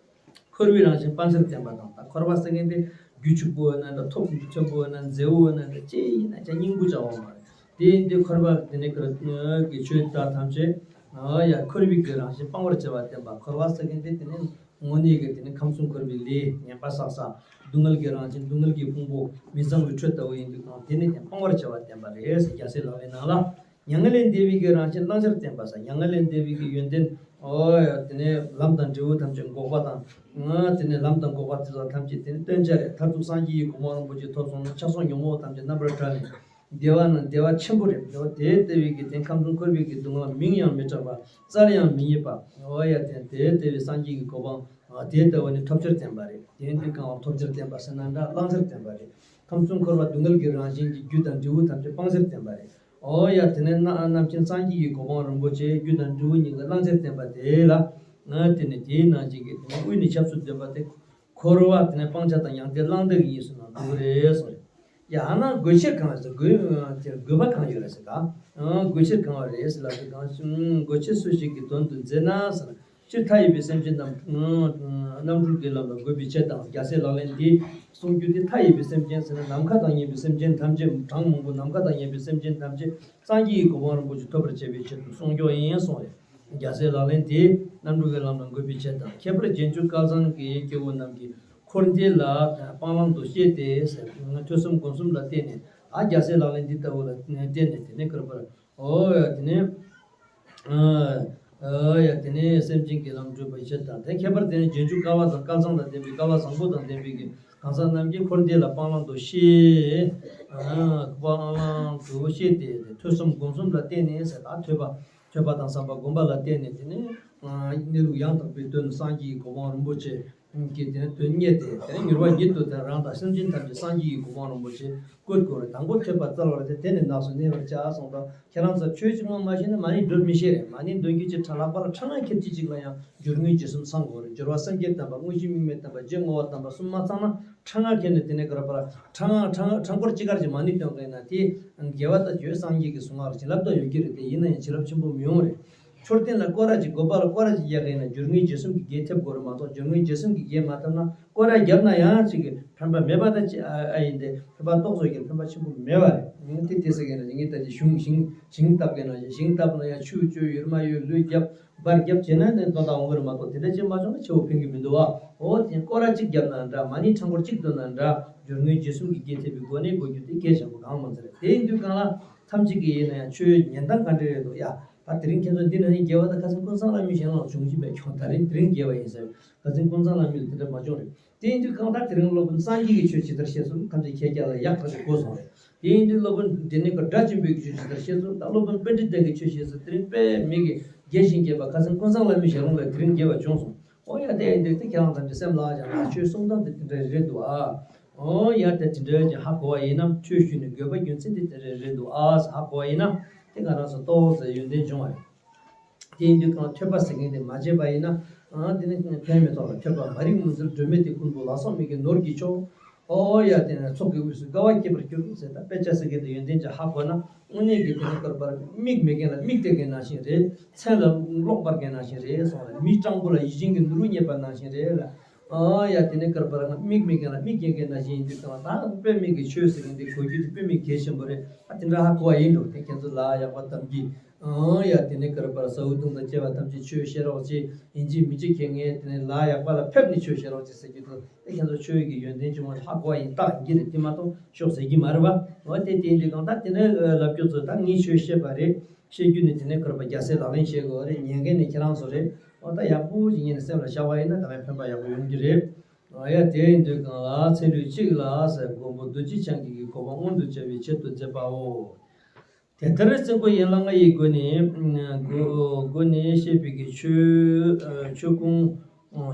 འཁོར་བའི་རང་བཞིན་སྤང་བྱར་བསྟན་པ་དང་། ད་འཁོར་བ་ཟེར་མཁན་དེ་རྒྱུ་ཕྱུག་པོ་ཡིན་ན་འདྲ། ཐོབ་མཆོག་པོ་ཡིན་ན། མཛེས་པོ་ཡིན་ན་འདྲ། ཅི་ཡིན་ན་ཅང་སྙིང་པོ་ཅང་ཡོད་མ་རེད། དེ་ཡིན་དུས་འཁོར་བ་དེ་ནས་ཁོ་རང་གི་ཆོས་དག་ཐམས་ཅད། ཨ་ཡ། འཁོར་བའི་གི་རང་བཞིན་སྤང་བར་བྱ་བ་བསྟན་པ། འཁོར་བ་ཟེར་མཁན་དེ་དེ་ནས་དངོས་གནས་ཀྱི་དེ་ནས་ཁམས་གསུམ་འཁོར་བའི་ལས་ངན་པ་བསགས་ས། སྡུག་བསྔལ་གྱི་རང་བཞིན། སྡུག་བསྔལ་གྱི་ཕུང་པོ་མི་གཙང་བའི་ཁྲོད་ལྟ་བུ་ཡིན་དུས་གང་དེ་ནས་ཀྱང་སྤང་བར་བྱ་བ་བསྟན་པ་རེད་ཟེར། རྒྱལ་སྲས་ལག་ལེན་ནང་ལ། མྱ་ངན་ལས་འདས་པའི་གི་རང་བཞིན་བླང་བྱར་བསྟན་པ་ཟེར། མྱ་ངན་ལས་འདས་པའི་གི་ཡོན་ཏན། ཨོ་ཡ། དེ་ནས་ལམ་དང་འབྲས་བུ་ཐམས་ཅད་འགོག་པ་དང་། ཨ་དེ་ནས་ལམ་དང་འགོག་པ་དེ་དག་ཐམས་ཅད་དེ་ནི་སྟོན་བྱ་རེད། མཐར་ཐུག་སངས་རྒྱས་ཀྱི་གོ་འཕང་རིན་པོ་ཆེ་ཐོབ་སོང་ན་ཆགས་སོགས་ཉོན་མོངས་ཐམས་ཅད་རྣམ་པར་བྲལ་ནས་བདེ་བ་ནང་བདེ་བ་ཆེན་པོ་རེད། དེ་ལྟ་བུའི་གི་དེ་ཁམས་གསུམ་འཁོར་བའི་གི་སྡུག་བསྔལ་མིང་ཡང་མི་གྲགས་པ། རྩལ་ཡང་མི་རྙེད་པ། ཨོ་ཡ། དེ་དེ་ལྟ་བུའི་སངས་རྒྱས་ཀྱི་གོ་འཕང་དེ་ལྟ་བུ་ནི་ཐོབ་བྱར་བསྟན་པ་རེད། དེ་ཡིན་དུས་གང་བ་ཐོབ་བྱར་བསྟན་པ་ཟེར་ན་འདྲ། བླང་བྱར་བསྟན་པ་རེད། ཁམས་གསུམ་འཁོར་བ་སྡུག་བསྔལ་གྱི་རང་བཞིན་གྱི་རྒྱུ་དང་འབྲས་བུ་ཐམས་ཅད་སྤང་བྱར་བསྟན་པ་རེད། ཨོ་ཡ། དེ་ནས་རྣམ་མཁྱེན་སངས་རྒྱས་ཀྱི་གོ་འཕང་རིན་པོ་ཆེ་རྒྱུ་དང་འབྲས་བུ་གཉིས་ཀ་བླང་བྱར་བསྟན་པ་དེ་ལ། ང་དེ་ནས་དེའི་ནང་བཞིན་གྱི་དེ་ནས་དབུས་ནས་ཞབས་སུ་བསྡུས་པ་དེ། འཁོར་བ་དེ་ནས་སྤང་བྱ་དང་མྱང་འདས་བླང་འདས་ཀྱི་གཉིས་སུ་ནང་འདུ་གི་རེད་གསུངས་རེད། ཡ། ཨ་ན་དགོས་ཆེད་གང་ཟེར། དགོས་དེ་དགོས་པ་གང་ཡོད་རེད་ཟེར་ད། ཨ་དགོས་ཆེད་གང་བ་རེད་ཟེར་ལབ་དུས་གང་། དགོས་ཆེད་སུ་ཞིག་གི་དོན་དུ་མཛད་ན་ཟེར། སྤྱིར་མཐའ་ཡས་པའི་སེམས་ཅན་དང་། རྣམ་གྲོལ་གྱི་ལམ་ལ་འགོད་པའི་ཆེད་དང་། རྒྱལ་སྲས་ལག་ལེན་འདི་གསུང་རྒྱུ་དེ། མཐའ་ཡས་པའི་སེམས་ཅན་ཟེར་ན་ནམ་མཁའ་དང་མཉམ་པའི་སེམས་ཅན་ཐམས་ཅད། གྲངས་མང་པོ་ནམ་མཁའ་དང་མཉམ་པའི་སེམས་ཅན་ཐམས་ཅད་སངས་རྒྱས་ཀྱི་གོ་འཕང་རིན་པོ་ཆེ་ཐོབ་པར་བྱེད་པའི་ཆེད་དུ་གསུང་རྒྱུ་ཡིན་གསུངས་རེད། རྒྱལ་སྲས་ལག་ལེན་དེ་རྣམ་གྲོལ་གྱི་ལམ་ལ་འགོད་པའི་ཆེད་དང་། ཁྱད་པར་རྗེས་འཇུག་སྐལ་བཟང་གི་སྐྱེ་བོ་རྣམས་ཀྱིས་འཁོར་འདས་ལ་སྤང་བླང་དུ་བཤད་དེ་ཟེར། ཐོས་བསམ་སྒོམ་གསུམ་ལ་བརྟེན་ནས། ཨ་རྒྱལ་སྲས་ལག་ལེན་འདི་ལྟ་བུ་ལ་བརྟེན་ནས་དེ་ནས་ཁར་པར། ཨོ་ཡ། དེ་ནས། ཨ་ཡ། དེ་ནས་སེམས་ཅན་གྱི་ལམ་བགྲོད་པའི་ཕྱིར་དང་། དེ་ཁྱད་པར་དེ་ནས་རྗེས་འཇུག་སྐལ་བ་དང་སྐལ་བཟང་དང་ལྡན་པའི། སྐལ་བ་བཟང་པོ་དང་ལྡན་པའི་གི་གང་ཟག་རྣམས་ཀྱིས་འཁོར་འདས་ལ་སྤང་བླང་དུ་བཤད། ཨ་སྤང་བླང་དུ་བཤད་དེ། ཐོས་བསམ་སྒོམ་གསུམ་ལ་བརྟེན་ནས་ཟེར། ད་ཐོས་པ་ཐོས་པ་དང་བསམ་པ་སྒོམ་པ་ལ་བརྟེན་ནས། དེ་ནས་གནས་ལུགས་ཡང་དག་པའི་དོན་སངས་རྒྱས་ཀྱི་གོ་འཕང་རིན་པོ་ཆེ། གི་དེ་ནས་དོན་རྙེད་དེ། དེ་ནས་མྱུར་བ་ཉིད་དུ་དེ་རང་དང་སེམས་ཅན་ཐམས་ཅད་སངས་རྒྱས་ཀྱི་གོ་འཕང་རིན་པོ་ཆེ་བཀོད་དགོས་རེད། དང་པོ་ཐོས་པ་སྩལ་བ་རེད་དེ། དེ་ནས་ནགས་སུ་གནས་པར་བྱ་གསུངས་དང་། ཁྱེད་རང་ཚོ་ཆོས་གཅིག་མ་མ་ཤེས་ན་མ་ཎི་འདོན་མི་ཤེས་རེད། མ་ཎི་འདོན་རྒྱུ་ཅིག་ཁྲ་ལག་པ་ལ་ཁྲ་ང་ཁེར་གཅིག་གཅིག་ལ་ཡང་སྦྱོར་དངོས་རྗེས་གསུམ་ཚང་དགོས་རེད། སྦྱོར་བ་སངས་རྒྱས་བསྟན་པ། དངོས་གཞི་དམིགས་མེད་བསྟན་པ། རྗེས་བསྔོ་བ་བསྟན་པ་གསུམ་མ་ཚང་ན་ཁྲ་ང་ཁེར་ནས་དེ་ནས་ག་རེ་པར་ཁྲ་ང་ཁྲ་ཁྲ་འཁོར་གཅིག་གར་གྱི་མ་ཎི་འདོན་མཁན་ན་དེ་དགེ་བ་དང་བཅོས་སངས་རྒྱས་ཀྱི་གསུང་ངག་ལ་བྱིན་རླབས་དང་ཡོད་ཀྱི་རེད་དེ། ཡིན་ན་ཡང་བྱིན་རླབས་ཆེན་པོ་མི་ཡོང་རེད། མཆོད་རྟེན་ལ་སྐོར་ར་གཅིག་དགོན་པ་ལ་སྐོར་ར་གཅིག་རྒྱག་གི་ཡིན་ན་སྦྱོར་དངོས་རྗེས་གསུམ་གྱི་དགེ་ཐེབས་དགོས་རེད་མ་གཏོགས། སྦྱོར་དངོས་རྗེས་གསུམ་གྱི་དགེ་མ་ཐེབས་ན་སྐོར་ར་བརྒྱབ་ན་ཡང་གཅིག་གི་ཕན་པ་མེད་པ་དང་གཅིག་ཨ་ཨ་ཡིན་ཏེ། ཕན་པ་ཏོག་ཙམ་ཡོད་ཀྱང་ཕན་པ་ཆེན་པོ་མེད་པ་རེད། དེ་དེ་ཟེར་གི་ཡིན་ན་ངས་ད་ཅི་ཞིང་ཞིང་ཞིང་བཏབ་གི་ཡིན་ན་ཞིང་བཏབ་ན་ཡང་ཆུ་བཅོས་ཡུར་མ་ཡུར་ལུད་བརྒྱབ་འབར་བརྒྱབ་བྱས་ན་ནི་དོན་དག་འོང་གི་རེད་མ་གཏོགས། དེ་འདྲ་ཅིག་མ་བྱུང་ན་ཆེ་བོ་ཕན་གི་མི་འདུག་བ། འོ་དེ་སྐོར་ར་གཅིག་བརྒྱབ་ན་འདྲ། མ་ཎི་ཁྲ་འཁོར་གཅིག་འདོན་ན་འདྲ། སྦྱོར་དངོས་རྗེས་གསུམ་གྱི་དགེ་ཐེབས་པའི་སྒོ་ནས་དགོས་རྒྱུ་དེ་གལ་ཆེན་པོ་གང་མ་ཚོད་རེད། དེ་ཡིན་དུས་གང་ལ་ཐམས་ཅད་ཀྱི་ཡིན་ན་ཡང་ཆོས་ཉན་སྟངས་ག་འདྲ་རེད་འདུག་ཡ། ད་དེ་རིང་ཁྱེད་ཚོ་འདི་ན་ནི་དགེ་བ་དང་ཁ་སང་ཀུན་བཟང་བླ་མའི་ཞལ་ལུང་བྱུང་གི་མེད་ཀྱང་། ད་རིང་དེ་རིང་དགེ་བ་ཡིན་ཟེར། ཁ་སང་ཀུན་བཟང་བླ་མའི་དེ་འདྲ་མ་བྱུང་རེད། དེ་ཡིན་དུས་གང་ལྟར་དེ་རིང་སློབ་དཔོན་སངས་རྒྱས་ཀྱི་ཆོས་ཇི་ལྟར་བཤད་ཚུལ་ཐམས་ཅད་ཁྱེད་རྒྱ་ལ་ཡག་ཐག་ཆོད་གོ་སོང་རེད། དེ་ཡིན་དུས་སློབ་དཔོན་དེ་ནི་ག་སྒྲ་ཆེན་པོའི་ཆོས་ཇི་ལྟར་བཤད་ཚུལ་དང་། སློབ་དཔོན་པཎྜི་ཏ་གི་ཆོས་བཤད་ཚུལ་དེ་རིང་དཔེ་མི་གི་ རྒྱས་ཤིང་རྒྱས་པ་ཁ་སང་ཀུན་བཟང་བླ་མའི་ཞལ་ལུང་ལས་དེ་རིང་རྒྱས་པ་བྱུང་སོང་། ཨོ་ཡ་དེ་ཡིན་དུས་དེ་ཁྱེད་རང་ཐམས་ཅད་སེམས་ལ་ཡང་ང་ཆོས་གསུང་སྟངས་དེ་དེ་འདྲ་རེད་འདུག་ཨ། ཨོ་ཡ་དེ་དེ་འདྲ་ཅིག་ཧ་གོ་བ་ཡིན་ན་ཆོས་ཞུས་ནས་དགོས་པ་རྒྱུ་མཚན་དེ་དེ་འདྲ་རེད་འདུག་ཨ་ཟེར་ཧ་གོ་བ་ཡིན་ན་དེ་ང་རང་ཚོ་ཏོག་ཙམ་ཡོན་ཏན་བྱུང་བ་རེད། དེ་ཡིན་དུས་གང་ཐོས་པ་ཟེར་མཁན་དེ་མ་བྱས་པ་ཡིན་ན། ཨང་དེ་ནི་ཕན་མེད་ཐོག་ལ་ཐོས་པ་མ་རིག་མུན་སེལ་སྒྲོན་མེ་དེ་ཀུན་པོ་ལ་སོགས་མི་དགེ་ནོར་གྱི་མཆོག་ཨོ་ཡ་དེ་ནི་ཚོགས་ཀྱི་དབུས་སུ་དགའ་བ་སྐྱེད་པར་འགྱུར་ཟེར། ད་དཔེ་ཆ་ཟེར་མཁན་དེ་ཡོན་ཏན་ཅིག་ཧ་གོ་ན་དངོས་གནས་ཀྱི་དེ་ནི་བསྐལ་པར་མིག་མེད་མཁན་ལ་མིག་སྟེར་མཁན་ནང་བཞིན་རེད། མཚན་ལ་གློག་སྤར་མཁན་ནང་བཞིན་རེད་གསུངས་རེད། མི་སྤྲང་པོ་ལ་ཡིད་བཞིན་གྱི་ནོར་བུ་རྙེད་པ་ནང་བཞིན་རེད་ལ། ཨོ་ཡ་དེ་ནི་བསྐལ་པར་མིག་མེད་མཁན་ལ་མིག་སྟེར་མཁན་ནང་བཞིན་ཡིན་དུས་གང་ད་དཔེ་མེད་ཀྱི་ཆོས་ཟེར་མཁན་དེ་གོ་རྒྱུ་དེ་དཔེ་མེད་གལ་ཆེན་པོ་རེད། ཨ་དེ་འདྲ་ཧ་གོ་བ་ཡིན་འགྲོ། དེ་ཁྱེད་ཚོ་ལ་ཡག་པ་གཏམ་གྱི། ཨང་ཡ་དེ་ནས་བསྐལ་པར་ཟའུ་དུང་དང་བཅས་པ་ཐམས་ཅད་ཆོས་བཤད་རོགས་བྱེད། ཡིན་གཅིག་མིན་གཅིག་ཁྱེད་ངས་དེ་ནས་ལ་ཡག་པ་ལ་ཕེབས་ནས་ཆོས་བཤད་རོགས་བྱེད་ཟེར་རྒྱུ་དེ། དེ་ཁྱེད་ཚོ་ཆོས་ཀྱི་ཡོན་ཏན་ཆུང་བ་ཧ་གོ་བ་ཡིན་རྟགས་ཡིན་གྱི་རེད། དེ་མ་གཏོགས་ཤོག་ཟེར་གྱི་མ་རེད་བ། འོ་དེ་དེ་ཡིན་དུས་གང་ལྟར་དེ་ནས་ལབ་རྒྱུ་ཚོ་ད་ངས་ཆོས་བཤད་པ་རེད། བཤད་རྒྱུ་ནི་དེ་ནས་བསྐལ་པ་རྒྱལ་སྲས་ལག་ལེན་བྱེད་དགོས་རེད། ཉན་མཁན་ནི་ཁྱེད་རང་ཚོ་རེད། འོ་ད་ཡག་པོ་ཞིག་ཉན་ནས་སེམས་ལ་བཞག་པ་ཡིན་ན་ད་ལན་ཕན་པ་ཡག་པོ་ཡོང་གི་རེད། འོ་ཡ་དེ་ཡིན་དུས་གང་ལ་ཚེ་ལུས་གཅིག་ལ་ཟེར་མགོན་པོ་རྡོ་རྗེ་འཆང་གི་གོ་འཕང་མངོན་དུ་བྱ་བའི་ཆེད་དུ་མཛད་པའོ། དེ་ལྟར་བཙུན་དགོན་ཡན་ལག་ལྔ་ཡི་སྒོ་ནས་སྒོ་སྒོ་ནས་བཤད་པའི་གི་ཆོས་ཆོས་ཁུངས་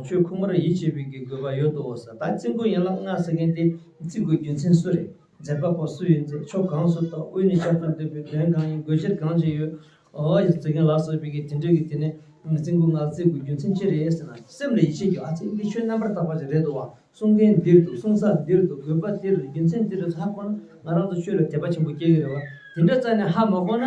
ཆོས་ཁུངས་མར་ཡིད་ཆེས་པའི་གི་དགོས་པ་ཡོད་དོ་ཟེར། ད་བཙུན་དགོན་ཡན་ལག་ལྔ་ཟེར་མཁན་དེ་བརྩི་དགོས་རྒྱུ་མཚན་སུ་རེད། མཛད་པ་པོ་སུ་ཡིན་ཚེ་ཕྱོགས་གང་སུ་གཏོགས་དབུས་ནས་ཆབ་ཏུ་འདུས་པའི་དོན་གང་ཡིན་དགོས་ཆེད་གང་ཅི་ཡོད། ཨོ་ཡ་ཟེར་མཁན་ལ་སོགས་པའི་གི་དེ་འདྲའི་གི་དེ་ནས་བཙུན་དགོན་ལྔ་བརྩི་དགོས་རྒྱུ་མཚན་ཅི་རེད་ཟེར་ན་སེམས་ལ་ཡིད་ཆེས་ཀྱི་ཨ་ཙི་འདི་ཆོས་རྣམ་པར་དག་པ་ཅིག་རེད་འདུག་བ། གསུང་མཁན་འདིར་འདུག་གསུང་ས་འདིར་འདུག་དགོས་པ་འདིར་རྒྱུ་མཚན་འདིར་ཧ་གོ་ན་ང་རང་ཚོ་ཆོས་ལ་དད་པ་ཆེན་པོ་སྐྱེ་གི་རེད་བ། དེ་འདྲ་རྩ་ནས་ཧ་མ་གོ་ན།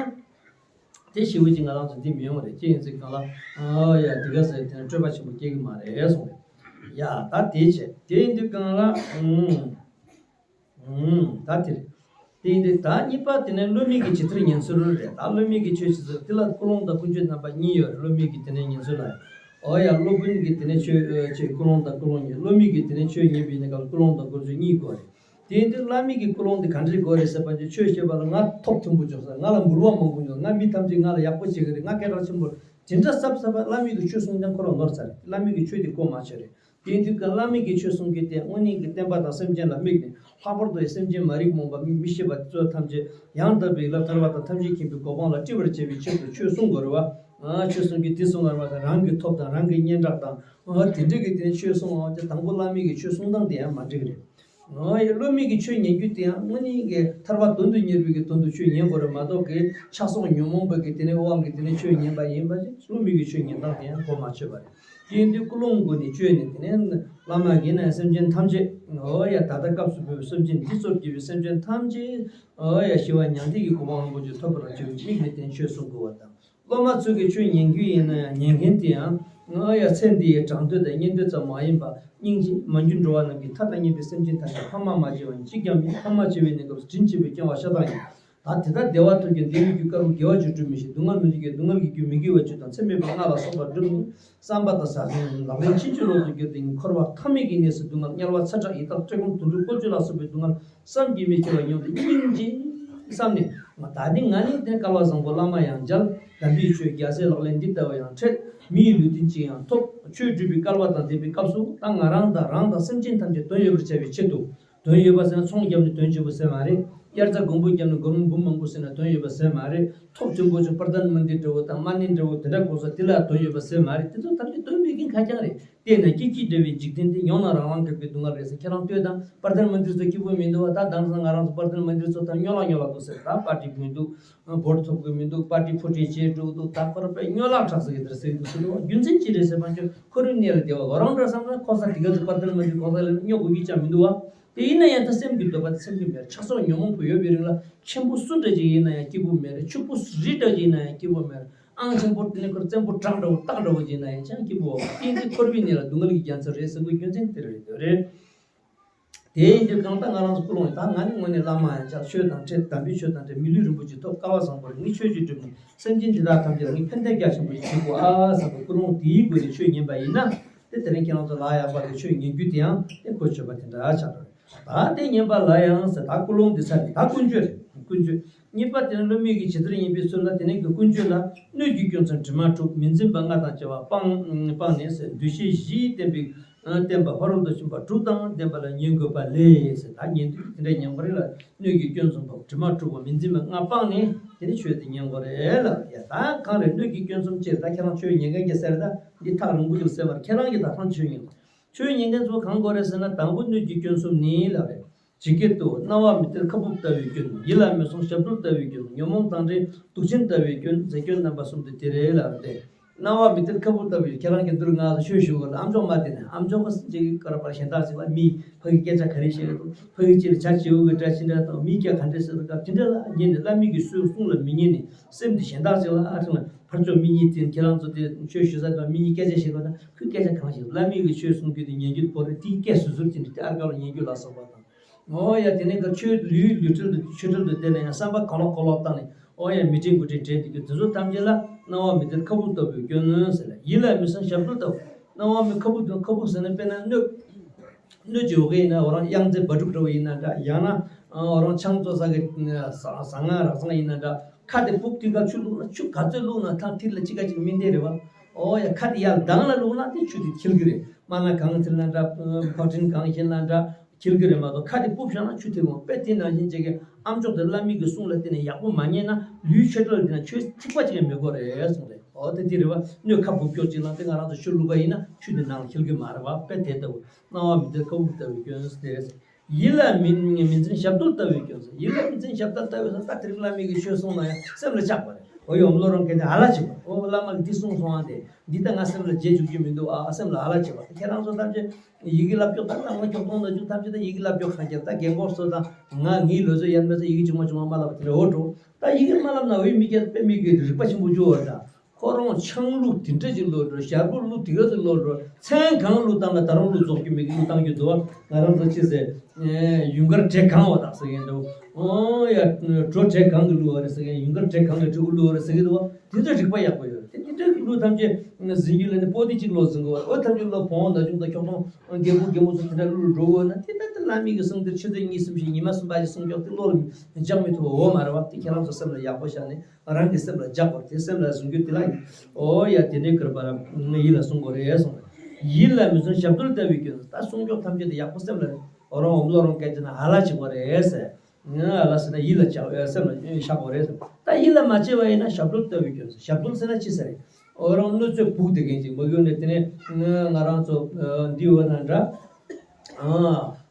དེ་ཞེ་པོ་ཅིག་ང་རང་ཚོ་འདི་མི་ཡོང་བ་རེད། ཅི་ཡིན་ཟེར་གང་ལ། ཨ་ཡ་འདི་ག་ཟེར་དེ་ནས་སྤྲོས་པ་ཆེན་པོ་སྐྱེ་གི་མ་རེད་གསུངས་རེད། ཡ་ད་དེ་བྱས་དེ་ཡིན་དུས་གང་ལ། ཨུམ། ཨུམ། ད་དེ་རེད། དེ་ཡིན་དུས་ད་གཉིས་པ་དེ་ནས་སློབ་མའི་གི་ཇི་ལྟར་ཉན་ཚུལ་རེད། ད་སློབ་མའི་གི་ཆོས་ཇི་ལྟར་དེ་ལ་ཀུན་སློང་དང་ཀུན་སྤྱོད་རྣམ་པ་གཉིས་ཡོད་རེད། སློབ་མའི་གི་དེ་ནས་ཉན་ཚུལ་ལ། ཨོ་ཡ་སློབ་དཔོན་གྱི་དེ་ནས་ཆོས་ཆོས་ཀུན་སློང་དང་ཀུན་སློང་གཉིས། སློབ་མའི་གི་དེ་ནས་ཆོས་ཉན་པའི་གནས་སྐབས་ཀུན་སློང་དང་ཀུན་སྤྱོད་གཉིས་དགོས་རེད། དེ་ཡིན་དུས་བླ་མའི་གི་ཀུན་སློང་དེ་ག་འདྲས་དགོས་རེད་ཟེར་བ་ཅིག་ཆོས་བཤད་པ་ལ་ང་ཐོབ་ཐུན་པོ་འཇོག་ས། ང་ལ་འབུལ་བ་མང་པོ་འཇོག་ང་མི་ཐམས་ཅད་ང་ལ་ཡག་པོ་བྱེད་ཀྱི་རེད། ང་སྐད་གྲགས་ཆེན་པོ་རེད། དེ་འདྲ་ཟབ་ཟབ་པ་བླ་མའི་གི་ཆོས་གསུང་སྟངས་ཁོ་རང་ནོར་ཚར་རེད། བླ་མའི་གི་ཆོས་དེ་གོ་མ་ཆོད་རེད། དེ་ཡིན་དུས་ཀ་བླ་མའི་གི་ཆོས་གསུང་མཁན་དེ་དངོས་གནས་ཀྱི་བསྟན་པ་དང་སེམས་ཅན་ལ་དམིགས་ནས་ལྷག་པར་དུ་སེམས་ཅན་མ་རིག་རྨོངས་པ་མི་ཤེས་པ་དེ་ཚོ་ཐམས་ཅད་ཡང་དག་པའི་ལམ་ཐར་པ་དང་ཐམས་ཅད་མཁྱེན་པའི་གོ་འཕང་ལ་སྤྲད་པར་བྱེད་པའི་ཆེད་དུ་ཆོས་གསུང་དགོས་རེད་བ། ཆོས་གསུང་རྒྱུ་དེ་གསུང་བར་བ་དང་རང་གི་ཐོབ་དང་རང་གི་སྙན་གྲགས་དང་། ཨ་དེ་འདྲ་གི་དེ་ཆོས་གསུང་བ་དེ་དང་པོ་བླ་མའི་གི་ཆོས་གསུང་སྟངས་དེ་ཡང་མ་འགྲིག་རེད། ཨ་ཡ་སློབ་མའི་གི་ཆོས་ཉན་རྒྱུ་དེ་ཡང་དངོས་གནས་ཀྱི་ཐར་པ་དོན་དུ་གཉེར་བའི་གི་དོན་དུ་ཆོས་ཉན་དགོས་རེད་མ་གཏོགས་གི་ཆགས་སོགས་ཉོན་མོངས་པ་གི་དེ་ནས་དབང་གི་དེ་ནས་ཆོས་ཉན་པ་ཡིན་པ་ཞིག་སློབ་མའི་གི་ཆོས་ཉན་སྟངས་དེ་ཡང་གོ་མ་ཆོད་པ་རེད། དེ་ཡིན་དུས་ཀུན་སློང་སྒོ་ནས་བཅོས་ནས་དེ་ནས་བླ་མ་ཡིན་ན་སེམས་ཅན་ཐམས་ཅད་ཨོ་ཡ་ད་ལྟ་སྐབས་སུ་བབས་པའི་སེམས་ཅན་འདི་ཚོར་གྱུར་པའི་སེམས་ཅན་ཐམས་ཅད་ཨོ་ཡ་ཞི་བ་མྱང་འདས་ཀྱི་གོ་འཕང་རིན་པོ་ཆེ་ཐོབ་པར་བྱེད་པའི་དམིགས་ནས་དེ་ནས་ཆོས་གསུང་དགོས་པ་དང་། སློབ་མ་ཚོས་ཀྱི་ཆོས་ཉན་རྒྱུ་ཡིན་ན་ཡང་ཉན་མཁན་དེ་ཡང་ང་ཡ་ཚེ་འདི་ཡི་གྲངས་འདོད་དང་གཉེན་འདོད་ཙམ་མ་ཡིན་པ་སྙིང་རྗེ་མ་གྱུར་འགྲོ་བ་རྣམས་ཀྱི་མཐའ་དང་མཉམ་པའི་སེམས་ཅན་ཐམས་ཅད་ཕ་མ་མ་བྱས་པ་ཡིན་གཅིག་ཀྱང་མེད། ཕ་མ་བྱས་པའི་གནས་སྐབས་སུ་དྲིན་ཆེ་བའི་སྐྱོ་བ་ཤ་སྟག་ཡིན། ད་དེ་ལྟར་བདེ་བ་ཐོབ་ཀྱང་བདེ་བའི་རྒྱུ་དཀར་པོ་དགེ་བ་ཅིག་བསྒྲུབ་མི་ཤེས། སྡུག་བསྔལ་མི་འདོད་ཀྱང་སྡུག་བསྔལ་གྱི་རྒྱུ་མི་དགེ་བ་བཅུ་དང་ཚད་མེད་པའི་ལྔ་ལ་སོགས་པ་བསྒྲུབ་ནས་བསམ་པ་དང་ཟག་བཅས་ལག་ལེན་ཕྱིན་ཅི་ལོག་ཏུ་གྱུར་ཏེ་འཁོར་བ་ཐ་མལ་གྱི་གནས་སུ་སྡུག་བསྔལ་དམྱལ་བ་ཚ་ཁྲག་ཡི་དྭགས་བཀྲེས་སྐོམ་དུད་འགྲོ་བཀོལ་སྤྱོད་ལ་སོགས་པའི་སྡུག་བསྔལ་བསམ་གྱིས་མི་ཁྱབ་པ་མྱོང་སྟེ་སྙིང་རྗེ་བསམ་ནས་ང་ད་ནི་ང་ནི་དེ་སྐལ་བ་བཟང་པོ་བླ་མ་ཡང་མཇལ། དམ་པའི་ཆོས་རྒྱལ་སྲས་ལག་ལེན་འདི་ལྟ་བུ་ཡང་འཕྲད། མི་ཡི་ལུས་རྟེན་ཅིག་ཡང་ཐོབ། ཆོས་སྒྲུབ་པའི་སྐལ་བ་དང་ལྡན་པའི་སྐབས་སུ་ད་ང་རང་དང་རང་དང་སེམས་ཅན་ཐམས་ཅད་དོན་ཡོད་པར་བྱ་བའི་ཆེད་དུ། དོན་ཡོད་པ་ཟེར་ན་ཚོང་བརྒྱབ་ནས་དོན་ཆེན་པོ་ཟེར་མ་རེད། དབྱར་རྩྭ་དགུན་འབུ་བརྒྱབ་ནས་སྒོར་མོ་འབུམ་མང་པོ་ཟེར་ན་དོན་ཡོད་པ་ཟེར་མ་རེད། ཐོབ་ཆེན་པོ་ཆུང་པར་དན་མ་འདི་འདྲ་བོ་དང་མ་ནི་འདྲ་བོ་དེ་འདྲ་དགོས་ས་དེ་ལ་དོན་ཡོད་པ་ཟེར་མ་རེད། དེ་ཚོ་ཐམས་ཅད་དོན་མེད་མཁན་ཁ་རྐྱང་རེད། དེས་ན་སྐྱེ་འཆི་བྲལ་བའི་འཇིག་རྟེན་འདི་ཡང་ན་རང་དབང་དྲག་པའི་སྡུག་བསྔལ་རེད་ཟེར་ཁྱེད་རང་ལྟོས་དང་། པར་དན་མ་འདི་ཚོ་སྐྱིད་པོ་མི་འདུག་བ། ད་དེང་སང་ང་རང་ཚོ་པར་དན་མ་འདི་ཚོ་ད་སྨྱོ་ལག་སྨྱོ་ལག་འདུག་ཟེར། ད་པར་ཊི་མི་འདུག་བོ་ཊི་ཐོབ་གི་མི་འདུག་པར་ཊི་ཕུ་ཊི་བྱས་འགྲོ་འདུག་ད་ཁོ་ར་དཔེ་སྨྱོ་ལག་དྲག་ཟེར་གི་དེར་ཟེར་གི་འདུག་ཟེར་འདུག་རྒྱུ་མཚན་ཅི་རེད་ཟེར་བ་ཅོ་ཁོ་རའི་གནས་ལ་བདེ་བ་ལོ་རང་འདྲ་བསམ་ན་ཁོ་ས་དེ་ག་ཚོད་པར་དན་མ་འདི་ཁོ་ས་ལ་སྨྱོ་དགོས་ཀྱི་ཅང་མི་འདུག་བ། དེ་ཡིན་ན་ཡང་ད་སེམས་ཀྱི་འདོད་པ་དེ་སེམས་ཀྱི་མེད། ཆགས་སོགས་ཉོན་མོངས་པ་ཡོད་པའི་རིང་ལ་ཆེན་པོ་སུ་འདྲ་ཅིག་ཡིན་ན་ཡང་སྐྱིད་པོ་མེད་རེད། ཕྱུག་པོ་རི་འདྲ་ཅིག་ཡིན་ན་ཡང་སྐྱིད་པོ་མེད་རེད། ཨང་ཆེན་པོ་དེ་ནི་ཁོར་བཙན་པོ་བྲག་འདྲ་བོ་སྟག་འདྲ་བོ་ཅིག་ཡིན་ན་ཡང་ཅང་སྐྱིད་པོ་མེད་པ། དེ་ཡིན་དུས་འཁོར་བའི་གནས་ལ་སྡུག་བསྔལ་གྱི་རྒྱ་མཚོ་རེད་ཟེར་དགོས་རྒྱུ་མཚན་དེ་རེད་དེ་རེད། དེ་ཡིན་དུས་གང་ལྟར་ང་རང་ཚོ་ཀུན་སློང་ཡིན། ད་ང་ནི་དངོས་གནས་བླ་མ་ཡང་ཅག་ཆོས་དང་འཕྲད། དམ་པའི་ཆོས་དང་འཕྲད། མི་ལུས་རིན་པོ་ཆེ་ཐོབ། སྐལ་བ་བཟང་པོ་རེད། ངས་ཆོས་ཅིག་བསྒྲུབས་ནས་སེམས་ཅན་འདི་དག་ཐམས་ཅད་ལ་ངས་ཕན་བདེ་རྒྱ་ཆེན་པོ་ཞིག་བྱེད་དགོས་ཨ་བསམ་པའི་ཀུན་སློང་དེའི་སྒོ་ནས་ཆོས་ཉན་པ་ཡིན་ན། དེ་དེ་རིང་ཁྱེད་རང་ཚོ་ལ་ཡག་པ་གི་ཆོས་ཉན་རྒྱུ་དེ་ཡང་དེ་གོ་ཆོད་པ་དེ་འདྲ་ཆགས་འགྲོ་རེད། ད་དེ་ཉན་པ་ལ་ཡང་ཟེར། ད་ཀུན་སློང་འདི་ཚར་ནས་ད་ཀུན་སྤྱོད་རེད། ཀུན་སྤྱོད། གཉིས་པ་དེ་ནི་སློབ་མའི་གི་ཇི་ལྟར་ཉན་པའི་ཚུལ་ལ། དེ་ནས་ཀྱི་ཀུན་སྤྱོད་ལ་སྣོད་ཀྱི་སྐྱོན་ཚང་དྲི་མ་དྲུག་མི་འཛིན་པ་ལྔ་དང་བཅས་པ་སྤངས་སྤངས་ནས་ཟེར། འདུ་ཤེས་བཞིའི་བསྟན་པའི་བསྟན་པ་ཕ་རོལ་ཏུ་ཕྱིན་པ་དྲུག་དང་ལྡན་པ་ལ་ཉན་དགོས་པ་ལས་ཟེར། ད་ཉན་དུས་དེ་འདྲ་ཉན་པ་རེད་ལ། སྣོད་ཀྱི་སྐྱོན་ཚང་པ་དྲི་མ་དྲུག་པ་མི་འཛིན་པ་ལྔ་སྤངས་ནས་ དེ་ནི་ཆོས་དེ་ཉན་དགོས་རེད་ལབ། ཡ་ད་གང་རེད། སྣོད་ཀྱི་སྐྱོན་གསུམ་སྤྱིར་ད་ཁྱེད་རང་ཆོས་ཉན་མཁན་གྱིས་ཟེར། ད་འདི་ཐག་རིང་པོ་ཅིག་ཟེར་བར་ཁྱེད་རང་གིས་ད་ཐང་ཆོས་ཉན། ཆོས་ཉན་མཁན་ཚོ་གང་དགོས་རེད་ཟེར་ན། དང་པོ་སྣོད་ཀྱི་སྐྱོན་གསུམ་ནི་ལབ་རེད། ཇི་སྐད་དུ། རྣ་བ་མི་གཏད་ཁ་སྦུབ་ལྟ་བུའི་སྐྱོན། ཡིད་ལ་མི་ཟུང་ཞབས་རྡོལ་ལྟ་བུའི་སྐྱོན། ཉོན་མོངས་དང་བྲལ་དུག་ཅན་ལྟ་བུའི་སྐྱོན་ཟེར། སྐྱོན་རྣམ་པ་གསུམ་དེ་དེ་རེད་ལབ་རེད་དེ། རྣ་བ་མི་གཏད་ཁ་སྦུབ་ལྟ་བུའི། ཁྱེད་རང་གིས་འདིར་ང་ལ་ཆོས་ཞུ་དགོས་ལ། ཨ་མཆོག་མ་དེ་ནས་ཨ་མཆོག་ག་ཅིག་ག་ར་པར་གཞན་དག་ཅིག་ལ་མི་ཕ་གི་སྐད་ཆ་ག་རེ་བཤད་ཀྱི་འདུག་ཕ་གི་ཅིག་ལ་བྱ་བྱིའུ་གི་སྒྲ་ཅི་འདྲ་དང་། མིའི་སྐད་ག་འདྲ་ཟེར་འདུག་སྐབས་དེ་འདྲ་ལ་ཉན་ནས་བླ་མའི་གི་གསུང་ལ་མི་ཉན་ནས་སེམས་དེ་གཞན་དག་ཅིག་ལ། ཨ་ཁྲིད་ལ་ཕར་ཕྱོགས་མི་གཉིས་དེ་ཁྱེད་རང་ཚོ་དེ་ཆོས་ཞུ་ས་དང་མི་གཉིས་སྐད་ཆ་བཤད་པ་ན། ཁོས་སྐད་ཆ་གང་བཤད། བླ་མའི་གི་ཆོས་གསུང་རྒྱུ་དེ་ཉན་རྒྱུ་བོར་རེད། དེའི་སྐད་སོ་སོར་ཅི་འདྲ་དེ་ཨར་ཀ་ལ་ཉན་རྒྱུ་ལ་སོགས་པ་དང་། ཨོ་ཡ། དེ་ནས་ག་ཆོས་ལུས་ལུས་ཁྲིད་དུ་ཆོས་ཁྲིད་དུ་བསྡད་ན་ཡང་བསམ་པ་གང་ལོག་གང་ལོག་བཏང་ནས། ཨོ་ཡ། མི་དྲན་དགུ་དྲན་དྲན་དེ་གི་དེ་ཚོ་ཐམས་ཅད་ལ་རྣ་བ་མི་གཏད་ཁ་སྦུབ་ལྟ་བུའི་སྐྱོན་ཟེར་ལ། ཡིད་ལ་མི་ཟུང་ཞབས་རྡོལ་ལྟ་བུ། རྣ་བ་མི་ཁ་སྦུབ་དང་། ཁ་སྦུབ་ཟེར་ན་དཔེར་ན་སྣོད། སྣོད་ཀྱི་འོག་ཡིན་ན་འོ་རང་གཡང་རྩེ་བ་ཕྲུག་འདྲ་བོ་ཡིན་ན་འདྲ། ཡང་ན་འོ་རང་ཆང་བཙོ་ས་གི་ཟ་ཟ་ང་རག་ཟང་ཡིན་ན་འདྲ། ཁ་དེ་སྦུབ་དེ་ག་ཆུ་བླུགས་ན། ཆུ་ག་ཚོད་བླུགས་ན་ཐང་ཐིག་ལ་ཅི་ག་ཅིག་མི་འདེ་རེད་བ། ཨོ་ཡ། ཁ་དེ་ཡར་གདང་ལ་བླུགས་ན་དེ་ཆུ་དེ་འཁྱིལ་གི་རེད། མ་ན་གང་འཁྱིལ་ན་འདྲ། ཕག་ཕྲན་གང་འཁྱིལ་ན་འདྲ། འཁྱིལ་གི་རེད་མ་གཏོགས། ཁ་དེ་སྦུབ་བཞག་ན་ཆུ་ཐིག་འོང་། དཔེ་དེ་ནང་བཞིན་བྱེད་ཀྱི་ཨ་མཆོག་དེ་བླ་མའི་གི་གསུང་ལ་བརྟེན་ནས་ཡག་པོ་མ་ཉན་ན་ལུས་ཆོས་འཕྲུལ་དེ་ན་ཆོས་ཐིག་པ་ཅིག་ཡང་མི་དགོས་རེད་གསུངས་རེད། ཨོ་དེ་དེ་རེད་བ། སྣོད་ཁ་སྦུབ་སྐྱོར་ཅིག་ལ་དེ་ང་རང་ཚོ་ཆུ་བླུགས་པ་ཡིན་ན་ཆུ་དེ་ནང་ལ་འཁྱིལ་གི་མ་རེད་བ། དཔེ་དེ་ལྟ་བུ། རྣ་བ་མི་གཏད་ཁ་སྦུབ་ལྟ་བུའི་སྐྱོན་ཟེར། ཡིད་ལ་མི་མི་འཛིན་ཞབས་རྡོལ་ལྟ་བུའི་སྐྱོན་ཟེར། ཡིད་ལ་མི་འཛིན་ཞབས་རྡོལ་ལྟ་བུའི་ཟེར། ད་དེ་རིང་བླ་མའི་གི་ཆོས་གསུངས་ན་ཡང་སེམས་ལ་བཅག་པ་རེད། ཨོ་ཡོམ་ལོ་རང་གལ་ཏེ་ཨ་ལ་བྱེད་པ། ཨོ་བླ་མ་གིས་འདི་གསུངས་སོང་ཨ། དེ་འདི་ད་ང་སེམས་ལ་བརྗེད་བཅུག་རྒྱུ་མི་འདུག་ཨ། སེམས་ལ་ཨ་ལ་བྱེད་པ། ཁྱེད་རང་ཚོ་ཐམས་ཅད་ཡི་གེ་བསླབ་སྐྱོར་ད་ལྟ་ང་ཁྱོག་གཏོང་ན་བཅུག་ཐམས་ཅད་ད་ཡི་གེ་བསླབ་སྐྱོར་གང་བྱེད། ད་རྒན་གོག་ཚོ་དང་ང་ངའི་ལོ་ཚོད་ཡར་མེད་ཚེ་ཡི་གེ་ཆུང་མ་ཆུང་མ་མ་བསླབ་པ་དེ་འདྲ་འོ་འགྲོ། ད་ཡི་གེ་མ་བསླབ་ན་འོས་མི་སྐྱེ། དཔེ་མི་སྐྱེ། རིག་པ་ཆེན་པོ་བཅུ་བ་འདྲ། ཁོ་རང་ཆང་བླུགས་དེ་འདྲ་ཅིག་བླུགས་འགྲོ། ཞར་བུ་བླུགས་དེ་ག་ཚོད་བླུགས་འགྲོ། མཚན་གང་བླུགས་བཏང་ན་ད་རུང་བླུགས་རྫོགས་རྒྱུ་མེད་གི་བླུགས་བཏང་རྒྱུ་འདུག་བ། ང་རང་ཚོ་ཅི་ཟེར། ཡུངས་ཀར་བྲེ་གང་བ་དག་ཟེར་མཁན་འདུག་ཨོ་ཡ། གྲོ་བྲེ་གང་གི་བླུགས་བ་རེད་ཟེར་མཁན། ཡུངས་ཀར་བྲེ་གང་གི་གྲོ་བླུགས་བ་རེད་ཟེར་གི་འདུག་བ། དེ་ཚོ་རིག་པ་ཡག་པོ་ཡོད་རེད། དེ་དེ་འདྲ་གི་བླུགས་ཐམས་ཅད་འཛིན་རྒྱུ་ལ་ནི་པོ་ཏི་གཅིག་ལོ་འཛིན་དགོས་བ། ཨོ་ཐམས་ཅད་ལོ་བོང་ནག་ཆུང་དང་ཁྱོག་ཐོང་རྒན་པོ་རྒན་པོ་ཚོ་དེ་འདྲ་བླུགས་འགྲོ་དགོས་ན། དེ་ལྟ་དེ་བླ་མའི་གི་གསུང་དེ་ཆུ་ཚོད་གཉིས་གསུམ་བཞི་ཉི་མ་གསུམ་པ་ཞིག་གསུང་ཀྱོག་དེ་བློ་ལ་འཇགས་མི་ཐུབ་བ་འོ་མ་རེད་བ། དེ་ཁྱེད་རང་ཚོ་སེམས་ལ་ཡག་པོ་བཞག་ནས། རང་གི་སེམས་ལ་འཇགས་པར་དེ་སེམས་ལ་བཟུང་རྒྱུ་དེ་ལ་ཡིན། ཨོ་ཡ། དེ་ནས་གུར་པ་ར་ཡིད་ལ་བཟུང་དགོས་རེད་གསུངས། ཡིད་ལ་མི་བཟུང་ཞབས་རྡོལ་ལྟ་བུའི་སྐྱོན། ད་གསུང་ཀྱོག་ཐམས་ཅད་དེ་ཡག་པོ་སེམས་ལ། ཨོ་རང་འོམ་ལོ་རང་སྐད་ཅིག་ན་ཨ་ལ་བྱེད་དགོས་རེད་ཟེར། ཨ་ལ་ཟེར་ན་ཡིད་ལ་བཅག་སེམས་ལ་བཞག་དགོས་རེད་ཟེར། ད་ཡིད་ལ་མ་བྱས་པ་ཡིན་ན་ཞབས་རྡོལ་ལྟ་བུའི་སྐྱོན་ཟེར། ཞབས་རྡོལ་ཟེར་ན་ཅི་ཟེར་རེད། ཨོ་རང་སྣོད་ཚོས་བུག་དེ་གན་ཅིག་མ་གྱུར་ནས། དེ་ནས་ང་རང་ཚོ་འདི་འོ་ན་འདྲ།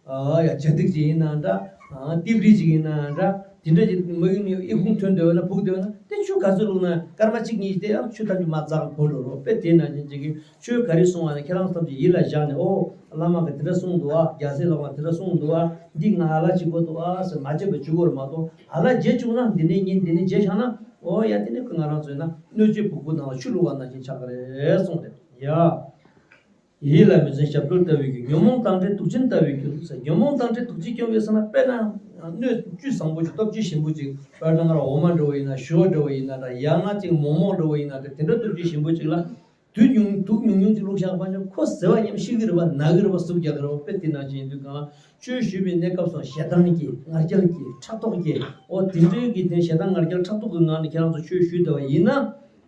ཨ་ཡ་བྱ་ཐིག་ཅིག་ཡིན་ན་འདྲ། ཨ་ཏིབ་རི་ཅིག་ཡིན་ན་འདྲ། དེ་འདྲ་ཅིག་མ་ཡིན་ནི་ཨི་ཁུང་ཐོན་འདོད་ན་བུག་འདོད་ན་དེ་ཆུ་ག་ཚོད་བླུགས་ན་སྐར་མ་གཅིག་གཉིས་དེ་ཡང་ཆུ་ཐམས་ཅད་མ་འཛག་གོ་འགྲོ་རོགས། དཔེ་དེ་ནང་བཞིན་ཅིག་གི་ཆོས་ག་རེ་གསུང་བ་ན་ཁྱེད་རང་ཐམས་ཅད་ཡིད་ལ་བཞག་ནས། ཨོ་བླ་མ་གི་དེ་འདྲ་གསུངས་འདུག་ཨ། རྒྱལ་སྲས་ལག་པ་དེ་འདྲ་གསུངས་འདུག་ཨ། འདི་ང་ཨ་ལ་བྱེད་དགོས་འདུག་ཨ་ཟེར་མ་བརྗེད་པ་བྱེད་དགོས་རེད་མ་གཏོགས། ཨ་ལ་བརྗེད་བཅུག་ན་འདི་ནས་ཉིན་འདི་ནས་བརྗེད་བཞག་ན། ཨོ་ཡ། དེ་ནས་ཁོ་ང་རང་ཚོས་ན་སྣོད་བཅུད་བུག་པོ་ནང་ལ་ཆུ་བླུགས་པ་ནང་བཞིན་ཆགས་ཀྱི་རེད་གསུངས་རེད་ཡ། ཡིད་ལ་མི་འཛིན་ཞབས་རྡོལ་ལྟ་བུའི་སྐྱོན། ཉོན་མོངས་དང་བྲལ་དུག་ཅན་ལྟ་བུའི་སྐྱོན་ཟེར། ཉོན་མོངས་དང་བྲལ་དུག་ཅན་སྐྱོན་ཡོད་ཟེར་ན། དཔེར་ན་སྣོད་བཅུད་བཟང་པོ་ཞིག་སྟོབས་ཆེ་ཞིམ་པོ་ཅིག་དཔེར་ན་ང་རང་འོ་མ་འདྲ་བོ་ཡིན་ན། ཞོ་འདྲ་བོ་ཡིན་ན་འདྲ། ཡང་ན་ཅིག་མོག་མོག་འདྲ་བོ་ཡིན་ན་འདྲ། དེ་འདྲ་སྟོབས་ཆེ་ཞིམ་པོ་ཅིག་ལ་དུག་ཉུང་དུག་ཉུང་ཉུང་ཅིག་བླུགས་བཞག་པ་ཡིན་ན་ཁོ་ཟ་བ་ཉམས། ཤི་གི་རེད་བ། ན་གི་རེད་བ། ཟུག་རྒྱག་གི་རེད་བ། དཔེ་དེ་ནང་བཞིན་ཡིན་དུས་གང་ལ་ཆོས་ཞུས་པའི་གནས་སྐབས་སུ་ཞེ་སྡང་སྐྱེ། ང་རྒྱལ་སྐྱེ། ཕྲག་དོག་སྐྱེ། འོ་དེ་འདྲའི་གི་དེ་ཞེ་སྡང་ང་རྒྱལ་ཕྲག་དོག་གི་ངང་ནས་ཁྱེད་རང་ཚོ་ཆོས་ཞུས་བསྡད་པ་ཡིན་ན།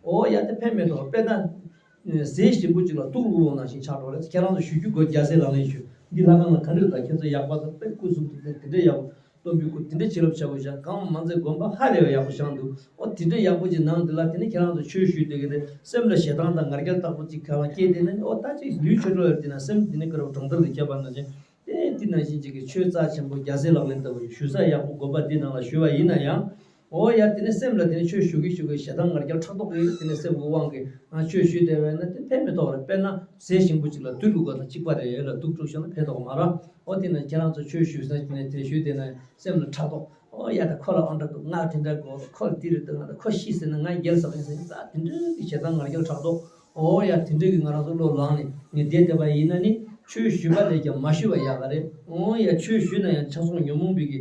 འོ་ཡ། དེ་ཕན་མེད་དོ། དཔེར་ན། ཟས་ཞིམ་པོ་ཅིག་ལ་དུག་བླུགས་ནང་བཞིན་ཆགས་འགྲོ་རེད། ཁྱེད་རང་ཚོ་ཞུ་རྒྱུ་དགོས། རྒྱལ་སྲས་ལག་ལེན་ཞུ། འདི་ལྷ་ཁང་ལ་ག་འདྲ་དང་ཁྱེད་ཚོ་ཡག་པ་དང་དཔེ་སྐུ་གཟུགས་དེ་དེ་འདྲ་ཡག་པོ། སྟོན་པའི་སྐུ་དེ་འདྲ་བྱིན་རླབས་ཆེ་བོ་བཞག་གང་མ་ཚད་དགོན་པ་ཧ་ལས་པ་ཡག་པོ་བཞེངས་འདུག་འོ་དེ་འདྲ་ཡག་པོ་ཅིག་ནང་དེ་ལ་དེ་ནས་ཁྱེད་རང་ཚོ་ཆོས་ཞུས་དེ་གི་དེ་སེམས་ལ་ཞེ་སྡང་དང་ང་རྒྱལ་དག་པོ་ཅིག་ག་ལ་སྐྱེས། དེ་ནས་འོ་ད་ཅིག་ལུས་ཆོས་འགྲོ་ཡ་དེ་ན་སེམས་དེ་ནས་ཀ་ར་གྲོང་རྡལ་དུ་ཁྱབ་པ་ནང་བཞིན། དེ་དེ་ནང་བཞིན་ཅིག་གི་ཆོས་རྩ་ཆེན་པོ་རྒྱལ་སྲས་ལག་ལེན་ལྟ་བུ་ཞུ་ས་ཡག་པོ་དགོན་པ་འདི་ནང་ལ་ཞུ་བ་ཡིན་ན་ཡང་། འོ་ཡ། དེ་ནས་སེམས་ལ་དེ་ནས་ཆོས་ཞུ་གི་ཞུ་གི་ཞེ་སྡང་ང་རྒྱལ་ཕྲག་དོག་གི་དེ་ནས་སེམས་ཀྱི་དབང་གིས་ང་ཆོས་ཞུས་བསྡད་པས་ན་དེ་ཕན་མི་ཐོགས་རེད། དཔེར་ན་ཟས་ཞིམ་པོ་ཅིག་ལ་དུག་བླུགས་པ་དང་གཅིག་པ་རེད་ལ། དུག་བླུགས་བཞག་ན་ཕན་ཐོགས་མ་རེད། འོ་དེ་ནས་ཁྱེད་རང་ཚོ་ཆོས་ཞུ་ས་དེ་ནས་དེ་ཞུས་བསྡད་ན་སེམས་ལ་ཕྲག་དོག་འོ་ཡ། ད་ཁོ་ལ་ཨང་འདྲ་འདུག་ང་ལ་དེ་འདྲ་དགོས། ཁོ་ལ་དེ་རེད་འདུག་ང་ལ་ཁོ་ཤི་ཟེར་ན་ང་རྒྱལ་ཟ་གི་ཡིན་ཟེར་ན། ད་དེ་འདྲའི་གི་ཞེ་སྡང་ང་རྒྱལ་ཕྲག་དོག་འོ་ཡ། དེ་འདྲའི་གི་ང་རང་ཚོ་བློ་ལངས་ནས་ངས་བསྡད་བསྡད་པ་ཡིན་ན་ནི། ཆོས་ཞུས་པ་ལས་ཀྱང་མ་ཞུས་པ་ཡག་ག་རེད། འོ་ཡ། ཆོས་ཞུས་ན་ཡང་ཆགས་སོང་ཉོན་མོངས་པའི་གི་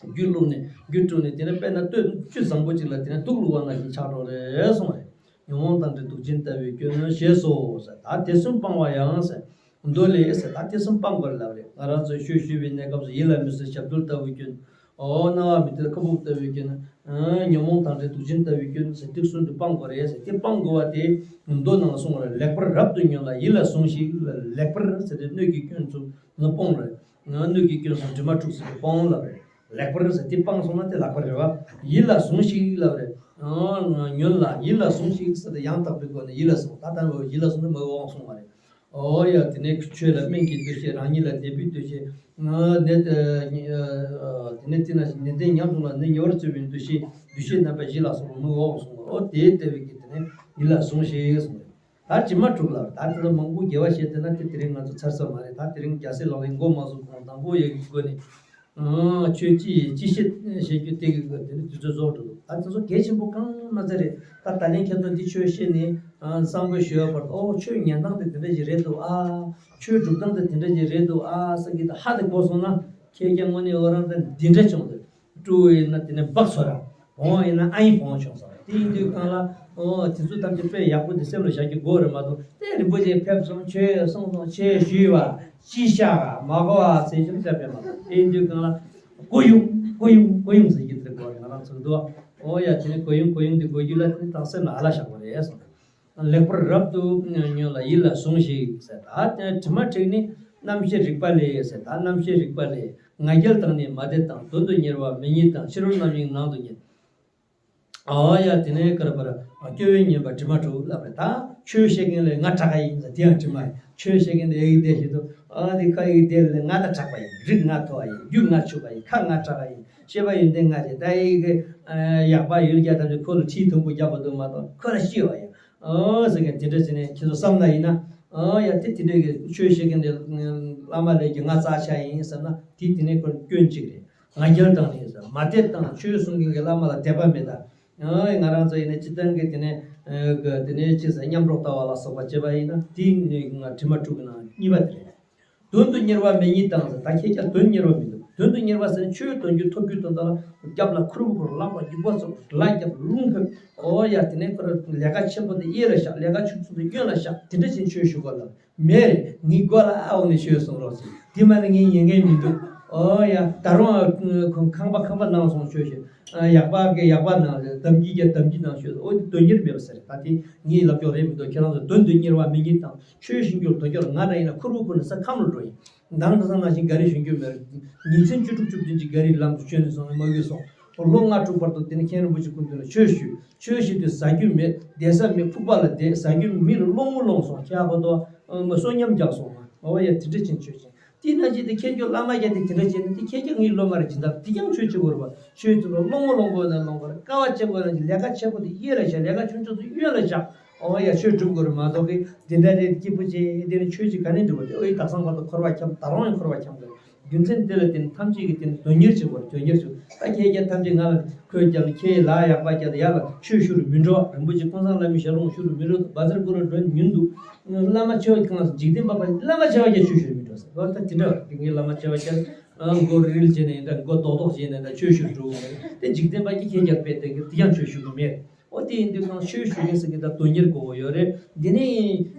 རྒྱུ་བླུགས་ནས་རྒྱུ་དཀྲུགས་ནས། དེ་ནས་དཔེར་ན་སྟོད་བཅུད་བཟང་པོ་ཅིག་ལ་དེ་ནས་དུག་བླུགས་པ་ནང་བཞིན་ཆགས་འགྲོ་རེད་གསུངས་རེད། ཉོན་མོངས་དང་བྲལ་དུག་ཅན་ལྟ་བུའི་སྐྱོན་ནི་ཞེས་སོ་ཟེར། ད་དེ་གསུམ་སྤང་བ་ཡང་ཟེར། མདོ་ལས་ཟེར། ད་དེ་གསུམ་སྤང་དགོས་ལབ་རེད། ང་རང་ཚོས་ཆོས་ཞུས་པའི་གནས་སྐབས་སུ་ཡིད་ལ་མི་བཟུང་ཞབས་རྡོལ་ལྟ་བུའི་སྐྱོན། འོ་རྣ་བ་མི་གཏད་ཁ་སྦུབ་ལྟ་བུའི་སྐྱོན། ཨ་ཉོན་མོངས་དང་བྲལ་དུག་ཅན་ལྟ་བུའི་སྐྱོན་ཟེར། དེ་གསུམ་དེ་སྤང་དགོས་རེད་ཟེར། དེ་སྤང་དགོས་པ་དེ་མདོ་ནང་ལ་གསུངས་པ་རེད། ལེགས་པར་རབ་ཏུ་ཉོན་ལ་ཡིད་ལ་ཟུངས་ཤིག་ལ། ལེགས་པར་ཟེར་དེ་སྣོད་ཀྱི་སྐྱོན་གསུམ་ལ་སྤོང་རེད། སྣོད་ཀྱི་སྐྱོན་གསུམ་དྲི་མ་དྲུག་ཟེར་དེ་སྤོང་ལབ་རེད། ལེགས་པར་ཟེར་དེ་སྤངས་སོང་ན་དེ་ལེགས་པར་རེད་བ། ཡིད་ལ་ཟུངས་ཤིག་ལབ་རེད། ཨང་། ཉོན་ལ་ཡིད་ལ་ཟུངས་ཤིག་ཟེར་ཏེ་ཡང་དག་པའི་སྒོ་ནས་ཡིད་ལ་ཟུངས། ད་ལྟ་བུ་ཡིད་ལ་ཟུངས་ནི་མ་འོངས་སོང་བ་རེད། ཨོ་ཡ། དེ་ནས་ཆོས་ལ་སྨན་གྱི་འདུ་ཤེས། རང་ཉིད་ལ་ནད་པའི་འདུ་ཤེས། ཨ་ནད་དེ་ནས་དེ་ན་ནད་ལྡན་ཉམ་ཆུང་ལ་ནད་ཉེ་བར་བརྩི་བའི་འདུ་ཤེས། འདུ་ཤེས་རྣམ་པ་བཞི་ལ་སོགས་པ་མི་འོང་གསུངས་པ། ཨོ་དེའི་ལྟ་བའི་གི་དེ་ནས་ཡིད་ལ་ཟུངས་ཤིག་གསུངས་པས། ད་དྲི་མ་དྲུག་ལ་ད་དེ་ལ་མང་པོ་རྒྱས་པ་བཤད་དེ་ན་དེ་དེ་རིང་ང་ཚོ་ཚར་ས་མ་རེད། ད་དེ་རིང་རྒྱལ་སྲས་ལག་ལེན་མགོ་མ་བཟུང་གོང་དང་པོ་ཡ་གི་སྒོ་ནས། ཨང་། ཆོས་ཅི་ཡིན་ཅི་ཤེས་བཤད་རྒྱུ་དེ་གི་དེ་ནི་དུས་ཚོད་རྫོགས་འགྲོ་འདུག་ད་དེ་ཚོ་གལ་ཆེན་པོ་གང་མ་ཚད་རེད། ད་ད་ལན་ཁྱེད་ཚོ་འདི་ཆོས་བཤད་ནས་ཨང་བསམ་བློ་ཞུ་བ་བར་དུ། ཨོ་ཆོས་ཉན་སྟངས་དེ་དེ་འདྲ་ཞིག་རེད་འདུག་ཨ། ཆོས་སྒྲུབ་སྟངས་དེ་དེ་འདྲ་ཞིག་རེད་འདུག་ཨ་ཟེར་གི་ད་ཧ་དེ་གོ་སོང་ན། ཁྱེད་ཀྱང་དངོས་གནས་ཨོ་རང་ད་འདི་འདྲ་བྱུང་འདུག་སྤྲུལ་ཡིན་ན་དེ་ནས་འབག་ཚོ་ར། བོང་ཡིན་ན་ཨ་ཡིན་བོང་བྱུང་སོང་། དེ་ཡིན་དུས་གང་ལ། ཨོ་དེ་ཚོ་ཐམས་ཅད་དཔེ་ཡག་པོ་དེ་སེམས་ལ་བཞག་རྒྱུ་དགོས་རེད་མ་གཏོགས། དེ་རིན་པོ་ཆེ་ཕེབས་སོང་། ཆོས་གསུངས་སོང་། ཆོས་ཞུས་པ། ཅི་བྱ་མ་གོ་བ་ཟེར་ཞིག་བྱ་བས་མ་གཏོགས། དེ་ཡིན་དུས་གང་ལ། གོ་ཡུང་གོ་ཡུང་གོ་ཡུང་ཟེར་གྱི་དེ་དགོས་རེད། ང་རང་ཚོ་འདུག་ཨོ་ཡ། དེ་ནས་གོ་ཡུང་གོ་ཡུང་དེ་དགོས་རྒྱུ་ལ་དེ་ནི་དང་སེམས་ལ་ཨ་ལ་བཞག་པ་རེད་གསུངས། ལེགས་པར་རབ་ཏུ་ཉོན་ལ་ཡིད་ལ་ཟུངས་ཤིག་ཟེར། ད་དེ་དྲི་མ་དྲུག་ནི་རྣམ་ཤེས་རིག་པ་ལས་ཟེར། ད་རྣམ་ཤེས་རིག་པ་ལས། ང་རྒྱལ་དང་ནི་མ་དད་དང་། དོན་དུ་གཉེར་བ་མི་སྙིང་དང་། ཕྱི་རོལ་རྣམ་གཡེང་ནང་དུ་ཉལ། ཨོ་ཡ། དེ་ནས་ཀར་པར་སྐྱོ་བས་ཉེན་པ་དྲི་མ་དྲུག་ལབ་རེད། ད་ཆོས་བཤད་མཁན་ལས་ང་དྲག་ག་ཡིན་ཟེར་དེ་ཡང་དྲི་མ་ཡིན། ཆོས་བཤད་མཁན་ལས་ཨེ་ཡིན་དེ་ཞིག་ཏུ། ཨ་དེ་ཁ་ཨེ་ཡིན་དེ་ལས་ང་ད་དྲག་པ་ཡིན། རིགས་ང་མཐོ་བ་ཡིན། རྒྱུད་ང་ཆུང་བ་ཡིན། ཁ་ང་དྲག་ག་ཡིན། སྐྱེས་པ་ཡོན་ཏན་ང་ཆེ། ད་ཨེ་གི་ཡག་པ་ཡུལ་རྒྱ་ཐམས་ཅད་ཁོ་ལ་ཁྲིད་དུམ་བུ་རྒྱག་པ་འདུག་མ་གཏོགས་ཁོ་ལ་སྐྱེ་བ་ཡིན། ཨོ་ཟེར་མཁན་དེ་འདྲ་བྱས་ནས་ཁྱེད་ཚོ་བསམ་ན་ཡིན་ན། ཨོ་ཡ། དེ་དེ་འདྲའི་གི་ཆོས་བཤད་མཁན་དེ་བླ་མ་ལས་ཀྱི་ང་རྩ་ཆག་ཡིན་བསམ་ན། དེ་དེ་ནས་ཁོ་སྐྱོན་གཅིག་རེད། ང་རྒྱལ་དང་ནི་ཟེར། མ་དད་དང་། ཆོས་གསུང་མཁན་གྱི་བླ་མ་ལ་དད་པ་མེད་ད། ཨོ་ང་རང་ཚོ་ཡིན་ན་སྤྱི་བཏང་གི་དེ་ནས་དེ་ནས་ཅི་ཟེར། མཉམ་རོགས་ལྟ་བ་ལ་སོགས་པ་བྱེད་པ་ཡིན་ན། དེ་ནི་ང་དྲི་མ་དྲུག་གི་ནང་གཉིས་པ་དེ་རེད། དོན་དུ་གཉེར་བ་མི་སྙིང་དང་ཟེར། ད་ཁྱེད་ཅག་དོན་གཉེར་བ་མི་འདུག་དོན་དུ་གཉེར་བ་ཟེར་ན་ཆོས་དོན་རྒྱུ་ཐོབ་རྒྱུ་དོན་དག་ལ་རྒྱབ་ལ་ཁུར་བོ་ཁུར། ལག་པ་རྒྱུག་པ་བཙུགས། ལ་རྒྱབ་ལུང་ཕེབས། ཨོ་ཡ། དེ་ནས་ཁོ་ར་ལས་ཀ་ཆེན་པོ་དེ་གཡས་ལ་བཞག་ལས་ཀ་ཆུང་ཆུང་དེ་གཡོན་ལ་བཞག་དེ་འདྲ་བྱས་ཆོས་ཞུ་དགོས་ལ། མེད་རེད། ངའི་མགོ་ལ་ཨ་འོ་ནས་ཆོས་གསུང་རོགས་ཟེར། དེ་མ་ནི་ངས་ཉན་མཁན་མི་འདུག་ཨོ་ཡ། ད་རུང་ཨ་ཁང་པ་ཁང་པ་ནང་སོང་ཆོས་ཞུ། ཨ་ཡག་པ་གི་ཡག་པ་ནང་ཟེར། དམ་གྱི་གི་དམ་གྱི་ནང་ཆོས་ཟེར། ཨོ་དེ་དོན་གཉེར་མེད་པ་ཟེར། ད་དེ་ངའི་ལབ་ཀྱོག་རེད་མི་འདུག་ཁྱེད་རང་ཚོ་དོན་དུ་གཉེར་བ་མི་སྙིང་དང་། ཆོས་བྱེད་རྒྱུར་དོན་གཉེར། ང་འདྲ་ཡིན་ན་ཁུར་བོ་ཁུར་ནས་ས་ཁམས་ལ་འགྲོ་ཡིན། མདང་དེང་སང་ནང་བཞིན་ག་རེ་བྱེད་རྒྱུ་མེད། ཉིན་མཚན་བཅུ་དྲུག་བཅུ་བདུན་གྱི་ག་རེ་ལམ་དུ་བྱོན་ནས་སོང་། མ་གུས་སོང་། ལོ་ལྔ་དྲུག་བར་དུ་དེ་ནས་མཁན་རིན་པོ་ཆེ་སྐུ་མདུན་ལ་ཆོས་ཞུས། ཆོས་ཞུས་དུས་ཟ་རྒྱུ་མེད། བསྡད་ས་མེད། ཕུག་པ་ལ་བསྡད། ཟ་རྒྱུ་མེད། མི་ལ་སློང་མོ་སློང་སོང་། ཁྱེད་ཨ་ཁོ་ཏོ་མ་བསོད་སྙོམས་རྒྱག་སོང་། ཨོ་ཡ། དེ་འདྲ་ཅན་ཆོས་ཅན། དེ་ན་ཅི་དེ་ཁྱེད་ཀྱི་བླ་མ་རྒྱ་དེ་དེ་འདྲ་བྱས་ན་དེ་ཁྱེད་ཀྱི་ངའི་སློབ་མ་རེད། ཇི་ལྟར་དེ་ཀྱང་ཆོས་བྱེད་དགོས་རེད་པ། ཆོས་དེ་ལ་སློང་མོ་སློང་དགོས་ན་སློང་དགོས་རེད། དཀའ་བ་སྤྱད་དགོས་ན་ལས་ཀ་ཆེ་པོ་དེ་གཡས་ལ་བཞག་ལས་ཀ་ཆུང་ཆུང་དེ་གཡོན་ལ་བཞག་ཨོ་ཡ། ཆོས་སྒྲུབ་དགོས་རེད་མ་གཏོགས་གི་དེ་འདྲ་རེད། སྐྱིད་པོ་བྱས་དེ་ནི་ཆོས་ཅིག་ག་ནས་འགྲུབ་པ་རེད། ཨོ་ཡ། དག་སང་བར་དུ་འཁོར་བ་འཁྱམས། ད་རུང་ཡང་འཁོར་བ་འཁྱམས་དགོས་རེད། རྒྱུ་མཚན་དེ་ལ་བརྟེན་ཐམས་ཅད་ཀྱིས་དེ་ནི་དོན་གཉེར་བྱེད་དགོས་རེད། དོན་གཉེར་བྱེད། ད་ཁྱེད་རྒྱ་ཐམས་ཅད་ང་ལ་ཁོས་རྒྱབ་ལ་ཁྱེད་ལ་ཡག་པ་རྒྱབ་ལ་ཡར་ལ་ཆོས་ཞུ་རུ་མི་འགྲོ། རིན་པོ་ཆེ་ཀུན་བཟང་བླ་མའི་ཞལ་ལུང་ཞུ་རུ་མི་འགྲོ། བཛྲ་གུ་རུ་འགྲོ་མྱོང་འདུག་བླ་མ་ཆེ་བ་གང་ལ་འཇིག་རྟེན་པ་བ་བླ་མ་ཆེ་བ་རྒྱ་ཆོས་ཞུ་རུ་མི་འགྲོ་ཟེར། ཨོ་ད་དེ་འདྲ་བ་ངའི་བླ་མ་ཆེ་བ་རྒྱ་མགོ་རིལ་བྱས་ནས་འདྲ། མགོ་རྡོག་རྡོག་བྱས་ནས་འདྲ། ཆོས་ཞུ་རུ་འགྲོ་བ་རེད། དེ་འཇིག་རྟེན་པ་གྱིས་ཁྱེད་རྒྱ་དཔེ་དེ་གི་དེ་ཡང་ཆོས་ཞུ་གི་མེད། ཨོ་དེ་ཡིན་དུས་གང་ཆོས་ཞུ་མཁན་ཟེར་གི་ད་དོན་གཉེར་དགོས་ཡོད་རེད། འདི་ནི་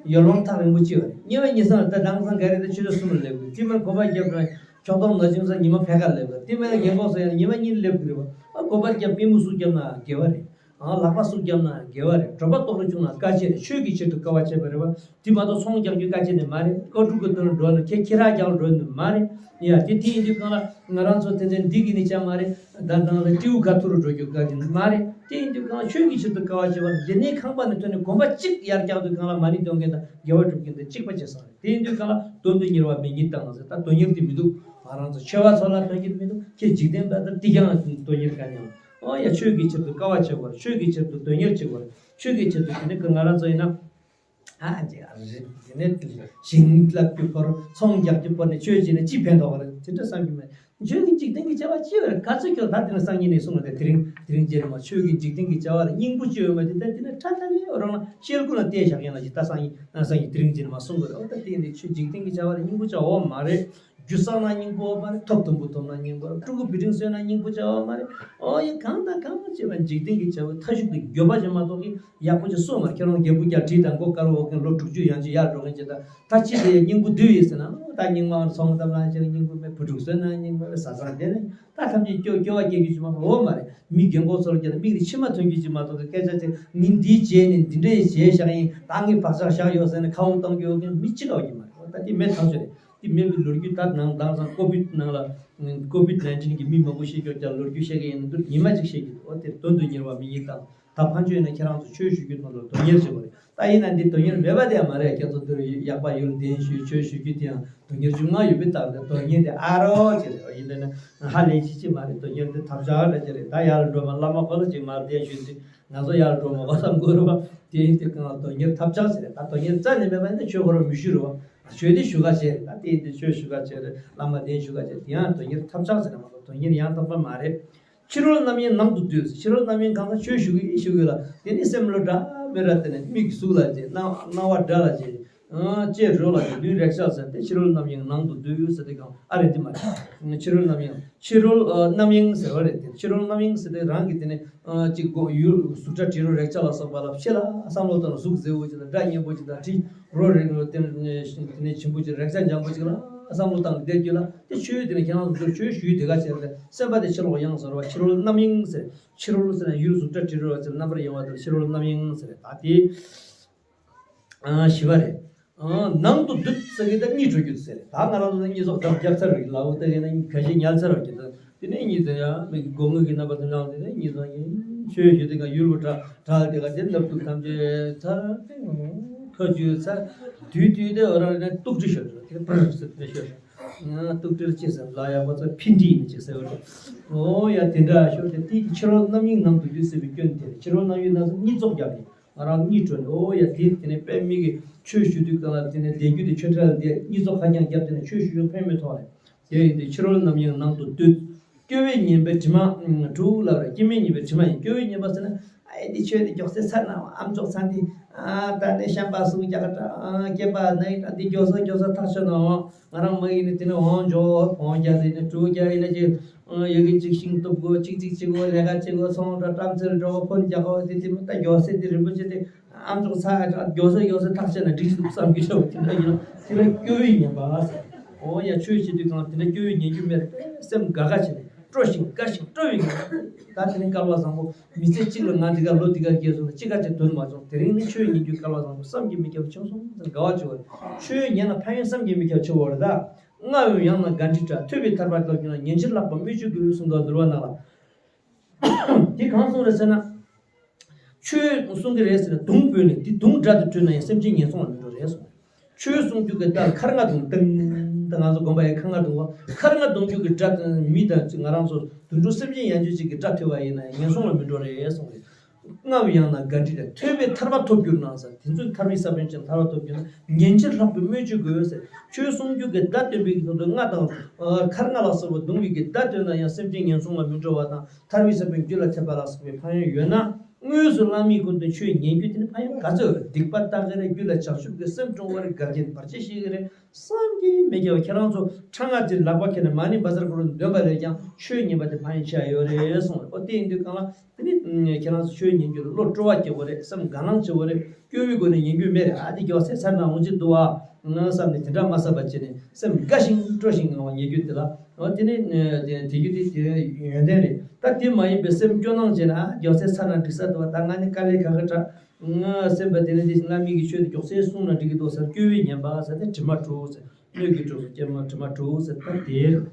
ཡར་ལོངས་ཐག་རིང་པོ་ཅིག་ཡོད་རེད། ཉི་མ་ཉི་སང་ད་དེང་སང་ག་རེ་ད་ཆུ་ཚོད་གསུམ་ལ་སླེབས་དགོས། དེ་མིན་གོམ་པ་རྒྱབ་ན་ཆོག་ཐོག་ན་ཆུང་ས་ཉི་མ་ཕལ་ཁ་སླེབས་དགོས། དེ་མིན་རྒན་གོག་ས་ཡང་ཉི་མ་གཉིས་སླེབས་དགོས་རེད་པ། ཨ་གོམ་པ་རྒྱབ་པུས་མོ་ཟུག་རྒྱབ་ན་དགེ་བ་རེད། ཨ་ལག་པ་ཟུག་རྒྱབ་ན་དགེ་བ་རེད། གྲོད་པ་ལྟོགས་རེ་བྱུང་ན་དཀའ་སྤྱད་རེད། ཆོས་ཀྱི་ཕྱིར་དུ་དཀའ་བ་སྤྱད་པ་རེད་པ། དེ་མ་གཏོགས་ཚོང་རྒྱག་རྒྱུ་དཀའ་སྤྱད་ནི་མ་རེད། ཀ་ཕྲུག་གི་དོན་འགྲོ་ན་ཁྱེད་ཁྱི་ར་རྒྱག་འགྲོ་ནི་མ་རེད། ཡ་དེ་དེ་ཡིན་དུས་གང་ལ་ང་རང་ཚོ་དེ་འདྲ་འདི་གི་ནི་ཅང་མ་རེད། ད་དང་ལ་སྤྲེའུ་ཁ་ཐུར་འགྲོ་རྒྱུ་དཀའ་གི་མ་རེད། དེ་ཡིན་དུས་གང་ལ་ཆོས་ཀྱི་ཕྱིར་དུ་དཀའ་བ་སྤྱད་པ་རེད། དེ་ནས་ཁང་པ་ནས་ཐོན་ནས་གོམ་པ་གཅིག་ཡར་བཀྱག་དུས་གང་ལ་མ་ཎི་འདོན་མཁན་དང་དགེ་བ་སྒྲུབ་མཁན་དང་གཅིག་པ་བྱེད་སོང་རེད། དེ་ཡིན་དུས་གང་ལ་དོན་དུ་གཉེར་བ་མི་གཉིས་དང་ཟེར། ད་དོན་གཉེར་དེ་མི་འདུག་ང་རང་ཚོ་ཆོས་པ་ཚོ་ལ་དོན་གཉེར་མི་འདུག་ཁྱེད་འཇིག་རྟེན་པ་དང་དེ་ཀྱང་དོན་གཉེར་ག་ཉང་། ཨོ་ཡ། ཆོས་ཀྱི་ཕྱིར་དུ་དཀའ་བ་སྤྱད་པར། ཆོས་ཀྱི་ཕྱིར་དུ་དོན་གཉེར་བྱེད་པར། ཆོས་ཀྱི་ཕྱིར་དུ་དེ་ནི་ང་རང་ཚོ་ཡིན་ན། ཨ་ཅེ་ཨ་རེ་དེ་ནས་ཞིང་བསླབ་རྒྱུ་བོར། ཚོང་རྒྱག་རྒྱུ་བོར་ནས་ཆོས་བྱས་ནས་ཅི་ཕན་ཐོགས་པ་རེད། དེ་འདྲ་བསམ་གྱི་མེད། ཆོས་ཀྱི་འཇིག་རྟེན་གྱི་བྱ་བ་ཅི་ཡོད་རེད། ག་ཚོད་ཁྱོད་ད་དེ་ནས་སང་ཉིན་ནས་གསུང་བ་དེ་དེ་རིང་དེ་རིང་རྗེས་ནས་མ་ཆོས་ཀྱི་འཇིག་རྟེན་གྱི་བྱ་བ་ལ་སྙིང་པོ་ཅི་ཡོད་མ་དེ་ད་དེ་ནས་ཁྲ་ཁྲ་ལས་རོགས་ན་ཤེལ་སྒོ་ལ་བལྟས་བཞག་ཡིན་ལ་ཅི་ད་སང་ཉིན་སང་ཉིན་དེ་རིང་རྗེས་ནས་མ་གསུང་དགོས་རེད། འོ་ད་དེ་ནས་ཆོས་འཇིག་རྟེན་གྱི་བྱ་བ་ལ་སྙིང་པོ་ཅི་ཡོད་མ་རེད། རྒྱུ་བསགས་ན་སྙིང་པོ་མ་རེད། ཐོབ་དུམ་བུ་ཐོབ་ན་སྙིང་པོ་རེད། ཕྲུ་གུ་བུ་ཕྲུག་གསོས་ན་སྙིང་པོ་ཅི་ཡོད་མ་རེད། ཨོ་ཡ། གང་དང་གང་བྱེད་པ་འཇིག་རྟེན་གྱི་བྱ་བ་མཐའ་གཞུག་ཏུ་འགྱོད་པ་ཅན་མ་གཏོགས་ཀྱི་ཡག་པོ་ཅིག་གསུངས་མ་རེད། ཁྱེད་རང་རྒྱལ་པོ་རྒྱ་བྲིས་དང་མགོ་དཀར་བོ་མཁན་ལོ་དྲུག་ཅུ་ཡན་ཆད་ཡར་འགྲོ་མཁན་ཅིག་དང་ད་ཅི་དེ་སྙིང་པོ་བསྡུས་ཡོད་ཟེར་ན། ཨོ་ད་སྙིང་མ་ཚོང་བཏབ་ན་ཅིག་སྙིང་པོ་མེད། བུ་ཕྲུག་གསོས་ན་སྙིང་པོ་མེད། བཟའ་ཚང་དེ་ནས་ད་ཐམས་ཅད་སྐྱོ་སྐྱོ་བ་སྐྱེ་རྒྱུ་ཅིག་མ་གཏོགས། འོ་མ་རེད། མི་རྒན་གོག་ཚོ་ལ་ཁྱེད་ད་མིག་ནས་མཆི་མ་ཐོན་རྒྱུ་ཅིག་མ་གཏོགས་ཀྱི་སྐད་ཆ་ཅིག་ངས་འདིའི་རྗེས་ནས་འདི་འདྲའི་བྱས་བཞག་ཡིན། ད་ངས་བག་ཆགས་བཞག་ཡོད་ཟེར་ནས་ཁ་འུ་གཏོང་རྒྱུ་ཡོད་མཁན་མི་གཅིག་ལ་ཡོད་ཀྱི་མ་རེད། ད་དེ་མེད་ཐག་ཆོད་རེད། དེ་མེད་པའི་ལོ་རྒྱུས། ད་ནང་དེང་སང་ཀོ་བིད་ནང་ལ་ཀོ་བིད་ནའིན་ཊིན་གྱིས་མི་མང་པོ་ཤི་ཀྱོག་ཀྱང་ལོ་རྒྱུས་བཤད་ཀྱི་ཡིན་ན། འདིར་ཉི་མ་གཅིག་བཤད་ཀྱི་འདུག་འོ་དེར་དོན་དུ་གཉེར་བ་མི་ཡིན་དང་། ད་ཕན་ཆོད་ན་ཁྱེད་རང་ཚོ་ཆོས་ཞུ་རྒྱུ་ཐོག་ལ་དོན་གཉེར་བྱེད་དགོས་རེད། ད་ཡིན་ན་འདི་དོན་གཉེར་མེད་པ་དེ་ཡང་མ་རེད། ཁྱེད་ཚོ་འདིར་ཡག་པ་ཡུལ་གདན་ཞུས་ཆོས་ཞུ་རྒྱུ་དེ་ཡང་དོན་གཉེར་བྱུང་ང་ཡོད་པའི་སྟབས་ཀྱིས་དོན་གཉེར་དེ་ཨ་རོགས་ཅེས་རེད། ཡིན་པས་ན་ཧ་ལས་ཅི་ཅི་མ་རེད། དོན་གཉེར་དེ་ཐབས་ཆག་འདྲ་ཅིག་རེད། ད་ཡར་འགྲོ་མ་བླ་མ་ཁོ་ལ་ཅིག་མར་གདན་ཞུས་ཏེ་ང་ཚོ་ཡར་འགྲོ་མ་བ་བསམ་དགོས་རེད་བ། དེ་ཡིན་དུས་གང་ལ་དོན་གཉེར་ཐབས་ཆག་ཟེར་རེད། ད་དོན་གཉེར་རྩ་ནས་མེད་པ་ཡིན་ན་ཆོས་ཁོ་རང་མི་ཞུ་རེད་བ། ཆོས་དེ་ཞུ་ག་བྱས་རེད། ད་དེ་ཡིན་དུས་ཆོས་ཞུ་ག་བྱས་རེད། བླ་མ་གདན་ཞུ་ག་བྱས་རེད། དེ་ཡང་དོན་གཉེར་ཐབས་ཆག་ཟེར་རེད་མ་གཏོགས་དོན་གཉེར་ཡང་དག་པ་མ་རེད། ཕྱི་རོལ་རྣམ་གཡེང་ནང་དུ་སྡོད། ཕྱི་རོལ་རྣམ་གཡེང་གང་ཟག་ཆོས་ཞུ་གི་ཞུ་གི་ལ་དེ་ནི་སེམས་བློ་འདྲ་མི་འདྲ་དེ་ནི་མིག་གཟུགས་ལ་བྱེད། སྣང་སྣང་བ་སྒྲ་ལ་བྱེད། ལྕེ་རོ་ལ་བྱེད། ལུས་རེག་བྱ་ཟེར་ཏེ་ཕྱི་རོལ་རྣམ་གཡེང་ནང་དུ་སྡོད་ཟེར་ཏེ་གང་ཨ་རེ་འདི་མ་རེད། ཕྱི་རོལ་རྣམ་གཡེང་། ཕྱི་རོལ་ཨ་རྣམ་གཡེང་ཟེར་བ་རེད་དེ། ཕྱི་རོལ་རྣམ་གཡེང་ཟེར་ཏེ་རང་གི་དེ་ནི་ཨ་ཅིག་གོ་ཡུལ་གཟུགས་སྒྲ་དྲི་རོ་རེག་བྱ་ལ་སོགས་པ་ལ་ཕྱི་ལ་བསམ་བློ་བཏང་། གཟུགས་མཛེས་པོ་ཅིག་དང་སྒྲ་སྙན་པོ་ཅིག་དང་དྲི་རོ་རེག་རོ་དེ་ནི་དེ་ནི་ཞིམ་པོ་ཅིག་རེག་བྱ་འཇམ་པོ་ཅིག་ལ་བསམ་བློ་བཏང་སྟེ་བསྡད་རྒྱུ་ལ་དེ་ཆོས་དེ་ནི་ཁྱེད་རང་ཚོ་ཆོས་ཞུས་དེ་ག་བྱས་ཏེ་སེམས་པ་དེ་ཕྱི་ལོགས་གཡེང་ཟེར་བ། ཕྱི་རོལ་རྣམ་གཡེང་ཟེར། ཕྱི་རོལ་ཟེར་ན་ཡུལ་གཟུགས་སྒྲ་དྲི་རོ་ཟེར་རྣམ་པར་གཡེང་བ་དེ་ཕྱི་རོལ་རྣམ་གཡེང་ཟེར། ད་དེ་ཨ་བཞི་པ་རེད། ཨ་ནང་དུ་སྡོད་ཟེར་གི་ད་གཉིད་བྲོ་རྒྱུ་ཟེར། ད་ང་རང་ཚོ་གཉིད་ཚོགས་འདབ་རྒྱབ་ཚར་རེད། ལའོ་ད་ག་ན་ཁ་ཤས་ཉལ་ཚར་བ་གི་ད་དེ་ནས་གཉིད་ཚར་ཡ་མིག་གི་སྒོ་ངོས་ཀྱི་རྣམ་པ་དེ་ལངས་དེ་ནས་གཉིད་ཚར་ཡིན། ཆོས་ཞུ་དེ་ག་ཡུལ་བུ་གྲགས་གྲགས་དེ་ག་དེ་ནབ་ཏུ་ཐམས་ཅད་ཚར་ཏེ་ཁ་ཆུ་ཚར་དུས་དུས་དེ་འོ་རང་རེ་ན་སྟུག་དྲི་ཤོར་དེ་པར་ཟེར་དེ་ཤོར། སྟུག་དྲིལ་ཅི་ཟེར་ལ་ཡག་པོ་ཚོ་ཕི་འདྲི་ཡིན་ཅིག་ཟེར་བ་རེད། འོ་ཡ་དེ་འདྲ་ཤོར་དེ་དེ་ཕྱི་རོལ་རྣམ་གཡེང་ནང་དུ་སྡོད་ཟེར་བའི་སྐྱོན་དེ་རེད། ཕྱི་རོལ་རྣམ་གཡེང་ནང་དུ་གཉིད་ཚོགས་རྒྱབ་ནས། ང་རང་གཉིད་བྲོ་ནས། འོ་ཡ་དེ་དེ་ནས་དཔེ་མི་གི་ཆོས་ཞུ་དུས་གང་ལ་དེ་ནས་བསྡད་རྒྱུ་དེ་ཆོས་ཁྲ་ལ་བསྡད། གཉིད་ཚོགས་ཁ་རྐྱང་བརྒྱབ་དེ་ནས་ཆོས་ཞུ་ཡོང་ཕན་མེད་ཐོག་ནས། དེ་ཡིན་དུས་ཕྱི་རོལ་རྣམ་གཡེང་ནང་དུ་སྡོད། སྐྱོ་བས་ཉེན་པའི་དྲི་མ་དྲུག་ལབ་རེད། སྐྱོ་བས་ཉེན་པའི་དྲི་མ་ཡིན། སྐྱོ་བས་ཉེན་པ་ཟེར་ན་ཨ་ཡེ་འདི་ཆོས་དེ་མགྱོགས་སེ་ཚར་ན་ཨམ་ཅོག་ཚང་དེ་ཨ་ད་ནས་ཤམ་པ་སུ་རྒྱག་ག་ད་སྐེད་པ་ན་ཡི་ད་འདི་མགྱོགས་སེ་མགྱོགས་སེ་ཐག་ཆོད་ན་འོང་། ང་རང་མ་ཡིན་ནི་དེ་ནས་འོང་འཇོག་འོང་རྒྱག་དེ་ནས་དྲུག་རྒྱག་ཡིན་ན་ཅི། ཡ་གི་གཅིག་ཤིང་གཏུབ་དགོས། གཅིག་གཅིག་གཅིག་དགོས། ལས་ཀ་བྱེད་དགོས། ཚོང་འགྲོ་བྲམ་ཟེར་འགྲོ་ཕོན་རྒྱག་དགོས། དེ་དེ་མི་ལྟ་མགྱོགས་སེ་དེ་རིན་པོ་ཆེ་དེ་ཨམ་ཅོག་ཚ་མགྱོགས་སེ་མགྱོགས་སེ་ཐག་བཅད་ན་འགྲིག་གི་འདུག་བསམ་གྱི་ཤོག་དེ་འདྲ་ཡིན་ན་དེ་ལ་སྐྱོ་བས་ཉེན་པ་ཟེར། འོ་ཡ་ཆོས་བྱེད་དུས་གང་དེ་འདྲ་སྐྱོ་བས་ཉེན་རྒྱུ་མེད་རེད། སེམས་དགའ་དགའ་བྱས་ནས་སྤྲོ་ཞིང་དགའ་ཞིང་སྤྲོ་བའི་ངང་ད་དེ་ནི་སྐལ་བ་བཟང་པོ་མི་ཚེ་གཅིག་ལ་ང་འདི་ག་ལོ་འདི་ག་སྐྱེལ་སོང་ན་གཅིག་ག་ཅིག་དོན་མ་བྱུང་། དེ་རིང་ནི་ཆོས་ཉན་རྒྱུའི་སྐལ་བ་བཟང་པོ་བསམ་གྱིས་མི་ཁྱབ་བྱུང་སོང་ཟེར་དགའ་བ་བྱེད་པ་རེད། ཆོས་ཉན་ན་ཕན་ཡོན་བསམ་གྱིས་མི་ཁྱབ་ཆེ་བ་རེད་ད། རྔ་བའི་གཡང་ན་དགའ་འདྲིས་འདྲ། ཐོས་པས་ཐར་པ་ཐོབ་ཀྱང་ཉན་ཕྱིར་ལྷག་པ་སྨོས་ཅི་དགོས་གསུངས་འདུག་འདུལ་བ་ནང་ལ། དེ་གང་གསུངས་རེད་ཟེར་ན། ཆོས་གསུང་གི་རེད་ཟེར་ན་དུང་བོས་ནས་དེ་དུང་སྒྲ་དེ་ཐོས་ན་ཡང་སེམས་ཅན་ངན་སོང་ལ་མི་འགྲོ་རེད་གསུངས། ཆོས་གསུང་རྒྱུ་གི་སྒྲ་ཁར་རྔ་དུང་ཏིང་། ད་ང་ཚོ་དགོན་པ་ཡི་ཁར་རྔ་དུང་བ་ཁར་རྔ་དུང་རྒྱུ་གི་སྒྲ་དེ་མི་དང་ང་རང་ཚོ་དུད་འགྲོ་སེམས་ཅན་ཡང་ཆོས་ཅིག་གི་སྒྲ་ཐོས་པ་ཡིན་ན་ངན་སོང་ལ་མི་འགྲོ་རེད་གསུངས་རེད། རྔ་བའི་གཡང་ན་དགའ་འདྲིས་འདྲ། ཐོས་པས་ཐར་པ་ཐོབ་གྱུར་ན་ཟེར། དེ་ཚོས་ཐར་པའི་ས་བོན་ཅན་ཐར་པ་ཐོབ་གྱུར་ན་ཉན་ཕྱིར་ལྷག་པའི་སྨོས་ཅི་དགོས་ཟེར། ཆོས་གསུང་རྒྱུ་གི་སྒྲ་ཐོས་པའི་གི་ཐོག་ཏུ་རྔ་དང་ཁར་རྔ་ལ་སོགས་པ་དུང་བའི་གི་སྒྲ་ཐོས་ན་ཡང་སེམས་ཅན་ངན་སོང་ལ་མི་འགྲོ་བ་དང་ཐར་པའི་ས་བོན་རྒྱུད་ལ་ཐེབས་པ་ལ་སོགས་པའི་ཕན་ཡོན་ཡོད་ན། དངོས་སུ་བླ་མའི་སྐུ་མདུན་ཆོས་ཉན་རྒྱུ་དེ་ནི་ཕན་ཡོན་ག་ཚོད་རེད། སྡིག་པ་དག་གི་རེད། རྒྱུད་ལ་བྱང་ཆུབ་ཀྱི་སེམས་འཁྲུངས་པ་རེད། འགལ་རྐྱེན་བར་ཆད་ཞི་གི་རེད། བསམ་གྱིས་མི་ཁྱབ། ཁྱེད་རང་ཚོ་ཁྲ་རྔ་ཅིག་ལག་པ་འཁྱེར་ནས་མ་ཎི་བཛྲ་གུ་རུ་འདོན་པ་ལས་ཀྱང་ཆོས་ཉན་པ་དེ་ཕན་ཡོན་ཆེ་ཡོད་རེད་གསུངས་རེད། ཨོ་དེ་ཡིན་དུས་གང་ལ་དེ་ནི་ཁྱེད་རང་ཚོ་ཆོས་ཉན་རྒྱུ་ལ་བློ་སྤྲོ་བ་སྐྱེ་དགོས་རེད། སེམས་དགའ་སྣང་བྱེད་དགོས་རེད། སྐྱོ་བའི་སྒོ་ནས་ཉན་རྒྱུ་མེད་རེད། ཨ་དེ་མགྱོགས་སེ་ཚར་ན་འོང་ཅི་འདུག་ཨ་བསམ་ནས་དེ་འདྲ་མ་བསམ་པ་བྱས་ནས་སེམས་དགའ་ཞིང་སྤྲོ་ཞིང་ངང་བ་ཉན་རྒྱུ་དེ་ལ། ཨོ་དེ་ནི་དེ་རྒྱུ་དེ་དེ་ཡོན་ཏན་རེད། ད་དེ་མ་ཡིན་པའི་སེམས་སྐྱོ་སྣང་བྱས་ན་ཨ་མགྱོགས་སེ་ཚར་ན་འགྲིག་ས་འདུག་ཨ། ད་ང་ནི་དཀའ་ལས་ཁག་གི་དྲག་ང་སེམས་པ་དེ་ནི་དེ་བླ་མའི་གི་ཆོས་དེ་མགྱོགས་སེ་གསུངས་ན་འགྲིག་གི་འདུག་ཟེར་སྐྱོ་བས་ཉན་པ་ཟེར་ཏེ་དྲི་མ་དྲུག་ཟེར། སྣོད་ཀྱི་སྐྱོན་སོགས་སྐྱེས་མ་དྲི་མ་དྲུག་ཟེར་ད་དེ་རེད།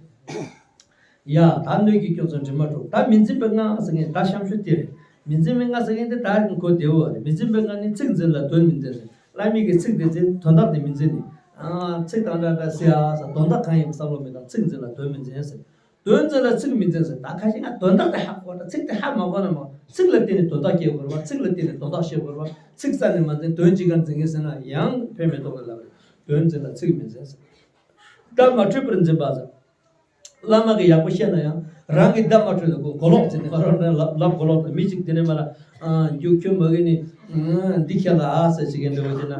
ཡ་ད་སྣོད་ཀྱི་སྐྱོན་སོགས་དྲི་མ་དྲུག་ད་མི་འཛིན་པའི་ལྔ་ཟེར་མཁན་ད་གཤམ་ཤོས་དེ་རེད། མི་འཛིན་པའི་ལྔ་ཟེར་མཁན་དེ་ད་གོ་བདེ་བོ་རེད། མི་འཛིན་པའི་ལྔ་ནི་ཚིག་འཛིན་ལ་དོན་མི་འཛིན་ཟེར། བླ་མའི་གི་ཚིག་དེ་འཛིན་དོན་དག་དེ་མི་འཛིན་ནི། ཨ་ཚིག་དང་འདྲ་འདྲ་ཟེར་ཨ་ཟེར་དོན་དག་གང་ཡིན་པ་བསམ་བློ་མེད་དང་ཚིག་འཛིན་ལ་དོན་མི་འཛིན་ཟེར། དོན་འཛིན་ལ་ཚིག་མི་འཛིན་ཟེར། ད་ཁ་ཤས་ང་དོན་དག་དེ་ཧ་གོ་ད་ཚིག་དེ་ཧ་མ་གོ་ན་མ་ཚིག་ལ་བརྟེན་ནས་དོན་དག་སྐྱེ་དགོས་རེད་བ། ཚིག་ལ་བརྟེན་ནས་དོན་དག་ཤེས་དགོས་རེད་བ། ཚིག་རྩ་ནས་མ་འཛིན་དོན་ཅི་གར་འཛིན་གི་ཟེར་ན་ཡང་ཕན་མེད་དོགས་ལ་ལབ་རེད། དོན་འཛིན་ལ་ཚིག་མི་འཛིན་ཟེར། བརྡ་མ་འཕྲོད་པར་འཛིན་པ་ཟེར། བླ་མ་གིས་ཡག་པོ་བཤད་ན་ཡང་རང་གིས་བརྡ་མ་འཕྲོད་ན་གོ་གོ་ལོག་ཟེར་ནས་ང་རང་རང་ལབ་ལབ་གོ་ལོག་དང་མི་གཅིག་དེ་ནས་མ་ལ་རྒྱུག་ཁྱོད་མ་གི་ནི་འདི་ཁྱེད་ལ་ཨ་ཟེར་ཞིག་གི་འདྲ་བ་ཅི་ན།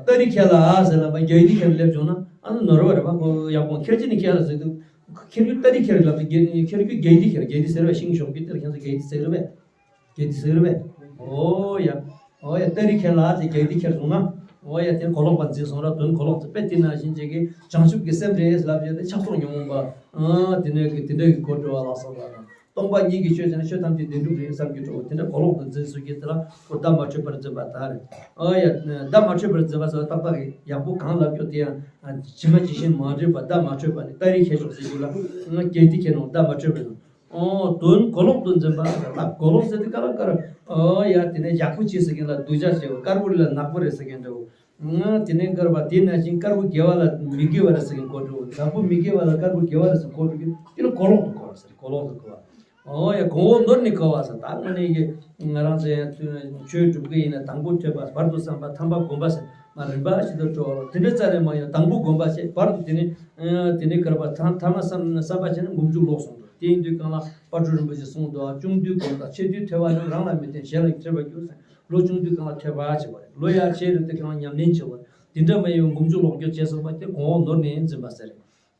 ཏ་རི་ཁྱེད་ལ་ཨ་ཟེར་ལ་མ་རྒྱ་ཡི་ཁྱེད་སླེབས་བྱུང་ན་ཨ་ནི་ནོར་བ་རེད་བ། ཁོ་ཡག་པོ་ཁྱེད་ཅི་ནི་ཁྱེད་ལ་ཟེར་དུས་ཁྱེད་རྒྱུ་ཏ་རི་ཁྱེད་ལབ་དུས་ཁྱེད་རྒྱུ་རྒྱ་ཡི་ཁྱེད་རྒྱ་ཡི་ཟེར་བས་ཤིང་ཤོག་གི་དེར་ཁྱེད་ཚོ་རྒྱ་ཡི་ཟེར་བས། རྒྱ་ཡི་ཟེར་བས། ཨོ་ཡ། ཨོ་ཡ་ཏ་རི་ཁྱེད་ལ་ཨ་ཟེར་རྒྱ་ཡི་ཁྱེད་སོང་ན། ཨོ་ཡ་དེ་གོ་ལོག་པ་འཛིན་སོང་ར་དོན་གོ་ལོག་ཚོ་དཔེ་དེ་ན་བཞིན་བྱེད་ཀྱི་བྱང་ཆུབ་ཀྱི་སེམས་རེད་ལབ་ཡོད་དེ་ཆགས་སོགས་ཉོན་མོངས་པ། ཨ་དེ་ནས་ཀྱི་དེ་འདྲ་གི་གོ་འགྲོ་བ་ལ་སོགས་པ་དང་། སྟོང་པ་ཉིད་ཀྱི་ཆོས་བྱས་ན་ཆོས་ཐམས་ཅད་བདེན་གྲུབ་རེད་བསམ་གྱི་འགྲོ། དེ་འདྲ་གོ་ལོག་ཏུ་འཛིན་སོང་གི་དེ་ལ་ཁོ་བརྡ་མ་འཕྲོད་པར་འཛིན་པ་དག་རེད། ཨ་ཡ། བརྡ་མ་འཕྲོད་པར་འཛིན་པ་ཟེར་བ་ཏག་ཏག་ཡག་པོ་གང་ལབ་རྒྱུ་དེ་ཡང་ཇི་མ་ཇི་བཞིན་མ་འདྲེས་པ། བརྡ་མ་འཕྲོད་པ་ནི་ཏཱ་རེ་ཁྱད་ཆོས་ཟེར་རྒྱུ་ལ་ང་གལ་ཏེ་ཁྱེད་རང་བརྡ་མ་འཕྲོད་པ་ཡིན། ཨོ། དོན་གོ་ལོག་ཏུ་འཛིན་པ་ལ་གོ་ལོག་ཟེར་དུས་ག་ལ་ག་ར། ཨོ་ཡ། དེ་ནས་ཡག་པོ་བྱེད་ཟེར་མཁན་ལ་སྡུག་ཅག་བྱེད་པ། དཀར་པོ་ལ་ནག་པོ་རེད་ཟེར་མཁན་འདྲ་བོ། ང་དེ་ནས་དཀར་པ་དེ་ནང་བཞིན་དཀར་པོ་དགེ་བ་ལ་མི་དགེ་བ་རེད་ཟེར་མཁན་གོ་འགྲོ། ནག་པོ་མི་དགེ་བ་ལ་དཀར་པོ་དགེ་བ་རེད་ཟེར་གོ་འགྲོ་གི། དེ་ལ་གོ་ལོག་ཏུ་གོ་བ་ཟེར། གོ་ལོག་ཏུ་གོ་བ། ཨོ་ཡ། གོང་འོག་ནོར་ནས་གོ་བ་ཟེར། ད་དངོས་གནས་ཀྱི་ང་རང་ཚོའི་ཆོས་སྒྲུབ་ཀྱི་ཡིན་ན་དང་པོ་ཐོས་པ། བར་དུ་བསམ་པ། ཐ་མ་སྒོམ་པ་ཟེར། མ་རིམ་པ་ཞིག་ཏུ་འགྲོ་བ། དེ་འདྲ་རྩ་ནས་མ་ཡོང་། དང་པོ་སྒོམ་པ་བྱས། བར་དུ་དེ་ནས་ཨ་དེ་ནས་དཀར་པ། ཐ་ཐ་མ་བསམ་བསམ་པ་བྱས་ན་སྒོམ་རྒྱུ་ལོག་སོང་འགྲོ། དེ་ཡིན་དུས་གང་ལ་དཔལ་སྤྲུལ་རིན་པོ་ཆེས་གསུངས་འདུག། ཨ། ཆུང་དུས་སྒོམ་དང་ཆེ་དུས་ཐོས་པ་རྣམས། རང་ལ་མི་བརྟེན་གཞན་ལ་ཁྱེར་བར་འགྱུར་ཟེར། ལོ་ཆུང་དུས་གང་ལ་ཐོས་པ་བྱེད་པ་རེད། ལོ་ཡར་ཆེ་རུ་དུས་གང་ལ་ཉམས་ལེན་བྱེད་པ་རེད། དེ་འདྲ་མ་ཡིན་པའི་སྒོམ་རྒྱུ་ལོག་རྒྱུ་བྱས་སོང་བ་དེ་གོང་འོག་ནོར་ནས་འཛིན་པ་ཟེར།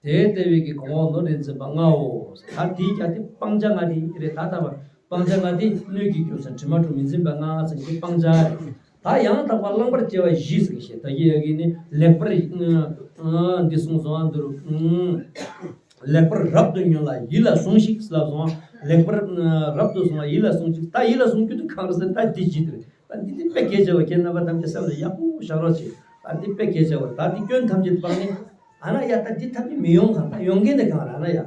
དེ་ལྟ་བུའི་གི་གོང་འོག་ནོར་ནས་འཛིན་པ་ལྔའོ། ད་དེའི་རྒྱ་དེ་སྤང་བྱ་ལྔ་དེ་རེད། ད་ལྟ་བ་སྤང་བྱ་ལྔ་དེ་སྣོད་ཀྱི་རྒྱུ་ཟེར། དྲི་མ་དྲུག་མི་འཛིན་པ་ལྔ་ཟེར་གྱི་སྤང་བྱ་རེད། ད་ཡང་དག་པར་བླང་བར་བྱ་བ་བཞི་ཟེར་གྱི་བཤད། ད་གི་ཡ་གི་ནི་ལེགས་པར་འདི་གསུངས་སོང་། འདི་རུ། ལེགས་པར་རབ་ཏུ་ཉོན་ལ་ཡིད་ལ་ཟུངས་ཤིག་ལབ་སོང་། ལེགས་པར་རབ་ཏུ་བཟུང་བ་ཡིད་ལ་ཟུངས་ཤིག། ད་ཡིད་ལ་ཟུངས་རྒྱུ་དེ་གང་རེད་ཟེར་ན། ད་འདི་ཅི་དེ་རེད། ད་འདི་དེ་དཔེ་གལ་ཆེ་བ། ཁྱེད་རྣམ་པ་ཐམས་ཅད་སེམས་ལ་ཡག་པོ་བཞག་རོགས་བྱེད། ད་འདི་དཔེ་གལ་ཆེ་བ། ད་འདི་སྐྱོན་ཐམས་ཅད་སྤངས་ནས། ཨ་ན་ཡ། ད་འདི་ཐམས་ཅད་མི་ཡོང་གང་། ད་ཡོང་མཁན་དེ་གང་རེད། ཨ་ན་ཡ།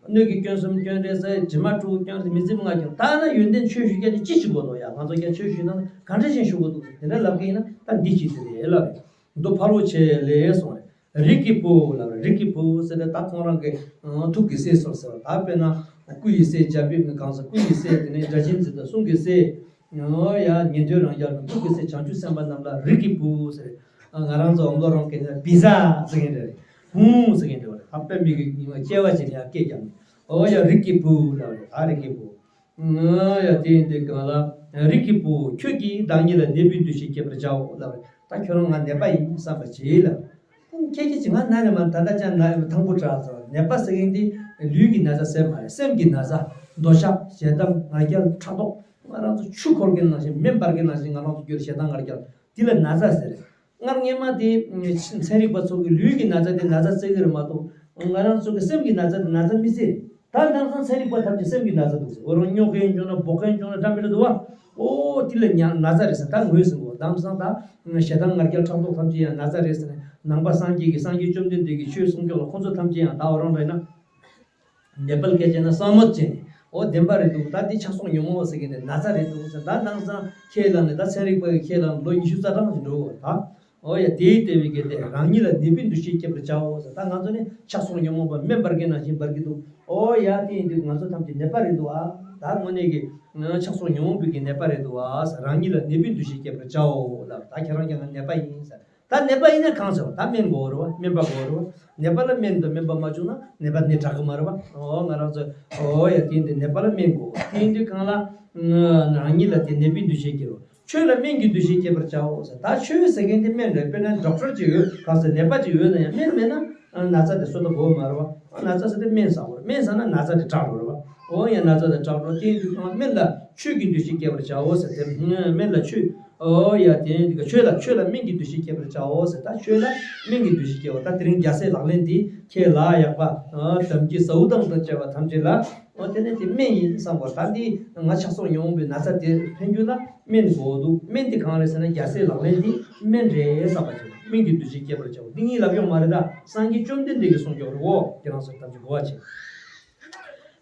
སྣོད་ཀྱི་སྐྱོན་གསུམ་སྐྱོན་རེ་ཟེར། དྲི་མ་དྲུག་སྐྱོན་རེ་ཟེར། མི་འཛིན་པ་ལྔ་སྐྱོན། ད་ན་ཡོན་ཏན་ཆོས་ཞུ་མཁན་དེ་ཅི་ཞུ་དགོས་འདུག་ཡ། ང་ཚོ་ཀྱང་ཆོས་ཞུ་ན་གང་འདྲ་ཞིག་ཞུ་དགོས་འདུག་ཟེར། དེ་འདྲ་ལབ་མཁན་ཡིན་ན་ད་འདི་ཅི་དེ་རེད་ལབ་རེད། མདོ་ཕལ་པོ་ཆེ་ལས་གསུངས་རེད། རིགས་ཀྱི་བུ་ལབ་རེད། རིགས་ཀྱི་བུ་ཟེར་ཏེ་ད་ཁོང་རང་གི་ཨ་ཐུགས་ཀྱི་སྲས་སོ་ཟེར་བ། ད་དཔེར་ན་སྐུ་ཡི་སྲས་རྒྱལ་པོའི་གི་གང་ཟག། སྐུ་ཡི་སྲས་དེ་ནས་སྒྲ་གཅན་འཛིན་དང་གསུང་གི་སྲས། ཨོ་ཡ། ཉན་ཐོས་རང་རྒྱལ་དང་ཐུགས་ཀྱི་སྲས་བྱང་ཆུབ་སེམས་དཔའ་རྣམས་ལ་རིགས་ཀྱི་བུ་ཟེར། ཨ་ང་རང་ཚོ་ཨ་མདོ་རང་གི་ནི་བི་ཟ་ཟེར་མཁན་རེད། བུ་ཟེར་མཁན་རེད་བ། ད་དཔེ་མི་གི་ཉི་མ་སྐྱེ་བ་ཅིག་ལ་སྐད་ཀྱང་། ཨོ་ཡ། རིགས་ཀྱི་བུ་ལབ་རེད། ད་རིགས་ཀྱི་བུ། ཨ་ཡ། དེ་ཡིན་དུས་གང་ལ། རིགས་ཀྱི་བུ་ཁྱོད་ཀྱིས་བདག་ཉིད་ལ་ནད་པའི་འདུ་ཤེས་བསྐྱེད་པར་བྱའོ་ལབ་རེད། ད་ཁྱོད་རང་ང་ནད་པ་ཡིན་བསམ་པ་བྱེད་ལབ། ཁྱེད་ཀྱིས་ཅི་ང་ན་ནས་མ། ད་ལྟ་ཅང་ན་ཡོད་མ། དང་པོ་དྲག་ཙང་ནད་པ་ཟེར་མཁན་དེ་ལུས་ཀྱི་ན་ཚ་ཟེར་མ་རེད། སེམས་ཀྱི་ན་ཚ། འདོད་ཆགས། ཞེ་སྡང་། ང་རྒྱལ། ཕྲག་དོག་ང་རང་ཚོ་ཆུ་འཁོར་མཁན་ནང་བཞིན། མེ་འབར་མཁན་ནང་བཞིན་ང་རང་ཚོ་གྱུར། ཞེ་སྡང་ང་རྒྱལ། འདི་ལ་ན་ཚ་ཟེར། སྔར་སྔོན་མ་དེ་ཚན་རིག་པ་ཚོ་གི་ལུས་ཀྱི་ན་ཚ་དེ་ན་ཚ་བརྩི་གི་རེད་མ་གཏོགས། ང་རང་ཚོ་གི་སེམས་ཀྱི་ན་ཚ་དེ་ན་ཚ་མི་བརྩི། ད་དེང་སང་ཚན་རིག་པ་ཐམས་ཅད་སེམས་ཀྱི་ན་ཚ་འདུག་ཟེར། འོ་རང་སྨྱོ་མཁན་བྱུང་ན། འབོག་མཁན་བྱུང་ན། འདྲ་མི་འདྲ་འདུག་བ། ཨོ་དེ་ལ་ཡང་ན་ཚ་རེད་ཟེར། ད་ངོས་ཟིན་གོ། དེང་སང་ད་ཞེ་སྡང་ང་རྒྱལ་ཕྲག་དོག་ཐམས་ཅད་ཡང་ན་ཚ་རེད་ཟེར་ནས། ནང་པ་སངས་རྒྱས་ཀྱི། སངས་རྒྱས་བཅོམ་ལྡན་འདས་ཀྱི་ཆོས་གསུང་ཕྱོགས་ལ་ཁོང་ཚོ་ཐམས་ཅད་ཡང་ད་འོ་རང་རེད་ན། ནེ་པཱལ་སྐད་བྱས་ན་སང་མོད་བྱས་ནས། ཨོ་བདེན་པ་རེད་འདུག། ད་འདི་ཆགས་སོགས་ཉོན་མོངས་པ་ཟེར་མཁན་དེ་ན་ཚ་རེད་འདུག་ཟེར། ད་དེང་སང་ཁས་བླངས་ནས། ད་ཚན་རིག་པ་གི་ཁས་བླངས་ལོ་ཉི་ཤུ་རྩ་གྲངས་ཅིག་འགྲོ་གི་ཡོད་ད། ཨོ་ཡ། དེའི་ལྟ་བའི་གལ་ཏེ་རང་ཉིད་ལ་ནད་པའི་འདུ་ཤེས་བསྐྱེད་པར་བྱའོ་ཟེར། ད་ང་ཚོ་ནི་ཆགས་སོགས་ཉོན་མོངས་པ་མེ་འབར་མཁན་ནང་བཞིན་འབར་གྱི་འདུག། ཨོ་ཡ། དེ་ཡིན་དུས་ང་ཚོ་ཐམས་ཅད་ནད་པ་རེད་འདུག་ཨ། ད་དངོས་གནས་ཀྱི་ཆགས་སོགས་ཉོན་མོངས་པའི་གི་ནད་པ་རེད་འདུག་ཨ་ཟེར། རང་ཉིད་ལ་ནད་པའི་འདུ་ཤེས་བསྐྱེད་པར་བྱའོ་ལབ། ད་ཁྱེད་རང་ཀྱང་ང་ནད་པ་ཡིན་ཟེར། ད་ནད་པ་ཡིན་ན་གང་ཟེར་བ། ད་སྨན་དགོས་རེད་བ། སྨན་པ་དགོས་རེད་བ། ནད་པ་ལ་སྨན་དང་སྨན་པ་མ་བྱུང་ན་ནད་པ་ནི་དྲག་གི་མ་རེད་བ། ཨོ་ང་རང་ཚོ། ཨོ་ཡ། དེ་ཡིན་དུས་ནད་པ་ལ་སྨན་དགོས། དེ་ཡིན་དུས་གང་ལ། རང་ཉིད་ལ་དེ་ནད་པའི་འདུ་ཤེས་བསྐྱེད་རོགས། ཆོས་ལ་སྨན་གྱི་འདུ་ཤེས་བསྐྱེད་པར་བྱའོ་ཟེར། ད་ཆོས་ཟེར་མཁན་དེ་སྨན་རེད། དཔེར་ན་ཌོག་ཊར་ཅིག་ཡོད། གང་ཟེར་ནད་པ་ཅིག་ཡོད་ན་ཡང་སྨན་མེད་ན་ན་ཚ་དེ་གསོ་ཐབས་དགོས་མ་རེད་བ། ཨ་ན་ཚ་ཟེར་དེ་སྨན་ཟ་དགོས་རེད། སྨན་ཟ་ན་ན་ཚ་དེ་དྲག་འགྲོ་རེད་བ། ཨོ་ཡ། ན་ཚ་དེ་དྲག་འགྲོ། དེ་ཡིན་དུས་གང་ལ་སྨན་ལ་ཆོས་ཀྱི་འདུ་ཤེས་བསྐྱེད་པར་བྱའོ་ཟེར་ཏེ། སྨན་ལ་ཆོས། ཨོ་ཡ། དེ་ཡིན་དུས་ཆོས་ལ། ཆོས་ལ་སྨན་གྱི་འདུ་ཤེས་བསྐྱེད་པར་བྱའོ་ཟེར། ད་ཆོས་ལ་སྨན་གྱི་འདུ་ཤེས་བསྐྱེད་པ། ད་དེ་རིང་རྒྱལ་སྲས་ལག་ལེན་འདི་ཁས་བླངས་ཡག་པ། ཨ་དམ་ཚིག་ཟའུ་དང་དང་བཅས་པ་ཐམས་ཅད་ལ། ཨོ་དེ་ནས་དེ་སྨན་ཡིན་བསམ་དགོས། ད་འདི་ང་ཆགས་སོགས་ཉོན་མོངས་པའི་ན་ཚ་དེ་ཕན་རྒྱུ་ན་སྨན་དགོས་འདུག། སྨན་དེ་གང་རེད་ཟེར་ན་རྒྱལ་སྲས་ལག་ལེན་འདི་སྨན་རེད་བསམ་པ་བྱེད། སྨན་གྱི་འདུ་ཤེས་བསྐྱེད་པར་བྱའོ། འདི་ངས་ལབ་ཡོང་མ་རེད། ད་སངས་རྒྱས་བཅོམ་ལྡན་འདས་ཀྱིས་གསུངས་ཀྱོག་རེད། འོ་ཁྱེད་རང་ཚོ་ཐམས་ཅད་གོ་བ་བྱེད།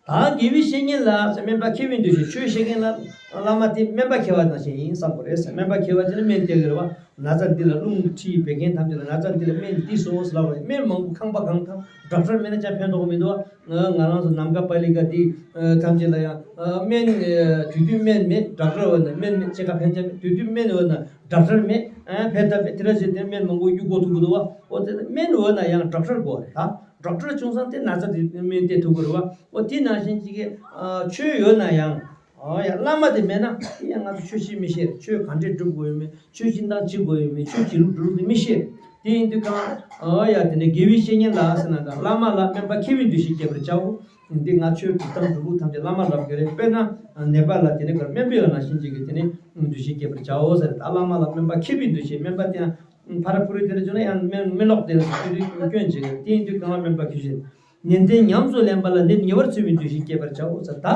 ད་དགེ་བའི་བཤེས་གཉེན་ལ་སྨན་པ་མཁས་པའི་འདུ་ཤེས། ཆོས་བཤད་མཁན་ལ་བླ་མ་དེ་སྨན་པ་མཁས་པ་ནང་བཞིན་ཡིན་བསམ་དགོས་རེད་ཟེར། སྨན་པ་མཁས་པ་དེ་ནི་སྨན་སྟེར་གི་རེད་བ། ན་ཚ་འདི་ལ་རླུང་མཁྲིས་བད་ཀན་ཐམས་ཅད་ལ་ན་ཚ་འདི་ལ་སྨན་འདི་ཟོ་ཟེར་ལབ་པ་རེད། སྨན་མང་པོ་ཁང་པ་གང་ཐམས། ཌོག་ཊར་མེད་ན་ཅང་ཕན་ཐོགས་མི་འདུག་བ། ང་ང་རང་ཚོ་ནམ་མཁའ་པཱ་ལི་ཀ་འདི་ཐམས་ཅད་ལ་ཡང་སྨན། དུས་དུས་སྨན་མེད་ཌོག་ཊར་འོ་ན་སྨན་མེད། ཅི་ག་ཕན་ཅང་མེད། དུས་དུས་སྨན་འོ་ན་ཌོག་ཊར་མེད། ཕན་ཐབས་མེད། དེ་འདྲ་བྱས་ཏེ་སྨན་མང་པོ་གཡུག་དགོས་ཐུག་གི་འདུག་བ། འོ་དེ་སྨན་འོ་ན་ཡང་ཌོག་ཊར་དགོས་རེད་ད། ཌོག་ཊར་བྱུང་ཙང་དེ་ན་ཚ་དེ་སྨན་སྟེར་ཐུབ་ཀྱི་རེད་བ། འོ་དེ་ནང་བཞིན་གཅིག་གི་ཨ་ཆོས་ཡོད་ན་ཡང་། ཨོ་ཡ། བླ་མ་དེ་མེད་ན་དེ་ཡང་ང་ཚོ་ཆོས་བྱེད་མི་ཤེས། ཆོས་ག་འདྲས་སྒྲུབ་དགོས་ཡོད་མེད། ཆོས་སྦྱིན་བདག་བྱེད་དགོས་ཡོད་མེད། ཆོས་བྱེད་ལུགས་སྒྲུབ་ལུགས་དེ་མི་ཤེས། དེ་ཡིན་དུས་གང་། ཨོ་ཡ། དེ་ནས་དགེ་བའི་བཤེས་གཉེན་ལ་ཟེར་ན་གང་། བླ་མ་ལ་སྨན་པ་མཁས་པའི་འདུ་ཤེས་བསྐྱེད་པར་བྱའོ། འདི་ང་ཆོས་སྒྲུབ་སྟངས་སྒྲུབ་ལུགས་ཐམས་ཅད་བླ་མ་ལབ་ཀྱི་རེད། དཔེར་ན་ནད་པ་ལ་དེ་ནས་གར་སྨན་པའི་ནང་བཞིན་གཅིག་གི་དེ་ནས་འདུ་ཤེས་བསྐྱེད་པར་བྱའོ་ཟེར། ད་བླ་མ་ལ་སྨན་པ་མཁས་པའི་འདུ་ཤེས། སྨན་པ་དེ་ཡང་ཕ་ར་ཕུ་རི་དེ་འདྲ་བྱུང་ན་ཡང་སྨན་མི་ལོག་དེ་ནས་སྐྱོན་བྱེད་ཀྱི་རེད། དེ་ཡིན་དུས་གང་ལ་སྨན་པ་མཁས་པའི། ནན་ཏན་ཉམས་སུ་ལེན་པ་ལ་ནད་ཉེ་བར་འཚེ་བའི་འདུ་ཤེས་བསྐྱེད་པར་བྱའོ་ཟེར། ད་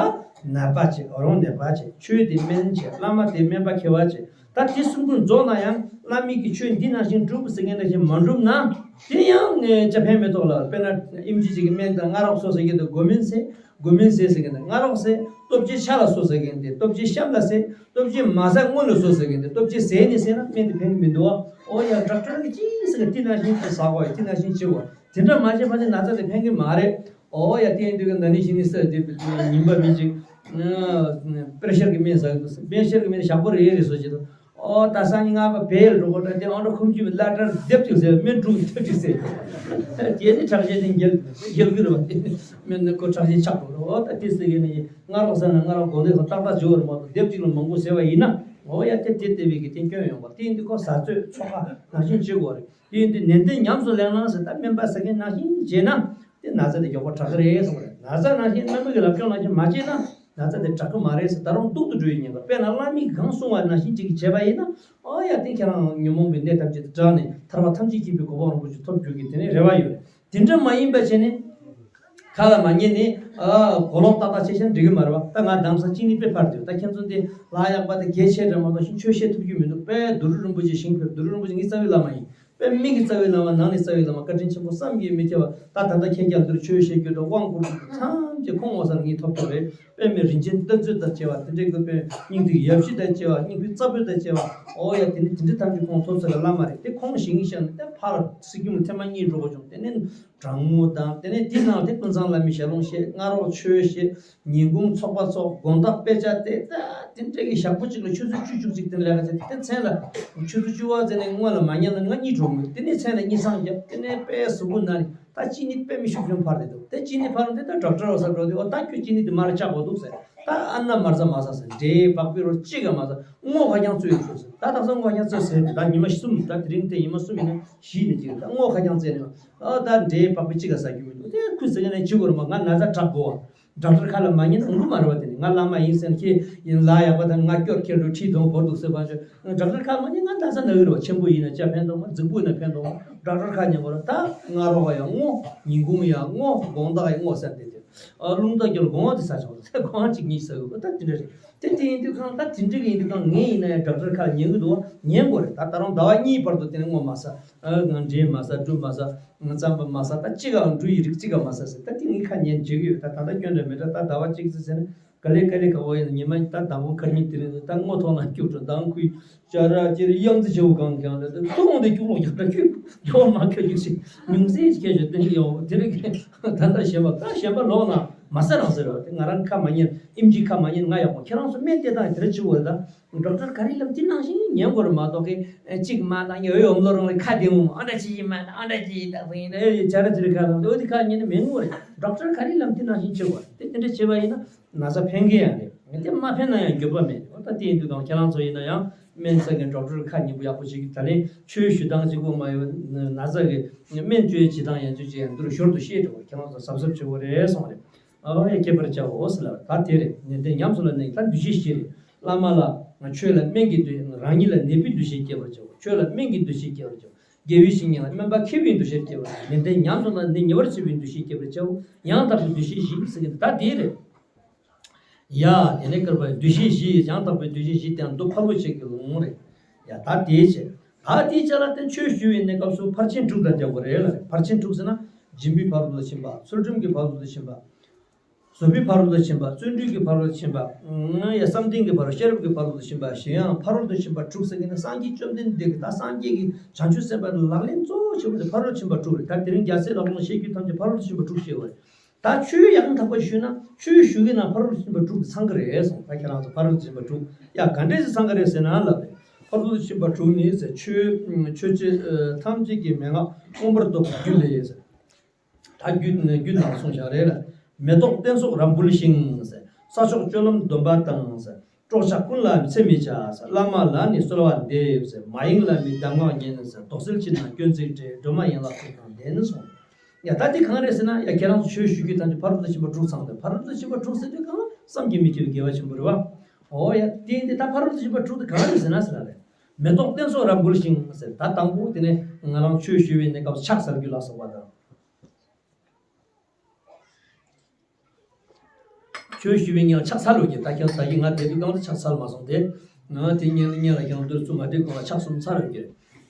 ནད་པ་བྱེད། རང་ནད་པ་བྱེད། ཆོས་དེ་སྨན་བྱེད། བླ་མ་དེ་སྨན་པ་མཁས་པ་བྱེད། ད་དེ་གསུམ་ཀུན་རྫོགས་ན་ཡང་བླ་མའི་གི་ཆོས་འདི་ནང་བཞིན་སྒྲུབ་ཟེར་མཁན་ནང་བཞིན་མ་སྒྲུབ་ན་དེ་ཡང་ངས་ཅི་ཕན་མི་ཐོགས་ལ། དཔེར་ན་ཨེམ་ཆི་ཅིག་གི་སྨན་དང་སྔ་རོགས་སོ་ཟེར་གྱི་འདུག་སྒོ་སྨན་ཟེར། སྒོ་སྨན་ཟས་ཟེར་གྱི་འདུག་སྔ་རོགས་ཟས། ལྟོ་ཆས་ཆ་ལ་སོ་ཟེར་གྱི་འདུག་ལྟོ་ཆས་གཤམ་ལ་ཟས། ལྟོ་ཆས་མ་ཟ་སྔོན་ལ་སོ་ཟེར་གྱི་འདུག་ལྟོ་ཆས་ཟས་ནས་ཟས་ན་སྨན་དེ་ཕན་གྱི་མི་འདུག་ཨ། ཨོ་ཡ་ཌོག་ཊར་གྱིས་ཅི་ཟེར་གྱི་དེ་ནང་བཞིན་དུ་ཟ་དགོས། དེ་ནང་བཞིན་བྱེད་དགོས། དེ་འདྲ་མ་བྱས་པ་ནི་ན་ཚ་དེ་ཕན་གྱི་མ་རེད། ཨོ་ཡ་དེ་ཡིན་དུས་ཀྱི་ན་ནིང་གཞེས་ནིང་ཟེར་དེ་ཉིན་པ་མི་གཅིག་པེ་རེ་ཤར་གྱི་སྨན་ཟ་གི་འདུག་པེ་རེ་ཤར་གྱི་སྨན་ཞག་པོ་རེ་རེ་ཟོས་ཀྱི་འདུག་ཨོ་ད་སང་ཉིན་ང་ཕར་བལ་འགྲོ་དགོས་འདྲ། དེ་ཨང་གྲངས་ཁུངས་ཀྱི་བླ་གྲྭར་སྡེབ་ཅིག་ཟེར། སྨན་དྲུག་སྡེབ་ཅིག་ཟེར། དེ་ནི་ཁྲག་ཤེད་དེ་འགྱེལ་འགྱེལ་གི་རེད་པ། དེ་སྨན་ནི་ཁོ་ཁྲག་ཤེད་ཆག་འགྲོ་རེད། ཨོ་ད་དེ་ཟེར་གི་ནི་སྔ་རོགས་ཟ་ན་སྔ་རོགས་དགོས་འདོད་ཁོ་ཏག་ཏག་བྱེད་དགོས་རེད་མ་གཏོགས་སྡེབ་ཅིག་ལ་མང་པོ་ཟེར་བ་ཡིན་ན། ཨོ་ཡ་དེ་དེ་ལྟ་བུའི་གི་དེ་སྐྱོན་ཡོང་བ། དེ་ཡིན་དུས་ཁོ་ཟ་ཚོད་ཚོགས་ཁ་ནང་བཞིན་བྱེད་དགོས་རེད། དེ་ཡིན་དུས་ནན་ཏན་ཉམས་སུ་ལེན་ན་ཟེར། ད་སྨན་པ་ཟེར་མཁན་ནང་བཞིན་བྱས་ན་དེ་ན་ཚ་དེ་མགྱོགས་པོ་དྲག་གི་རེད་གསུངས་རེད། ན་ཚ་ནང་བཞིན་སྨན་པ་གི་ལབ་སྐྱོང་ནང་བཞིན་མ་བྱས་ན་ན་ཚ་དེ་དྲག་གི་མ་རེད་ཟེར། ད་རུང་སྡུག་ཏུ་འགྲོ་ཡི་ཉེན་ཁ། དཔེར་ན་བླ་མས་གང་གསུངས་པ་ནང་བཞིན་ཅིག་བྱས་པ་ཡིན་ན། ཨོ་ཡ་དེ་ཁྱེད་རང་ཉོན་མོངས་པའི་ནད་ཐམས་ཅད་དེ་དྲག་ནས་ཐར་པ་ཐམས་ཅད་མཁྱེན་པའི་གོ་འཕང་རིན་པོ་ཆེ་ཐོབ་འགྱུར་གྱི་དེ་ནས་རེ་བ་ཡོད་རེད། དེ་འདྲ་མ་ཡིན་པ་བྱས་ནས་ཁ་ལ་མ་ཉན་ནས་ཨ་གོ་ལོག་ཏག་ཏག་བྱས་ཤིང་འགྲིག་གི་མ་རེད་པ། ད་ང་དེང་སང་གཅིན་སྙི་དཔེ་འཕར་འདུག་ད་ཁྱེད་ཚོ་འདི་ལ་ཡག་པ་དང་གལ་ཆེ་འདྲ་མ་གཏོགས་ཤིང་ཆོས་བཤད་ཐུབ་ཀྱི་མི་འདུག་དཔེ་བདུད་རྩི་རིན་པོ་ཆེ་ཞིང་ཕེབས། བདུད་རྩི་རིན་པོ་ཆེ་ངའི་རྩ་བའི་བླ་མ་ཡིན། དཔེ་མི་གི་རྩ་བའི་བླ་མ་ནང་ནས་རྩ་བའི་བླ་མ་བཀའ་དྲིན་ཆེན་པོ་བསམ་གྱིས་མི་ཁྱབ་པ། ད་ད་ལྟ་ཁྱེད་རྒྱ་མཚོར་ཆོས་བཤད་རྒྱུ་དང་དབང་བསྐུར་རྒྱུ་ཐམས་ཅད་ཁོང་ངོ་ས་ལ་ངས་ཐོབ་ཐོབ་རེད། དཔེ་མི་རིན་ཆེན་གཏེར་མཛོད་དང་བཅས་པ་དེ་འདྲའི་གི་དཔེ་སྙིང་ཐིག་ཡབ་གཞིས་དང་བཅས་པ། སྙིང་ཐིག་རྩ་བོད་དང་བཅས་པ། ཨོ་ཡ་དེ་ནི་དེ་འདྲ་ཐམས་ཅད་ཁོང་ཐོབ་ས་གི་བླ་མ་རེད། དེ་ཁོང་ཞིང་ཞག་ནས་དེ་ཕར་སྲིད་སྐྱོང་ཐེངས་མ་གཉིས་འགྲོ་དགོས་བྱུང་། དེ་ནས་དྲང་མོ་དང་དེ་ནས་དེ་ནང་དེ་ཀུན་བཟང་བླ་མའི་ཞལ་ལུང་བཤད། སྔ་རོགས་ཆོས་བཤད། ཉིན་གུང་ཚོགས་པ་ཚོགས། དགོང་དག་དཔེ་ཆ་དེ་ད་དེ་འདྲ་གི་ཞག་པོ་གཅིག་ལ་ཆུ་ཚོད་བཅུ་བཅུ་གཅིག་དེ་ལས་ཀ་བྱས། དེ་མཚན་ལ་ཆུ་ཚོད་བཅུ་པ་ཚེ་ནས་སྔོན་ལ་མ་ཉལ་ན་ང་གཉིད་འགྲོ་མོད། དེ་ནས་མཚན་ལ་གཉིད་སང་རྒྱབ། དེ་ནས་དཔེ་གཟུགས་པོ་ན་ནི་ད་གཅིན་སྙི་དཔེ་མི་ཤུགས་ཆུང་འཕར་དེ་འདུག་དེ་གཅིན་སྙི་འཕར་འདི་ད་ཌོག་ཊར་བ་ས་འགྲོ་དེ། ཨོ་ད་ཁྱོད་གཅིན་སྙི་དེ་མར་བཅག་དགོས་འདུག་ཟེར། ད་ཨ་ན་མར་ཟ་མ་ཟ་ཟེར། འབྲས་བག་ཕེ་རོ་གཅིག་ག་མ་ཟ། སྔོ་ཁ་རྐྱང་བཙོས་འདུག་ཟེར། ད་དེང་སང་སྔོ་ཁ་རྐྱང་བཙོས་ཟེར་དེ་ད་ཉི་མ་གསུམ། ད་དེ་རིང་དེ་ཉི་མ་གསུམ་ཡིན་ན་བཞི་ནས་གཅིག་ད་སྔོ་ཁ་རྐྱང་བཙོས་ནས། ཨ་ད་འབྲས་བག་ཕེ་གཅིག་ག་ཟ་རྒྱུ་མི་འདུག་དེ་ཁུ་ཟེར་ནས་བྱེད་དགོས་རེད་མ། ང་ན་ཚ་དྲག་གོ། ཌོག་ཊར་ཁ་ལ་མ་ཉན་འོང་གི་མ་རེད་པ། དེ་ནི་ང་བླ་མ་ཡིན་ཟེར་ན་ཁྱེད་ཡིན་ལ་ཡག་པ་དང་ང་སྐྱོར་ཁྱེར་འགྲོ་ཁྲིད་དང་བོར་འདུག་ཟེར་བ་ཞོ། ཌོག་ཊར་ཁ་མ་ཉན་ང་ད་ས་ན་གི་རེད་པ། ཆེན་པོ་ཡིན་ན་ཅ་ཕན་ཐོགས་མ། རྫིག་པོ་ཡིན་ན་ཕན་ཐོགས་མ། ཌོག་ཊར་ཁ་ཉན་དགོས་རེད། ད་སྔ་རོགས་ཡང་སྔོ། ཉིན་གུང་ཡང་སྔོ། དགོང་དག་ཡང་སྔོ་ཟེར་དེ་དེ། ཨ་རླུང་རྟ་རྒྱུ་ལ་དགོང་དེ་ས་ཆོག་ཟེར། དགོང་གཅིག་གཉིས་ཟ་གི་རེད་པ། ད་དེ་འདྲ་རེད། དེ་དེ་ཡིན་དུས་གང་ད་དེ་འདྲ་གི་ཡིན་དུས་གང་ངས་ཡིན་ན་ཡང་ཌོག་ཊར་ཁ་ཉན་གི་འདུག་ཉན་དགོས་རེད། ད་ད་རུང་ཟླ་བ་གཉིས་བར་དུ་དེ་ནས་སྔོ་མ་ཟ། ཨ་ང་འབྲས་མ་ཟ། འབྲུ་མ་ཟ། རྩམ་པ་མ་ཟ། ད་གཅིག་གའང་འབྲུ་ཡི་རིགས་གཅིག་ག་མ་ཟ་ཟེར། ད་དེ་ངའི་ཁ་ཉན་བྱེད་ཀྱི་ཡོད། ད་ད་ལྟ་སྐྱོན་འདྲ་མི་འདྲ། ད་ཟླ་བ་གཅིག་ཙམ་ཟེར་ནས་ག་ལེ་ག་ལེ་ག་འོ་ཡིན་ན་ཉི་མ་ད་དང་པོ་ཁ་ཉིན་དེ་རིང་ད་སྔོ་ཐོག་ན་སྐྱུག་བྲོ་མདང་ཁུལ་ཅ་ར་ཅེ་རི་གཡང་རྩེ་ཆེ་བོ་གང་གང་ལ་ད་ཐུག་འོང་དེ་སྐྱུག་ལོག་རྒྱག་འདྲ་ཁྱོད་ཡོང་མ་ཁྱོད་རྒྱུག་ཞིག་ཉུང་ཟད་ཅིག་ཁྱད་ཆོས་དེ་ཡོང་དེ་རིང་ད་ལྟ་གཞན་པ་ད་གཞན་པ་ལོག་ན་མ་ཟ་རང་ཟེར་བ་དེ། ང་རང་ཁ་མ་ཉན། ཨེམ་ཆིའི་ཁ་མ་ཉན། ང་ཡག་པོ། ཁྱེད་རང་ཚོ་སྨན་དེ་དང་དེ་ར་བྱེད་དགོས་རེད་ད། ཌོག་ཊར་ག་རེ་ལབ་དེ་ནང་བཞིན་ཉན་དགོས་རེད་མ་གཏོགས་གི་གཅིག་མ་ན་ཡོད་ཡོད་ལོ་རང་ལ་ཁ་བདེ་འོང་ཨ་འདྲ་ཅི་ཡིན་མ་ན་ཨ་འདྲ་ཅི་ཡིན་ད་བུ་ཡིན་ད་ཨེ་ཡོད་ཅ་ར་ཅི་རེད་ཁ་ལབ་འོ་དེ་ཁ་ཉན་ནི་མེད་ངོ་རེད། ཌོག་ཊར་ག་རེ་ལབ་དེ་ནང་བཞིན་བྱེད་དགོས་རེད། དེ་དེ་འདྲ་བྱེད་པ་ཡིན་ན་ན་ཚ་ཕན་གི་ཡང་རེད། དེ་མ་ཕན་ན་ཡང་འགྱོད་པ་མེད། འོ་ད་དེ་ཡིན་དུས་གང་ཁྱེད་རང་ཚོ་ཡིན་ན་ཡང་སྨན་ཟ་མཁན་ཌོག་ཊར་ཁ་ཉན་པོ་ཡག་པོ་བྱེད་ཀྱི། ད་ལན་ཆོས་ཞུ་སྟངས་གཅིག་པོ་མ་ཡོད། ན་ཚ་གི་སྨན་བཅོས་བྱེད་སྟངས་ཡང་བཅོས་བྱེད་ཡང་འདི་རུ་ཞོར་དུ་བཤད་འགྲོ་བ། ཁྱེད་རང་ཚོ་གཟབ་གཟབ་བྱེད་དགོས་རེད་གསུངས་རེད། ཨ་ཡ་བསྐྱེད་པར་བྱའོ་ཟེར་ལ། ད་དེ་རེད། ནན་ཏན་ཉམས་སུ་ལེན་ནས་ད་འདུ་ཤེས་བཞི་རེད། བླ་མ་ལ་ཆོས་ལ་སྨན་གྱི་འདུ། རང་ཉིད་ལ་ནད་པའི་འདུ་ཤེས་བསྐྱེད་པར་བྱའོ། ཆོས་ལ་སྨན་གྱི་འདུ་ཤེས་བསྐྱེད་པར་བྱའོ། དགེ་བའི་བཤེས་གཉེན་ལ་སྨན་པ་མཁས་པའི་འདུ་ཤེས་བསྐྱེད་པར་བྱའོ། ནན་ཏན་ཉམས་སུ་ལེན་ནས་ཉེ་བར་འཚེ་བའི་འདུ་ཤེས་བསྐྱེད་པར་བྱའོ། ཡང་དག་པའི་འདུ་ཤེས་བཞི་ཟེར་གྱི་འདུག་ད་དེ་རེད། ཡ་དེ་ནས་བསྐལ་པའི་འདུ་ཤེས་བཞི། ཡང་དག་པའི་འདུ་ཤེས་བཞི་དེའང་འདུ་ཕར་ལོག་བྱེད་ཀྱི་ལུང་རེད། ཡ་ད་དེའི་ཕྱིར། ད་དེའི་ཕྱིར་ལ་བརྟེན་ཆོས་ཞུ་བའི་གནས་སྐབས་སུ་ཕར་ཕྱིན་དྲུག་དང་སྦྱར་དགོས་རེད་ལ། ཕར་ཕྱིན་དྲུག་ཟེར་ན་སྦྱིན་པའི་ཕ་རོལ་ཏུ་ཕྱིན་པ། ཚུལ་ཁྲིམས་ཀྱི་ཕ་རོལ་ཏུ་ཕྱིན་པ། བཟོད་པའི་ཕ་རོལ་ཏུ་ཕྱིན་པ། བརྩོན་འགྲུས་ཀྱི་ཕ་རོལ་ཏུ་ཕྱིན་པ། ཡ་བསམ་གཏན་གྱི་ཕ་རོལ། ཤེས་རབ་ཀྱི་ཕ་རོལ་ཏུ་ཕྱིན་པ། གཞན་ཡང་ཕ་རོལ་ཏུ་ཕྱིན་པ་དྲུག་ཟེར་གྱི་ནི་སངས་རྒྱས་བཅོམ་ལྡན་འདས་ཀྱིས་ད་སངས་རྒྱས་ཀྱི་བྱང་ཆུབ་སེམས་དཔའི་ལག་ལེན་གཙོ་བོ་ཆེ་བོ་དེ་ཕ་རོལ་ཏུ་ཕྱིན་པ་དྲུག་རེད། ད་དེ་རིང་རྒྱལ་སྲས་ལག་ལེན་བཤད་རྒྱུ་ཐམས་ཅད་ཕ་རོལ་ཏུ་ཕྱིན་པ་དྲུག་བཤད་པ་རེད། ད་ཆོས་ཡང་དག་པར་ཞུས་ན་ཆོས་ཞུ་གི་ན་ཕ་རོལ་ཏུ་ཕྱིན་པ་དྲུག་དེ་ཚང་གི་རེད་གསུངས། ད་ཁྱེད་རང་ཚོ་ཕ་རོལ་ཏུ་ཕྱིན་པ་དྲུག་ཡ་ག་འདྲས་སེ་ཚང་གི་རེད་ཟེར་ན་ལབ་རེད། ཕ་རོལ་ཏུ་ཕྱིན་པ་དྲུག་ནི་ཟེར། ཆོས་ཆོས་ཅན་ཐམས་ཅད་ཀྱི་མན་ངག་མངོན་པར་རྟོགས་པའི་རྒྱུ་ལས་ཟེར། ད་རྒྱུད་རྒྱུད་ནང་གསུངས་བཞག་རེད་ལ། མེ་ཏོག་སྟན་སོགས་རབ་འབུལ་ཞིང་ཟེར། ས་ཕྱོགས་སྤྱོད་ལམ་སྡོམ་པ་དང་ཟེར། སྲོག་ཆགས་ཀུན་ལ་འཚེ་མི་བྱ་ཟེར། བླ་མ་ལ་ནི་གསོལ་བ་འདེབས་ཟེར། མ་ཡེངས་ལ་ནི་གདམས་ངག་ཉན་ཟེར། དོགས་སེལ་ཕྱིར་ན་སྐྱོན་ཚིག་བྲལ། སྒྲོལ་མ་ཡན་ལག་དྲུག་དང་ལྡན་གསུངས། ཡ་ད་འདི་གང་རེད་ཟེར་ན་ཡ་ཁྱེད་རང་ཚོ་ཆོས་ཞུ་རྒྱུ་ཐམས་ཅད་ཕ་རོལ་ཏུ་ཕྱིན་པ་དྲུག་ཚང་དང་། ཕ་རོལ་ཏུ་ཕྱིན་པ་དྲུག་ཟེར་དུས་གང་བསམ་གྱིས་མི་ཁྱབ་པའི་དགེ་བ་ཆེན་པོ་རེད་བ། ཨོ་ཡ་དེ་འདི་ད་ཕ་རོལ་ཏུ་ཕྱིན་པ་དྲུག་དེ་གང་རེད་ཟེར་ན་ཟེར་ན་རེད། མེ་ཏོག་སྟན་སོགས་རབ་འབུལ་ཞིང་ཟེར། ད་དང་པོ་དེ་ནས་ང་རང་ཆོས་ཞུ་བའི་གནས་སྐབས་ཕྱག་འཚལ་རྒྱུ་ལ་སོགས་པ་དང་། ཆོས་ཞུ་བའི་ཉིན་ལ་ཕྱག་འཚལ་ལོ་གི། ད་ཁྱེད་ད་གི་ང་དེ་དུས་གང་དུ་ཕྱག་འཚལ་མ་སོང་སྟེ། ང་དེ་ཉིན་ལ་ཉིན་ལ་ཁྱེད་རང་དུས་ཚོད་མ་འགྲིག་གོང་ལ་ཕྱག་གསུམ་ཚར་ལོ་གི།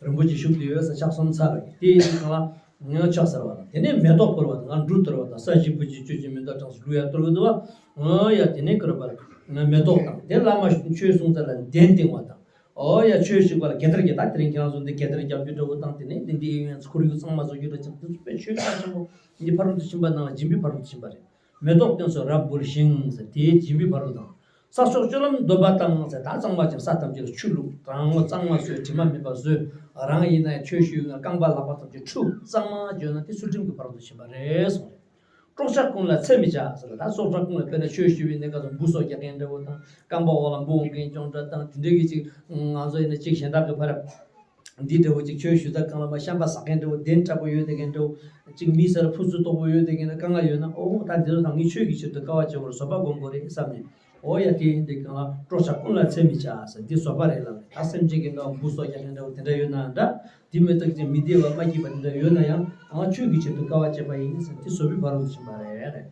རིན་པོ་ཆེ་བཞུགས་དུས་ཡོད་ས་ཕྱག་གསུམ་ཚར་ལོ་གི། དེ་ཡིན་དུས་གང་ལ་ང་ཕྱག་འཚལ་བ་དང་། དེ་ནས་མེ་ཏོག་ཕུལ་བ་དང་། ང་འབྲུ་གཏོར་བ་དང་། ས་གཞི་བུ་གཞི་ཆུ་གཞི་མེ་ཏོག་གྲངས་སུ་ལུས་ཡ་གཏོར་གི་འདུག་བ། ཨོ་ཡ། དེ་ནས་ཀར་པར་མེ་ཏོག་དང་། དེ་བླ་མ་ཆོས་གསུང་ས་ལ་གདན་བཏིང་བ་དང་། ཨོ་ཡ། ཆོས་ཞུ་བ་ལ་གད་དར་གྱི། ད་དེ་རིང་ཁྱེད་རང་ཚོ་འདི་གད་དར་རྒྱབ་རྒྱུ་འདྲ་བོ་དང་། དེ་ནས་འདི་འདི་ཡིན་ཡང་ཁོར་ཡུག་གཙང་མ་བཟོ་རྒྱུ་འདྲ་ཅང་དེ་ཚོ་དཔེ་ཆོས་ཕྱག་ཆེན་པོ་འདི་ཕ་རོལ་ཏུ་ཕྱིན་པ་རྣམས་ལ་སྦྱིན་པའི་ཕ་རོལ་ཏུ་ཕྱིན་པ་རེད། མེ་ཏོག་སྟོན་སོགས་རབ་འབུལ་ཞིང་ཟེར། དེའི་སྦྱིན་པའི་ཕ་རོལ་དང་། ས་ཕྱོགས་སྤྱོད་ལམ་འདོན་པ་དང་ཟེར། ད་གཙང་མ་ཅིག་ས་ཐམས་ཅད་ལ་ཆུ་བླུགས། རང་ངོ་གཙང་མ་བཟོས། དྲི་མ་མེད་པ་བཟོས། རང་ཡིན་ན་ཡང་ཆོས་ཞུ་ཡོང་རྐང་པ་ལག་པ་ཐམས་ཅད་འཁྲུ། གཙང་མ་བྱོས་ན་དེ་ཚུལ་ཁྲིམས་ཀྱི་ཕ་རོལ་ཏུ་ཕྱིན་པ་རེད་གསུངས་རེད། སྲོག་ཆགས་ཀུན་ལ་འཚེ་མི་བྱ་ཟེར་ལ། ད་སྲོག་ཆགས་ཀུན་ལ། དཔེར་ན་ཆོས་ཞུ་བའི་གནས་སྐབས་སུ་འབུ་སྲོག་རྒྱག་མཁན་འདྲ་བོ་དང་། རྐང་པ་འོག་ལ་འབུ་འོང་མཁན་ཅོང་འདྲ་དང་། དེ་འདྲའི་གི་ཅིག་ང་ཚོ་ཡིན་ན་ཅིག་གཞན་དག་གི་ཕར་འདི་འདྲ་བོ་ཅིག་ཆོས་ཞུ་ད་གང་ལ་མ་ཤམ་པ་ཟ་མཁན་འདྲ་བོ། གདན་དྲག་པོ་ཡོད་དེ་མཁན་འདྲ་བོ། ཅིག་མི་སར་ཕུ་སུ་དོག་པོ་ཡོད་དེ་མཁན་འདྲ། དཀའ་ངལ་ཡོད་ན། ཨོ་ད་འདི་ཚོ་དང་ངས་ཆོས་ཀྱི་ཕྱིར་དུ་དཀའ་བ་སྤྱད་པར་བཟོད་པ་སྒོམ་དགོས་རེད་བསམ་ནས། ཨོ་ཡ། དེ་ཡིན་དུས་གང་ལ་སྲོག་ཆགས་ཀུན་ལ་འཚེ་མི་བྱ་ཟེར། འདི་བཟོད་པ་རེད་ལབ་རེད། ད་སེམས་ཅན་གྱི་ངག་འབུ་སྲོག་རྒྱག་མཁན་འདྲ་བོ་དེ་འདྲ་ཡོད་ན་འདྲ། དེ་མི་རྟག་ཅིང་མི་བདེ་བ་མ་སྐྱིད་པ་དེ་འདྲ་ཡོད་ན་ཡང་། ཨ་ཆོས་ཀྱི་ཆེད་དུ་དཀའ་བ་སྤྱད་པ་ཡིན་ཟེར། དེ་བཟོད་པའི་ཕ་རོལ་ཏུ་ཕྱིན་པ་རེད།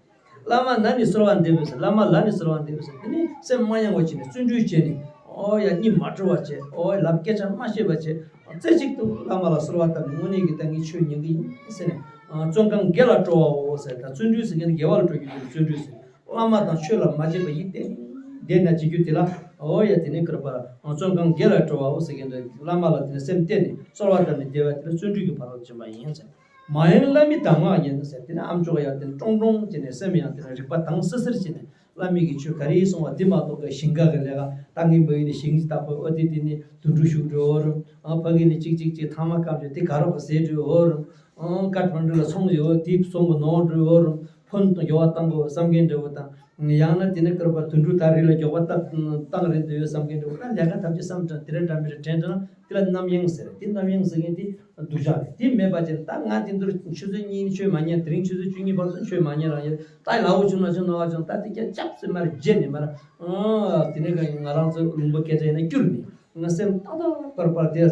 བླ་མ་ལ་ནི་གསོལ་བ་འདེབས་པས་ཟེར། བླ་མ་ལ་ནི་གསོལ་བ་འདེབས་པས་ཟེར། དེ་ནི་སེམས་མ་ཡེངས་པ་བྱས་ནས་བརྩོན་འགྲུས་བྱས་ནས། ཨོ་ཡ། གཉིད་མ་བྲོ་བ་བྱས། ཨོ་ཡ། ལབ་སྐད་ཆ་མ་བཤད་པ་བྱས། རྩེ་གཅིག་ཏུ་བླ་མ་ལ་གསོལ་བ་བཏབ་ནས། དངོས་གནས་ཀྱི་ད་ངས་ཆོས་ཉན་གི་ཡིན་ཟེར་ནས། ཨ་བརྩོན་གང་དགེ་ལ་སྤྲོ་བའོ་ཟེར། ད་བརྩོན་འགྲུས་ཟེར་མཁན་དགེ་བ་ལ་སྤྲོ་རྒྱུ་དེ་བརྩོན་འགྲུས་ཟེར། བླ་མ་དང་ཆོས་ལ་མ་བརྗེད་པ་ཡིད་གཏད་ནས་བསྡད་ན་བྱེད་རྒྱུ་དེ་ལ། ཨོ་ཡ། དེ་ནི་ཀར་པར་བརྩོན་གང་དགེ་ལ་སྤྲོ་བའོ་ཟེར་མཁན་འདྲ། བླ་མ་ལ་དེ་ནི་སེམས་གཏད་ནས་གསོལ་བ་བཏབ་ནས་བསྡད་པ་དེ་ལ་བརྩོན་འགྲུས་ཀྱི་ཕ་རོལ་ཏུ་ཕྱིན་པ་ཡིན་ཟེར། མ་ཡེངས་བླ་མའི་གདམས་ངག་ཉན་ཟེར། དེ་ནི་ཨམ་ཅོག་ཡང་དེ་ནི་ཀྲོང་ཀྲོང་བྱས་ནས། སེམས་ཡང་དེ་ནི་རིག་པ་དྭངས་སིལ་སིལ་བྱས་ནས། བླ་མའི་གི་ཆོས་ག་རེ་གསུང་བ་དེ་མ་གཏོགས་ཀྱི་ཞིང་ཁ་གི་ལས་ཀ། ད་ངའི་མ་ཡིན་ནི་ཞིང་ལྟ་བུ། ཨོ་དེ་དེ་ནི་དུད་འགྲོ་ཞུགས་འགྲོ་འོ་རུང་། ཨ་ཕ་གི་ནི་ཅིག་ཅིག་ཅིག་ཐང་མ་སྐམ་བྱས་དེ་ག་རོགས་ཟས་འགྲོ་འོ་རུང་། ཨང་། ཀ་ཐ་མན་ཌུ་ལ་ཚོང་ཡོད། དེའི་ཚོང་གི་ནོར་འགྲོ་འོ་རུང་། ཕོན་དང་མགྱོགས་པ་བཏང་དགོས་བསམ་མཁན་འདྲ་བོ་དང་། ཡང་ན་དེ་ནས་ཀར་པ་དུད་འགྲོ་ད་རི་ལ་མགྱོགས་པ་བཏང་བཏང་རན་དུ་ཡོད་བསམ་མཁན་འདྲ་བོ། ད་ལས་ཀ་ཐམས་ཅད་བསམ་དྲན་དེ་རེ་འདྲ་མི་རེ་དྲན་དྲན་དེ་ལ་རྣམ་གཡེང་ཟེར། དེ་རྣམ་གཡེང་ཟེར་མཁན་དེ་སྡུག་ཅག་རེད། དེ་མེད་པ་བྱས། ད་ང་དེ་འདུར་ཆུ་ཚོད་གཉིས་ཆོས་མ་ཉན། དེ་རིང་ཆུ་ཚོད་བཅུ་གཉིས་བར་དུ་ཆོས་མ་ཉན་རང་ཡོད། ད་ལ་འོ་བྱུང་ན་བྱུང་། ན་བ་བྱུང་། ད་དེ་སྐད་ཆབ་སེ་མར་བརྗེད་ནས་མར། ཨང་། དེ་ནས་ང་རང་ཚོ་ལུང་པ་སྐད་ཆ་ཡིན་ན་བསྐྱུར་ནས། ང་སེམས་ཏག་ཏག་པར་པར་དེ་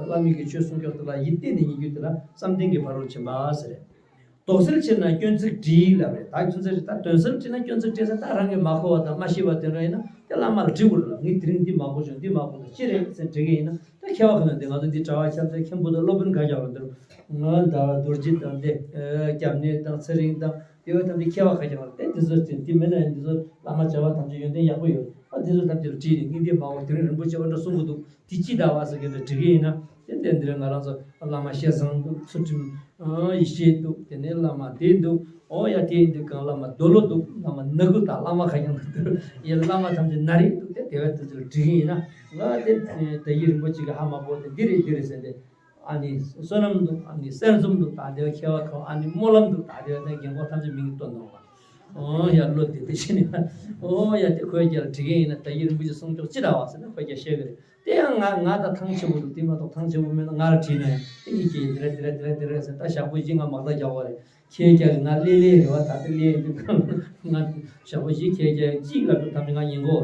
བླ་མའི་གི་ཆོས་གསུང་སྐྱོར་དེ་ལ་ཡིད་གཏད་ནས་ཉན་རྒྱུ་དེ་ལ་བསམ་གཏན་གྱི་ཕ་རོལ་ཕྱིན་པ་ཟེར། དོགས་སེལ་བྱེད་ན་སྐྱོན་ཚིག་བྲིས་ལབ་རེད། ད་ཁྱོད་ཚོས་ད་དོན་སེལ་བྲིས་ན་སྐྱོན་ཚིག་བྲིས་ཟེར། ད་རང་གིས་མ་གོ་བ་དང་མ་ཤེས་པ་དེ་འདྲ་ཡིན་ན་དེ་བླ་མ་ལ་འདྲི་དགོས་རེད་ལ། ངས་དེ་རིང་འདི་མ་གོ་བྱུང་། འདི་མ་གོ་བྱུང་། ཅི་རེད་ཟེར་འདྲི་གི་ཡིན་ན། ད་མཁས་པ་ཁོ་ན་འདི་ང་ཚོ་འདི་གྲྭ་བ་ཁྱབ་ཚད་མཁན་པོ་དང་སློབ་དཔོན་ཁ་རྒྱག་རོགས་འདིར། ང་ཟླ་བ་རྡོ་རྗེ་དང་འདི་སྐྱབས་གནས་དང་ཚེ་རིང་དང་། དེ་བས་ཐམས་ཅད་མཁས་པ་ཁ་རྒྱག་རེད། དེ་ཚོ་དེ་དེ་མིན་ན་ཡང་འདི་ཚོ་བླ་མ་བྱ་བ་ཐམས་ཅད་ཡོན་ཏན་ཡག་པོ་ཡོད། ཨ་དེ་ཚོ་ཐམས་ཅད་ལ་དྲིས་ནས་ངས་འདི་མ་འོ་དེ་རིང་རིན་པོ་ཆེ་འོ་འདྲ་གསུང་གི་འདུག། དེ་ཅི་ལྟ་བ་ཟེར་གི་འདྲ་དྲི་གི་ཡིན་ན། དེ་འདྲ་འདི་རིང་ང་རང་ཚོ་བླ་མ་ཞལ་བཟང་འདུག། ཚུལ་ཁྲིམས་ཡེ་ཤེས་འདུག། དེ་ནས་བླ་མ་དེ་འདུག། ཨོ་ཡ། དེ་ཡིན་དུས་གང་བླ་མ་རྡོ་ལོ་འདུག། བླ་མ་ནག་གུ་དང་བླ་མ་ཁ་རྒྱག་འདུག། ཡ་བླ་མ་ཐམས་ཅད་ན་རེ་འདུག། དེ་དེ་བས་དེ་ཚོ་ལ་དྲི་གི་ཡིན་ན། ང་དེ་ད་ཡིག་རིན་པོ་ཆེ་གི་ཧ་མ་གོ། དེ་འདི་རེད་འདི་རེད་ཟེར་ཏེ། ཨ་ནི་བསོད་ནམས་འདུག། ཨ་ནི་གསེར་འཛོམས་འདུག། ད་དེ་བ་ཁེ་བ་ཁོ། ཨ་ནི་སྨོན་ལམ་འདུག། ད་དེ་བ་དེ་རྒན་གོག་ཐམས་ཅད་མིང་བཏོན་འདུག་ལ། ཨོ་ཡ། བློ་བདེ་བདེ་བྱས་ནས། ཨོ་ཡ། དེ་ཁོའི་རྒྱལ་དྲི་གི་ཡིན་ན། ད་ཡིག་རིན་པོ་ཆེ་གསུང་ཆོག་ཅི་འདྲ་བ་ཟེར་ན་ཁོའི་རྒྱལ་བཤད་གི་རེད། དེ་ཡང་ང་ང་ད་ཐང་ཆེན་པོ་འདུག། དེ་མ་གཏོགས་ཐང་ཆེན་པོ་མེད་ན། ང་ལ་དྲིས་ན་ཡང་དེ་གཉིས་ཀྱིས་དེ་རེད་དེ་རེད་དེ་རེད་དེ་རེད་ཟེར། ད་ཞག་པོ་བཞི་ང་མག་ཐག་རྒྱག་པ་རེད། ཁྱེད་རྒྱལ་ང་ལེ་ལེ་རེད་བ། ད་དེ་ལེ་འདུག། ང་ཞག་པོ་བཞི་ཁྱེད་རྒྱལ་གཅིག་ལབ་དུས་ཐམས་ཅད་ང་ཉན་གོ།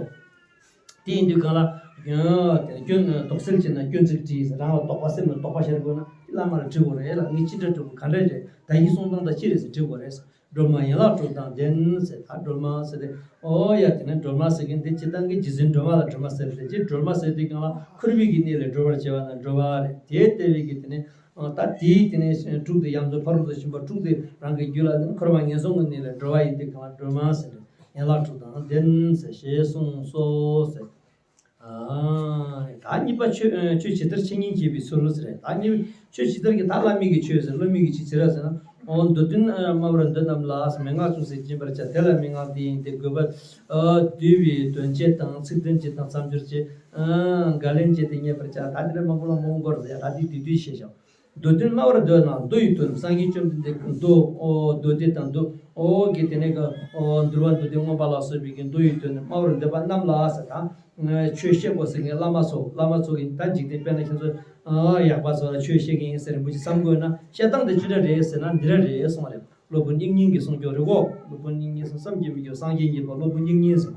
དེ་ཡིན་དུས་གང་ལ། ཡང་དེ་སྐྱོན་དོགས་སེལ་བྱེད་ན་སྐྱོན་ཚིག་བྲིས་ཟེར། རང་ལ་དོགས་པ། སེམས་ལ་དོགས་པ་ཤར་དགོས་ན་དེ་བླ་མ་ལ་དྲི་དགོས་རེད་ལ། ངས་ཅི་འདྲ་དྲི་དགོས། ག་འདྲ་རེད། ད་ཡིག་གསུང་སྟངས་དང་ཅི་རེད་ཟེར་དྲི་དགོས་རེད་ཟེར། སྒྲོལ་མ་ཡན་ལག་དྲུག་དང་ལྡན་ཟེར། ད་སྒྲོལ་མ་ཟེར་ཏེ། ཨོ་ཡ། དེ་ནས་སྒྲོལ་མ་ཟེར་མཁན་དེ་སྤྱིར་བཏང་གི་རྗེ་བཙུན་སྒྲོལ་མ་ལ་སྒྲོལ་མ་ཟེར་ཏེ། རྗེ་སྒྲོལ་མ་ཟེར་དུས་གང་ལ་འཁོར་བའི་གི་གནས་ལས་སྒྲོལ་བར་བྱེད་པ་ན་སྒྲོལ་བ་རེད། དེ་ལྟ་བུའི་གི་དེ་ནས་ད་དེའི་དེ་ནས་དྲུག་དེ་ཡང་ཚོ་ཕ་རོལ་ཏུ་ཕྱིན་པ་དྲུག་དེ་རང་གི་རྒྱུད་ལ་འཁོར་བ་ངན་སོང་གི་གནས་ལས་སྒྲོལ་བ་ཡིན་དུས་གང་ལ་སྒྲོལ་མ་ཟེར། ཡན་ལག་དྲུག་དང་ལྡན་ཟེར། ཞེས་གསུངས་སོ་ཟེར། ཨ། ད་གཉིས་པ་ཆོས་ཆོས་ཇི་ལྟར་འཆད་ཉན་བྱེད་པའི་ཚུལ་ཟེར། ད་གཉིས་ཆོས་ཇི་ལྟར་གྱི། ད་བླ་མའི་གི་ཆོས་ཟེར། སློབ་མའི་གི་ཆོས་ཇི་ལྟར་ཟེར་ན། འོ་འདོད་དོན་སྨྲ་བར་འདོད་རྣམས་ལ། མན་ངག་ཅུང་ཟད་སྦྱིན་པར་བྱ། དེ་ལ་མན་ངག་འདི་ཡིན་ཏེ། དགོས་པ་བསྡུས་པའི་དོན་བཅས་དང་། ཚིག་དོན་བཅས་དང་། མཚམས་སྦྱོར་བཅས། ཨ། འགལ་རྐྱེན་བཅས་ཏེ་རྙེད་པར་བྱ། ད་དེ་འདྲ་མང་པོ་ལ་མང་པོ་འགོར་ཟེར། ད་དེ་བསྡུས་བསྡུས་བཤད་བཞག། འདོད་དོན་སྨྲ་བར་འདོད་ན། མདོ་ཡི་དོན། སངས་རྒྱས་བཅོམ་ལྡན་འདས་མདོ། ཨོ་མདོ་སྡེ་དང་མདོ། ཨོ་གི་དེ་ནས་གི་ཨོ་འདུལ་བ་མདོ་སྡེ་མངོན་པ་ལ་སོགས་པའི་གི་མདོ་ཡི་དོན་སྨྲ་བར་འདོད་པ་རྣམས་ལ་ཟེར། ད་ཆོས་བཤད་དགོས་ཟེར་མཁན་བླ་མ་ཚོ། བླ་མ་ཚོ་གི་ད་འཇིག་རྟེན་དཔེར་ན་ཁྱེད་ཚོ་ཨ་ཡག་པ་ཚོ་ལ་ཆོས་བཤད་མཁན་ཡིན་ཟེར་རིན་པོ་ཆེ་བསམ་དགོས་ན། བཤད་སྟངས་དེ་ཅི་འདྲ་རེད་ཟེར་ན་འདི་འདྲ་རེད་གསུངས་པ་རེད། སློབ་དཔོན་དབྱིག་གཉེན་གྱི་གསུང་སྐྱོར་རེད་གོ། སློབ་དཔོན་དབྱིག་གཉེན་ཟེར། བསམ་གྱིས་མི་ཁྱབ་སངས་རྒྱས་མཉེས་པ་སློབ་དཔོན་དབྱིག་གཉེན་ཟེར།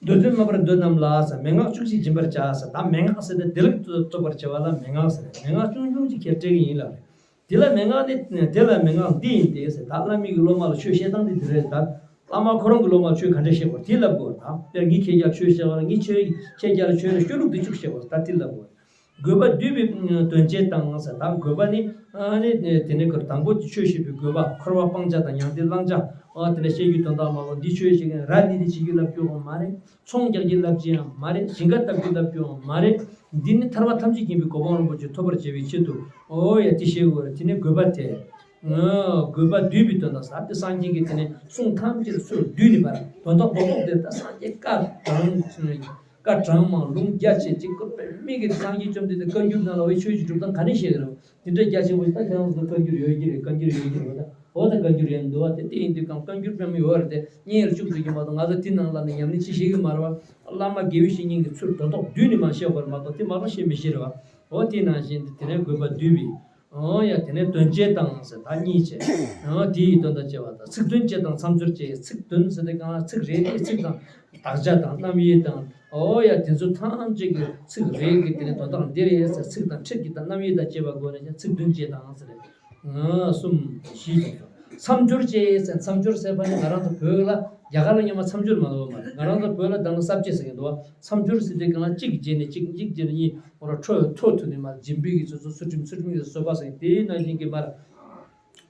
འདོད་དོན་སྨྲ་བར་འདོད་རྣམས་ལ་ཟེར། མན་ངག་བཅུ་གཅིག་སྦྱིན་པར་བྱ་ཟེར། ད་མན་ངག་ཟེར་ཏེ་བདེ་ལེགས་སྩོགས་པར་བྱ་བ་ལ་མན་ངག་ཟེར། མན་ངག་ཆུང་ཆུང་ཅིག་ཁྱེར་སྤྲད་ཀྱི་ཡིན་ལབ་རེད། དེ་ལ་མན་ངག་ནི། དེ་ལ་མན་ངག་འདི་ཡིན་ཏེ་ཟེར། ད་བླ་མའི་གི་སློབ་མ་ལ་ཆོས་བཤད་སྟངས་འདི་འདི་རེད། ད་ བླ་མ་ཁོ་རང་གི་སློབ་མར་ཆོས་ག་འདྲ་བཤད་དགོས་དེ་ལབ་དགོས། ད་དཔེར་ངས་ཁྱེད་ཅག་ཆོས་བཤད་པ་ལ་ངས་ཁྱེད་ཁྱེད་ཅག་ལ་ཆོས་ལ་ཤོ་ལུགས་དེ་ཅིག་བཤད་དགོས། ད་དེ་ལབ་དགོས། དགོས་པ་བསྡུས་པའི་དོན་བྱེད་དང་ཟེར། ད་དགོས་པ་ནི་ཨ་ནི་དེ་ནི་དང་པོ་དེ་ཆོས་བཤད་པའི་དགོས་པ། འཁོར་བ་སྤང་བྱ་དང་མྱང་འདས་བླང་བྱ། ཨ་དེ་འདྲ་བཤད་རྒྱུའི་དོན་དག་མ་གཏོགས་འདི་ཆོས་བཤད་མཁན་ར་ནི་དེ་བྱེད་རྒྱུ་ལབ་རྒྱུ་ཡང་མ་རེད། ཚོང་རྒྱག་རྒྱུ་ལབ་རྒྱུ་ཡང་མ་རེད། ཞིང་ཁ་བཏབ་རྒྱུ་ལབ་རྒྱུ་ཡང་མ་རེད། འདི་ནི་ཐར་པ་ཐམས་ཅད་མཁྱེན་པའི་གོ་འཕང་རིན་པོ་ཆེ་ཐོབ་པར་བྱ་བའི་ཆེད་དུ། ཨོ་ཡ་དེ་བཤད་དགོས་རེད། དེ་ནི་དགོས་པ་དེ། དགོས་པ་བསྡུས་པའི་དོན་དག་ཟེར་ཏེ་སངས་རྒྱས་ཀྱིས་དེ་ནས་གསུང་ཐམས་ཅད་ཚུར་བསྡུས་ནས་པར་དོན་དག་རྡོག་རྡོག་དེ་ད་སངས་རྒྱས་བཀའ་གྲངས་བཀའ་གྲངས་མང་ལུང་རྒྱ་ཆེ་ཅིག་གོ་བོད་མི་གི་སངས་རྒྱས་བཅོམ་ལྡན་འདས་བཀའ་འགྱུར་ནང་ལ་བའི་ཆོས་ཀྱི་སྒྲུབ་སྟངས་ག་ནས་བཤད་ཀྱི་རེད། དེ་འདྲའི་རྒྱ་ཆེན་པོ་ཞིག་ད་ཁྱེད་རང་ཚོ་བཀའ་འགྱུར་ཡོད་ཀྱི་རེད། བཀའ་འགྱུར་ཡོད་ཀྱི་རེད། ད་འོ་ད་བཀའ་འགྱུར་ཡོད་འདུག་བ། དེ་དེ་ཡིན་དུས་གང་བཀའ་འགྱུར་དཔེ་མི་ཡོད་རེད། དེ་སྙན་ཡར་བཅུག་ཐུབ་ཀྱི་མ་གཏོགས་ང་ཚོ་དེ་ནང་ལ་ནི་ཉམས་ལེན་ཅི་བྱེད་ཀྱི་མ་རེད་བ། བླ་མ་དགེ་བའི་བཤེས་གཉེན་གྱིས་ཚུར་དོན་རྡོག་བསྡུས་ནས་མ་བཤད་པར་མ་གཏོགས་དེ་མ་གཏོགས་བཤད་མི་ཤེས་རེད་བ། འོ་དེ་ནང་བཞིན་དེ་ནས་དགོས་པ་བསྡུས་པའི། ཨོ་ཡ་དེ་ནས་དོན་བྱེད་དང་ཟེར་ད་གཉིས་བྱས། ཨོ་དེ་ཡི་དོན་དང་བཅས་པ་དང་། ཚིག་དོན་བཅས་དང་མཚམས་སྦྱོར་བཅས། ཚིག་དོན་ཟེར་དེ་གང་ལ་ཚིག་རེ་རེའི་ཚིག་དང་དག་ཆ་དང་རྣམ་དབྱེ་དང་། ཨོ་ཡ་དེ་ཚོ་ཐམས་ཅད་ཀྱི་ཚིག་རེ་གི་དེ་ནས་དོན་དག་འདི་རེད་ཟེར་ཚིག་དང་ཕྲད་ཀྱི་དང་རྣམ་དབྱེ་དང་བཅས་པ་སྒོ་ནས་ཀྱང་ཚིག་དོན་བཅས་དང་ཟེར། ཨོ་གསུམ་བཞི་དང་། མཚམས་སྦྱོར་བཅས་ཟེར། མཚམས་སྦྱོར་ཟེར་བ་ནི་ང་རང་ཚོ་བོད་ལ་རྒྱ་གར་ལ་སྔོན་མ་མཚམས་སྦྱོར་མ་ལབ་པ་མ་རེད། ང་རང་ཚོ་བོད་ལ་ད་ནི་ས་བཅད་ཟེར་གྱི་འདུག་བ། མཚམས་སྦྱོར་ཟེར་དུས་སྒང་ལ་གཅིག་རྗེས་ནས་གཅིག་གཅིག་རྗེས་ནས་གཉིས་འོ་ར་འཕྲོ་འཕྲོ་མཐུད་ནས་མར་འཇིམ་པའི་གི་ཚུལ་ཚུལ་ཚུལ་ཁྲིམས་ཚུལ་ཁྲིམས་ཀྱི་བཟོད་པ་ཟེར་དེའི་ནང་བཞིན་གྱི་མར།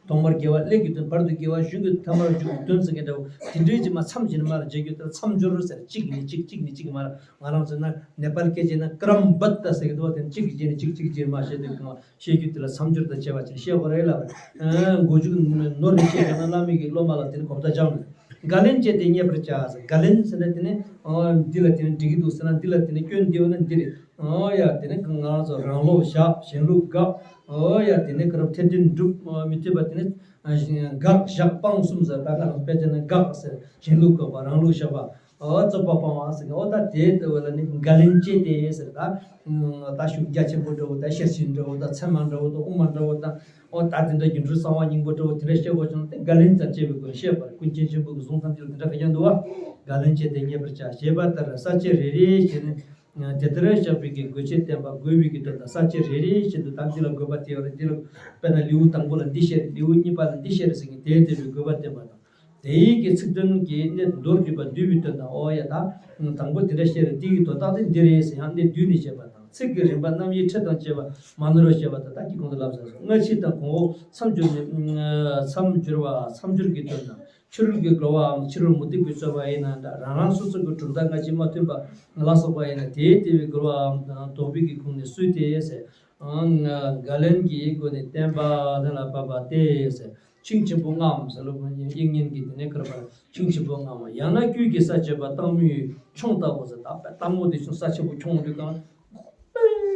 ཐོག་མར་དགེ་བ་ཀླད་ཀྱི་དོན། བར་དུ་དགེ་བ་གཞུང་གི་ཐ་མར་འཇུག་གི་དོན་ཟེར་མཁན་འདྲ་བོ་དེ་འདྲའི་རྗེས་མ་མཚམས་བཞིན་མར་འཇལ་རྒྱུ་དེ་ལ་མཚམས་སྦྱོར་ཟེར། གཅིག་ནས་གཅིག་གཅིག་ནས་གཅིག་མར་ང་རང་ཚོ་ན་ནེ་པཱལ་སྐད་ཆ་ན་ཀྲམ་བཏ་ཟེར་གི་འདུག་བ། དེ་གཅིག་གི་རྗེས་ནས་གཅིག་གཅིག་རྗེས་མར་བཤད་དུས་གང་བཤད་རྒྱུ་དེ་ལ་མཚམས་སྦྱོར་དང་བཅས་པ་ཅིག་བཤད་དགོས་རེད་ལབ་པ་རེད། མགོ་མཇུག་ནོར་ནས་བཤད་ཀྱང་ན་བླ་མའི་གི་སློབ་མ་ལ་དེ་ནི་གོ་བརྡ་སྦྱངས་ནས། འགལ་རྐྱེན་བཅད་དེ་རྙེད་པར་བྱ་ཟེར། འགལ་རྐྱེན་ཟེར་ན་དེ་ནི་ཨོ་འདི་ལ་དེ་ནི་འགྲིག་གི་འདུག་ཟེར་ན་འདི་ལ་དེ་ནི་སྐྱོན་འདི་ཡོད་ན་འདི་རེད། ཨོ་ཡ་དེ་ནི་ང་རང་ཚོ་རང་ལུགས་བཞག་གཞན་ལུགས་དགག་ཨོ་ཡ་དེ་ནི་ཁ་རབ་ཐེར་འདོན་སྒྲུབ། ཨོ་མི་མཐུན་པ་དེ་ནི་དགག་བཞག་སྤང་གསུམ་ཟེར། ད་ག་རང་དཔེ་ཆ་ནི་དགག་ཟེར། གཞན་ལུགས་དགག་པ་རང་ལུགས་བཞག་པ། ཨོ་རྩོད་པ་སྤང་བ་ཟེར་གི། ཨོ་ད་དེ་ལྟ་བུ་ལ་ནི་འགལ་རྐྱེན་བཅད་དེ་ཟེར། ད་ད་ཤུགས་རྒྱ་ཆེན་པོ་འདྲ་བོ་ད་ཤེར་ཕྱིན་འདྲ་བོ་ད་ཚད་མ་འདྲ་བོ་ད་དབུ་མ་འདྲ་བོ་ད། ཨོ་ད་དེ་འདྲ་སྒྱུ་འཕྲུལ་གསང་བ་སྙིང་པོ་འདྲ་བོ་དེ་འདྲ་བཤད་དགོས་བྱུང་ན་དེ་འགལ་རྐྱེན་ཙམ་བཅད་པའི་སྒོ་ནས་བཤད་པར་ཀུན་མཁྱེན་ཆེན་པོ་གི་གཟུངས་ཐམས་ཅད་ལ་དེ་འདྲ་བས་ཀྱང་འདུག་བ། འགལ་རྐྱེན་བཅད་དེ་རྙེད་པར་བྱ། ཞེས་པ་ལྟར་ས་བཅད་རེ་རེ་བཞིན་དེ་ལྟར་བཞག་པའི་གི་དགོས་ཆེད་བསྟན་པ། དགོས་པའི་གི་དོན་དང་ས་བཅད་རེ་རེ་བཞིན་དུ་ད་འདི་ལ་དགོས་པ་དེ་ཡོད་རེད། འདི་ལ་དཔེར་ན་ལེའུ་དང་པོ་ལ་འདི་བཤད་རེད། ལེའུ་གཉིས་པ་ལ་འདི་བཤད་རེད་ཟེར་མཁན་དེའི་དེ་བའི་དགོས་པ་བསྟན་པ་དང་། དེའི་གི་ཚིག་དོན་གྱི་གནད་མདོར་བསྡུས་པ་བསྡུས་པའི་དོན་དང་། ཨོ་ཡ་ད་དང་པོ་དེ་འདྲ་བཤད་རེད། དེའི་དོན་དག་དེ་འདི་རེད་ཟེར་ཡང་གནད་བསྡུས་ནས་བཤད་པ་དང་། ཚིག་གི་རིམ་པ་རྣམ་དབྱེ་ཕྲད་དང་བཅས་པ་མ་ནོར་བར་བཤད་པ་དང་། ད་གི་གོང་དུ་ལབ་ཟེར་སོང་། སྔ་ཕྱི་དང་གོང་འོག་མཚམས་སྦྱོར་ནི། མཚམས་སྦྱོར་བ་མཚམས་སྦྱོར་གྱི་དོན་དང་། ཕྱི་རོལ་གྱི་རྒོལ་བའམ་ཕྱི་རོལ་མུ་སྟེགས་པའི་རྩོད་པ་ཡིན་ན་འདྲ། རང་རང་སོ་སོ་གི་གྲུབ་མཐའ་སྔ་ཕྱི་མ་མཐུན་པ་ལ་སོགས་པ་ཡིན་ན་དེའི་དེ་བའི་རྒོལ་བའམ་དོགས་པའི་གི་ཁུངས་ནི་སུའི་སྟེ་ཟེར། འགལ་རྐྱེན་གྱི་སྒོ་ནས་བསྟན་པ་གདན་ལ་ཕབ་པ་སྟེ་ཟེར། ཆིངས་ཆེན་པོ་ལྔའམ་ཟེར་ལོ། དབྱིག་གཉེན་གྱི་དེ་ནས་ཁར་པར་ཆིངས་ཆེན་པོ་ལྔའམ། ཡང་ན་དཀྱུས་ཀྱི་ས་བཅད་པ་སྟག་མོའི་མཆོང་ལྟ་བུ་ཟེར། ད་སྟག་མོ་དེ་ཆུང་ས་ཆེན་པོ་མཆོང་དུས་གང་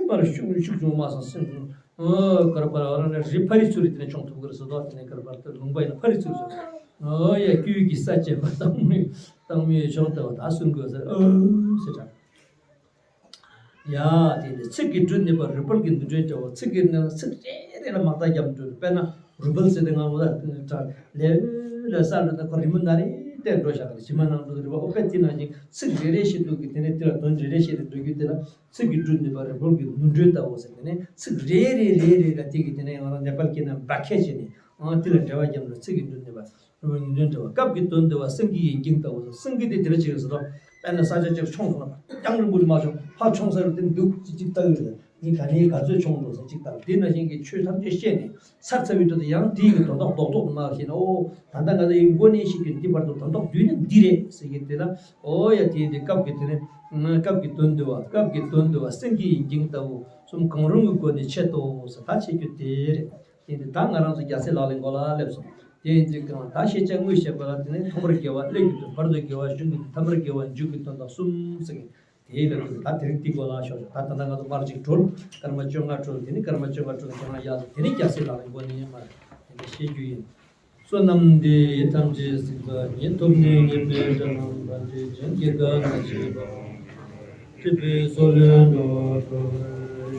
པར་ཤུགས་ཤུགས་ཆུང་མ་སང་སེམས་ཆུང་། ཨོ་ཁར་པར་རང་རེ་རི་ཕ་རི་ཚུར་དེ་ནས་མཆོང་ཐུབ་ཀྱི་རེད་ཟེར་དོ། དེ་ནས་ཁར་པར་དུ་ལུང་པ་ཡིན་ན་ཕ་རི་ཚུར་ཟེར། ཨོ་ཡ་དཀྱུས་ཀྱི་ས་བཅད་པ་སྟག་མོའི་སྟག་མོའི་མཆོང་ལྟ་བུ་ད་གསུང་དགོས་ཟེར། ཨོ་ཟེར་དྲག་ཡ། དེ་ནི་ཚིག་གི་སྦྲུལ་ནི་པ་རུས་སྦལ་གྱི་མདུད་འདྲེན་འདྲ་བོ། ཚིག་གི་ནི་ཚིག་རེ་རེ་ལ་མ་བརྡ་བརྒྱབ་འགྲོ། དཔེར་ན་རུས་སྦལ་ཟེར་ཏེ་ང་མོ་ལ་ལས་ལ་ས་ལ་ད་ཁོ་རི་མོ་ན་རེ་བལྟས་འགྲོ་བཞག་གི་རེད། ཞི་མ་ནང་དུ་རི་བ་ཨོ་པེ་དེ་ནང་བཞིན་ཚིག་རེ་རེ་བཞིན་དུ་གི་དེ་ནས་དེ་ལ་དོན་རེ་རེ་བཤད་དེ་འགྲོ་རྒྱུ་དེ་ལ་ཚིག་གི་སྦྲུལ་ནི་པ་རུས་སྦལ་གྱི་མདུད་འདྲེན་ལྟ་བུ་ཟེར། དེ་ནས་ཚིག་རེ་རེ་རེ་རེ་ལ་དེ་གི་དེ་ནས་ང་རང་ནེ་པཱལ་སྐད་ནང་བ་ཁེ་བྱས་ནས་ཨང་དེ་ལ་འགྲེལ་བ་བརྒྱབ་འགྲོ། ཚིག་གི་སྦྲུལ་ནི་པ། རུས་སྦལ་གྱི་མདུད་འདྲེན་འདྲ་བོ། སྐབས་ཀྱི་དོན་བསྡུ་བ་སེང་གེ་ཡི་འགྱིང་ལྟ་བུ་ཟེར། སེང་གེ་དེ་དེ་འདྲ་ཅིག་རེད་ཟེར་དོ། དཔེར་ན་ས་ཆ་ཅིག་མཆོངས་སོང་ན་རྐྱང་རིང་པོ་དེ་མ་བྱུང་། ཕར་མཆོངས་ས་རུ་དེ་འདུག་ཅིག་ཅིག་ལྟ་གི་རེད། ངས་ག་ནས་ག་ཚོད་མཆོངས་འགྲོ་ཟེར་ཅིག་ལྟ། དེ་ནང་བཞིན་གྱི་ཆོས་ཐམས་ཅད་བཤད་ནས་ཚར་ཚར་བའི་དུས་དུ་ཡང་དེའི་གི་དོན་དག་རྡོག་རྡོག་མ་ཤེས་ན། ཨོ་ད་ལྟ་ང་ཚོ་ཡི་མགོ་ནས་ཤེས་ཀྱི་འདི་བར་དུ་དོན་དག་བསྡུས་ན་འདི་རེད་ཟེར་གྱི་དེ་ལ། ཨོ་ཡ་དེ་དེ་སྐབས་ཀྱི་དེ་ནས་སྐབས་ཀྱི་དོན་བསྡུ་བ། སྐབས་ཀྱི་དོན་བསྡུ་བ་སེང་གེ་ཡི་འགྱིང་ལྟ་བུ་གསུམ་གང་རུང་གི་སྒོ་ནས་འཆད་དོ་ཟེར། ད་འཆད་རྒྱུ་དེ་རེད། དེ་ཡིན་དུས་ད་ང་རང་ཚོ་རྒྱལ་སྲས་ལག་ལེན་མགོ་ལ་སླེབས་སོང་། དེ་ཡིན་དུས་གང་ད་ཤེས་བྱ་དངོས་བཤད་པ་ལ་དེ་ནས་ཐོག་མར་དགེ་བ་ཀླད་ཀྱི་དོན། བར་དུ་དགེ་བ་གཞུང་གི་དོན། ཐ་མར་དགེ་བ་མཇུག་གི་དོན་དང་གསུམ་ཟེར་གི། དེའི་ལམ་དུ་ད་དེ་རིང་འདི་མགོ་ལ་ཤོག་ཤོག་ད་ད་ལྟ་ང་ཚོ་མར་ཅིག་གྲོལ། སྐར་མ་བཅོ་ལྔ་གྲོལ། དེ་ནས་སྐར་མ་བཅོ་ལྔ་གྲོལ་ཁྱེད་རང་ཡར་དེ་ནས་རྒྱལ་སྲས་ལག་ལེན་མགོ་ནས་མར་དེ་འདྲ་བཤད་རྒྱུ་ཡིན། བསོད་ནམས་འདི་ཡིས་ཐམས་ཅད་གཟིགས་པ་ཉིད། ཐོབ་ནས་ཉེས་པའི་དགྲ་རྣམས་ཕམ་བྱས་ཤིང་། སྐྱེ་རྒ་ན་འཆིའི་རྦ་ཀློང་དུ་སྲིད་པའི་མཚོ་ལས་འགྲོ་བ་སྒྲོལ།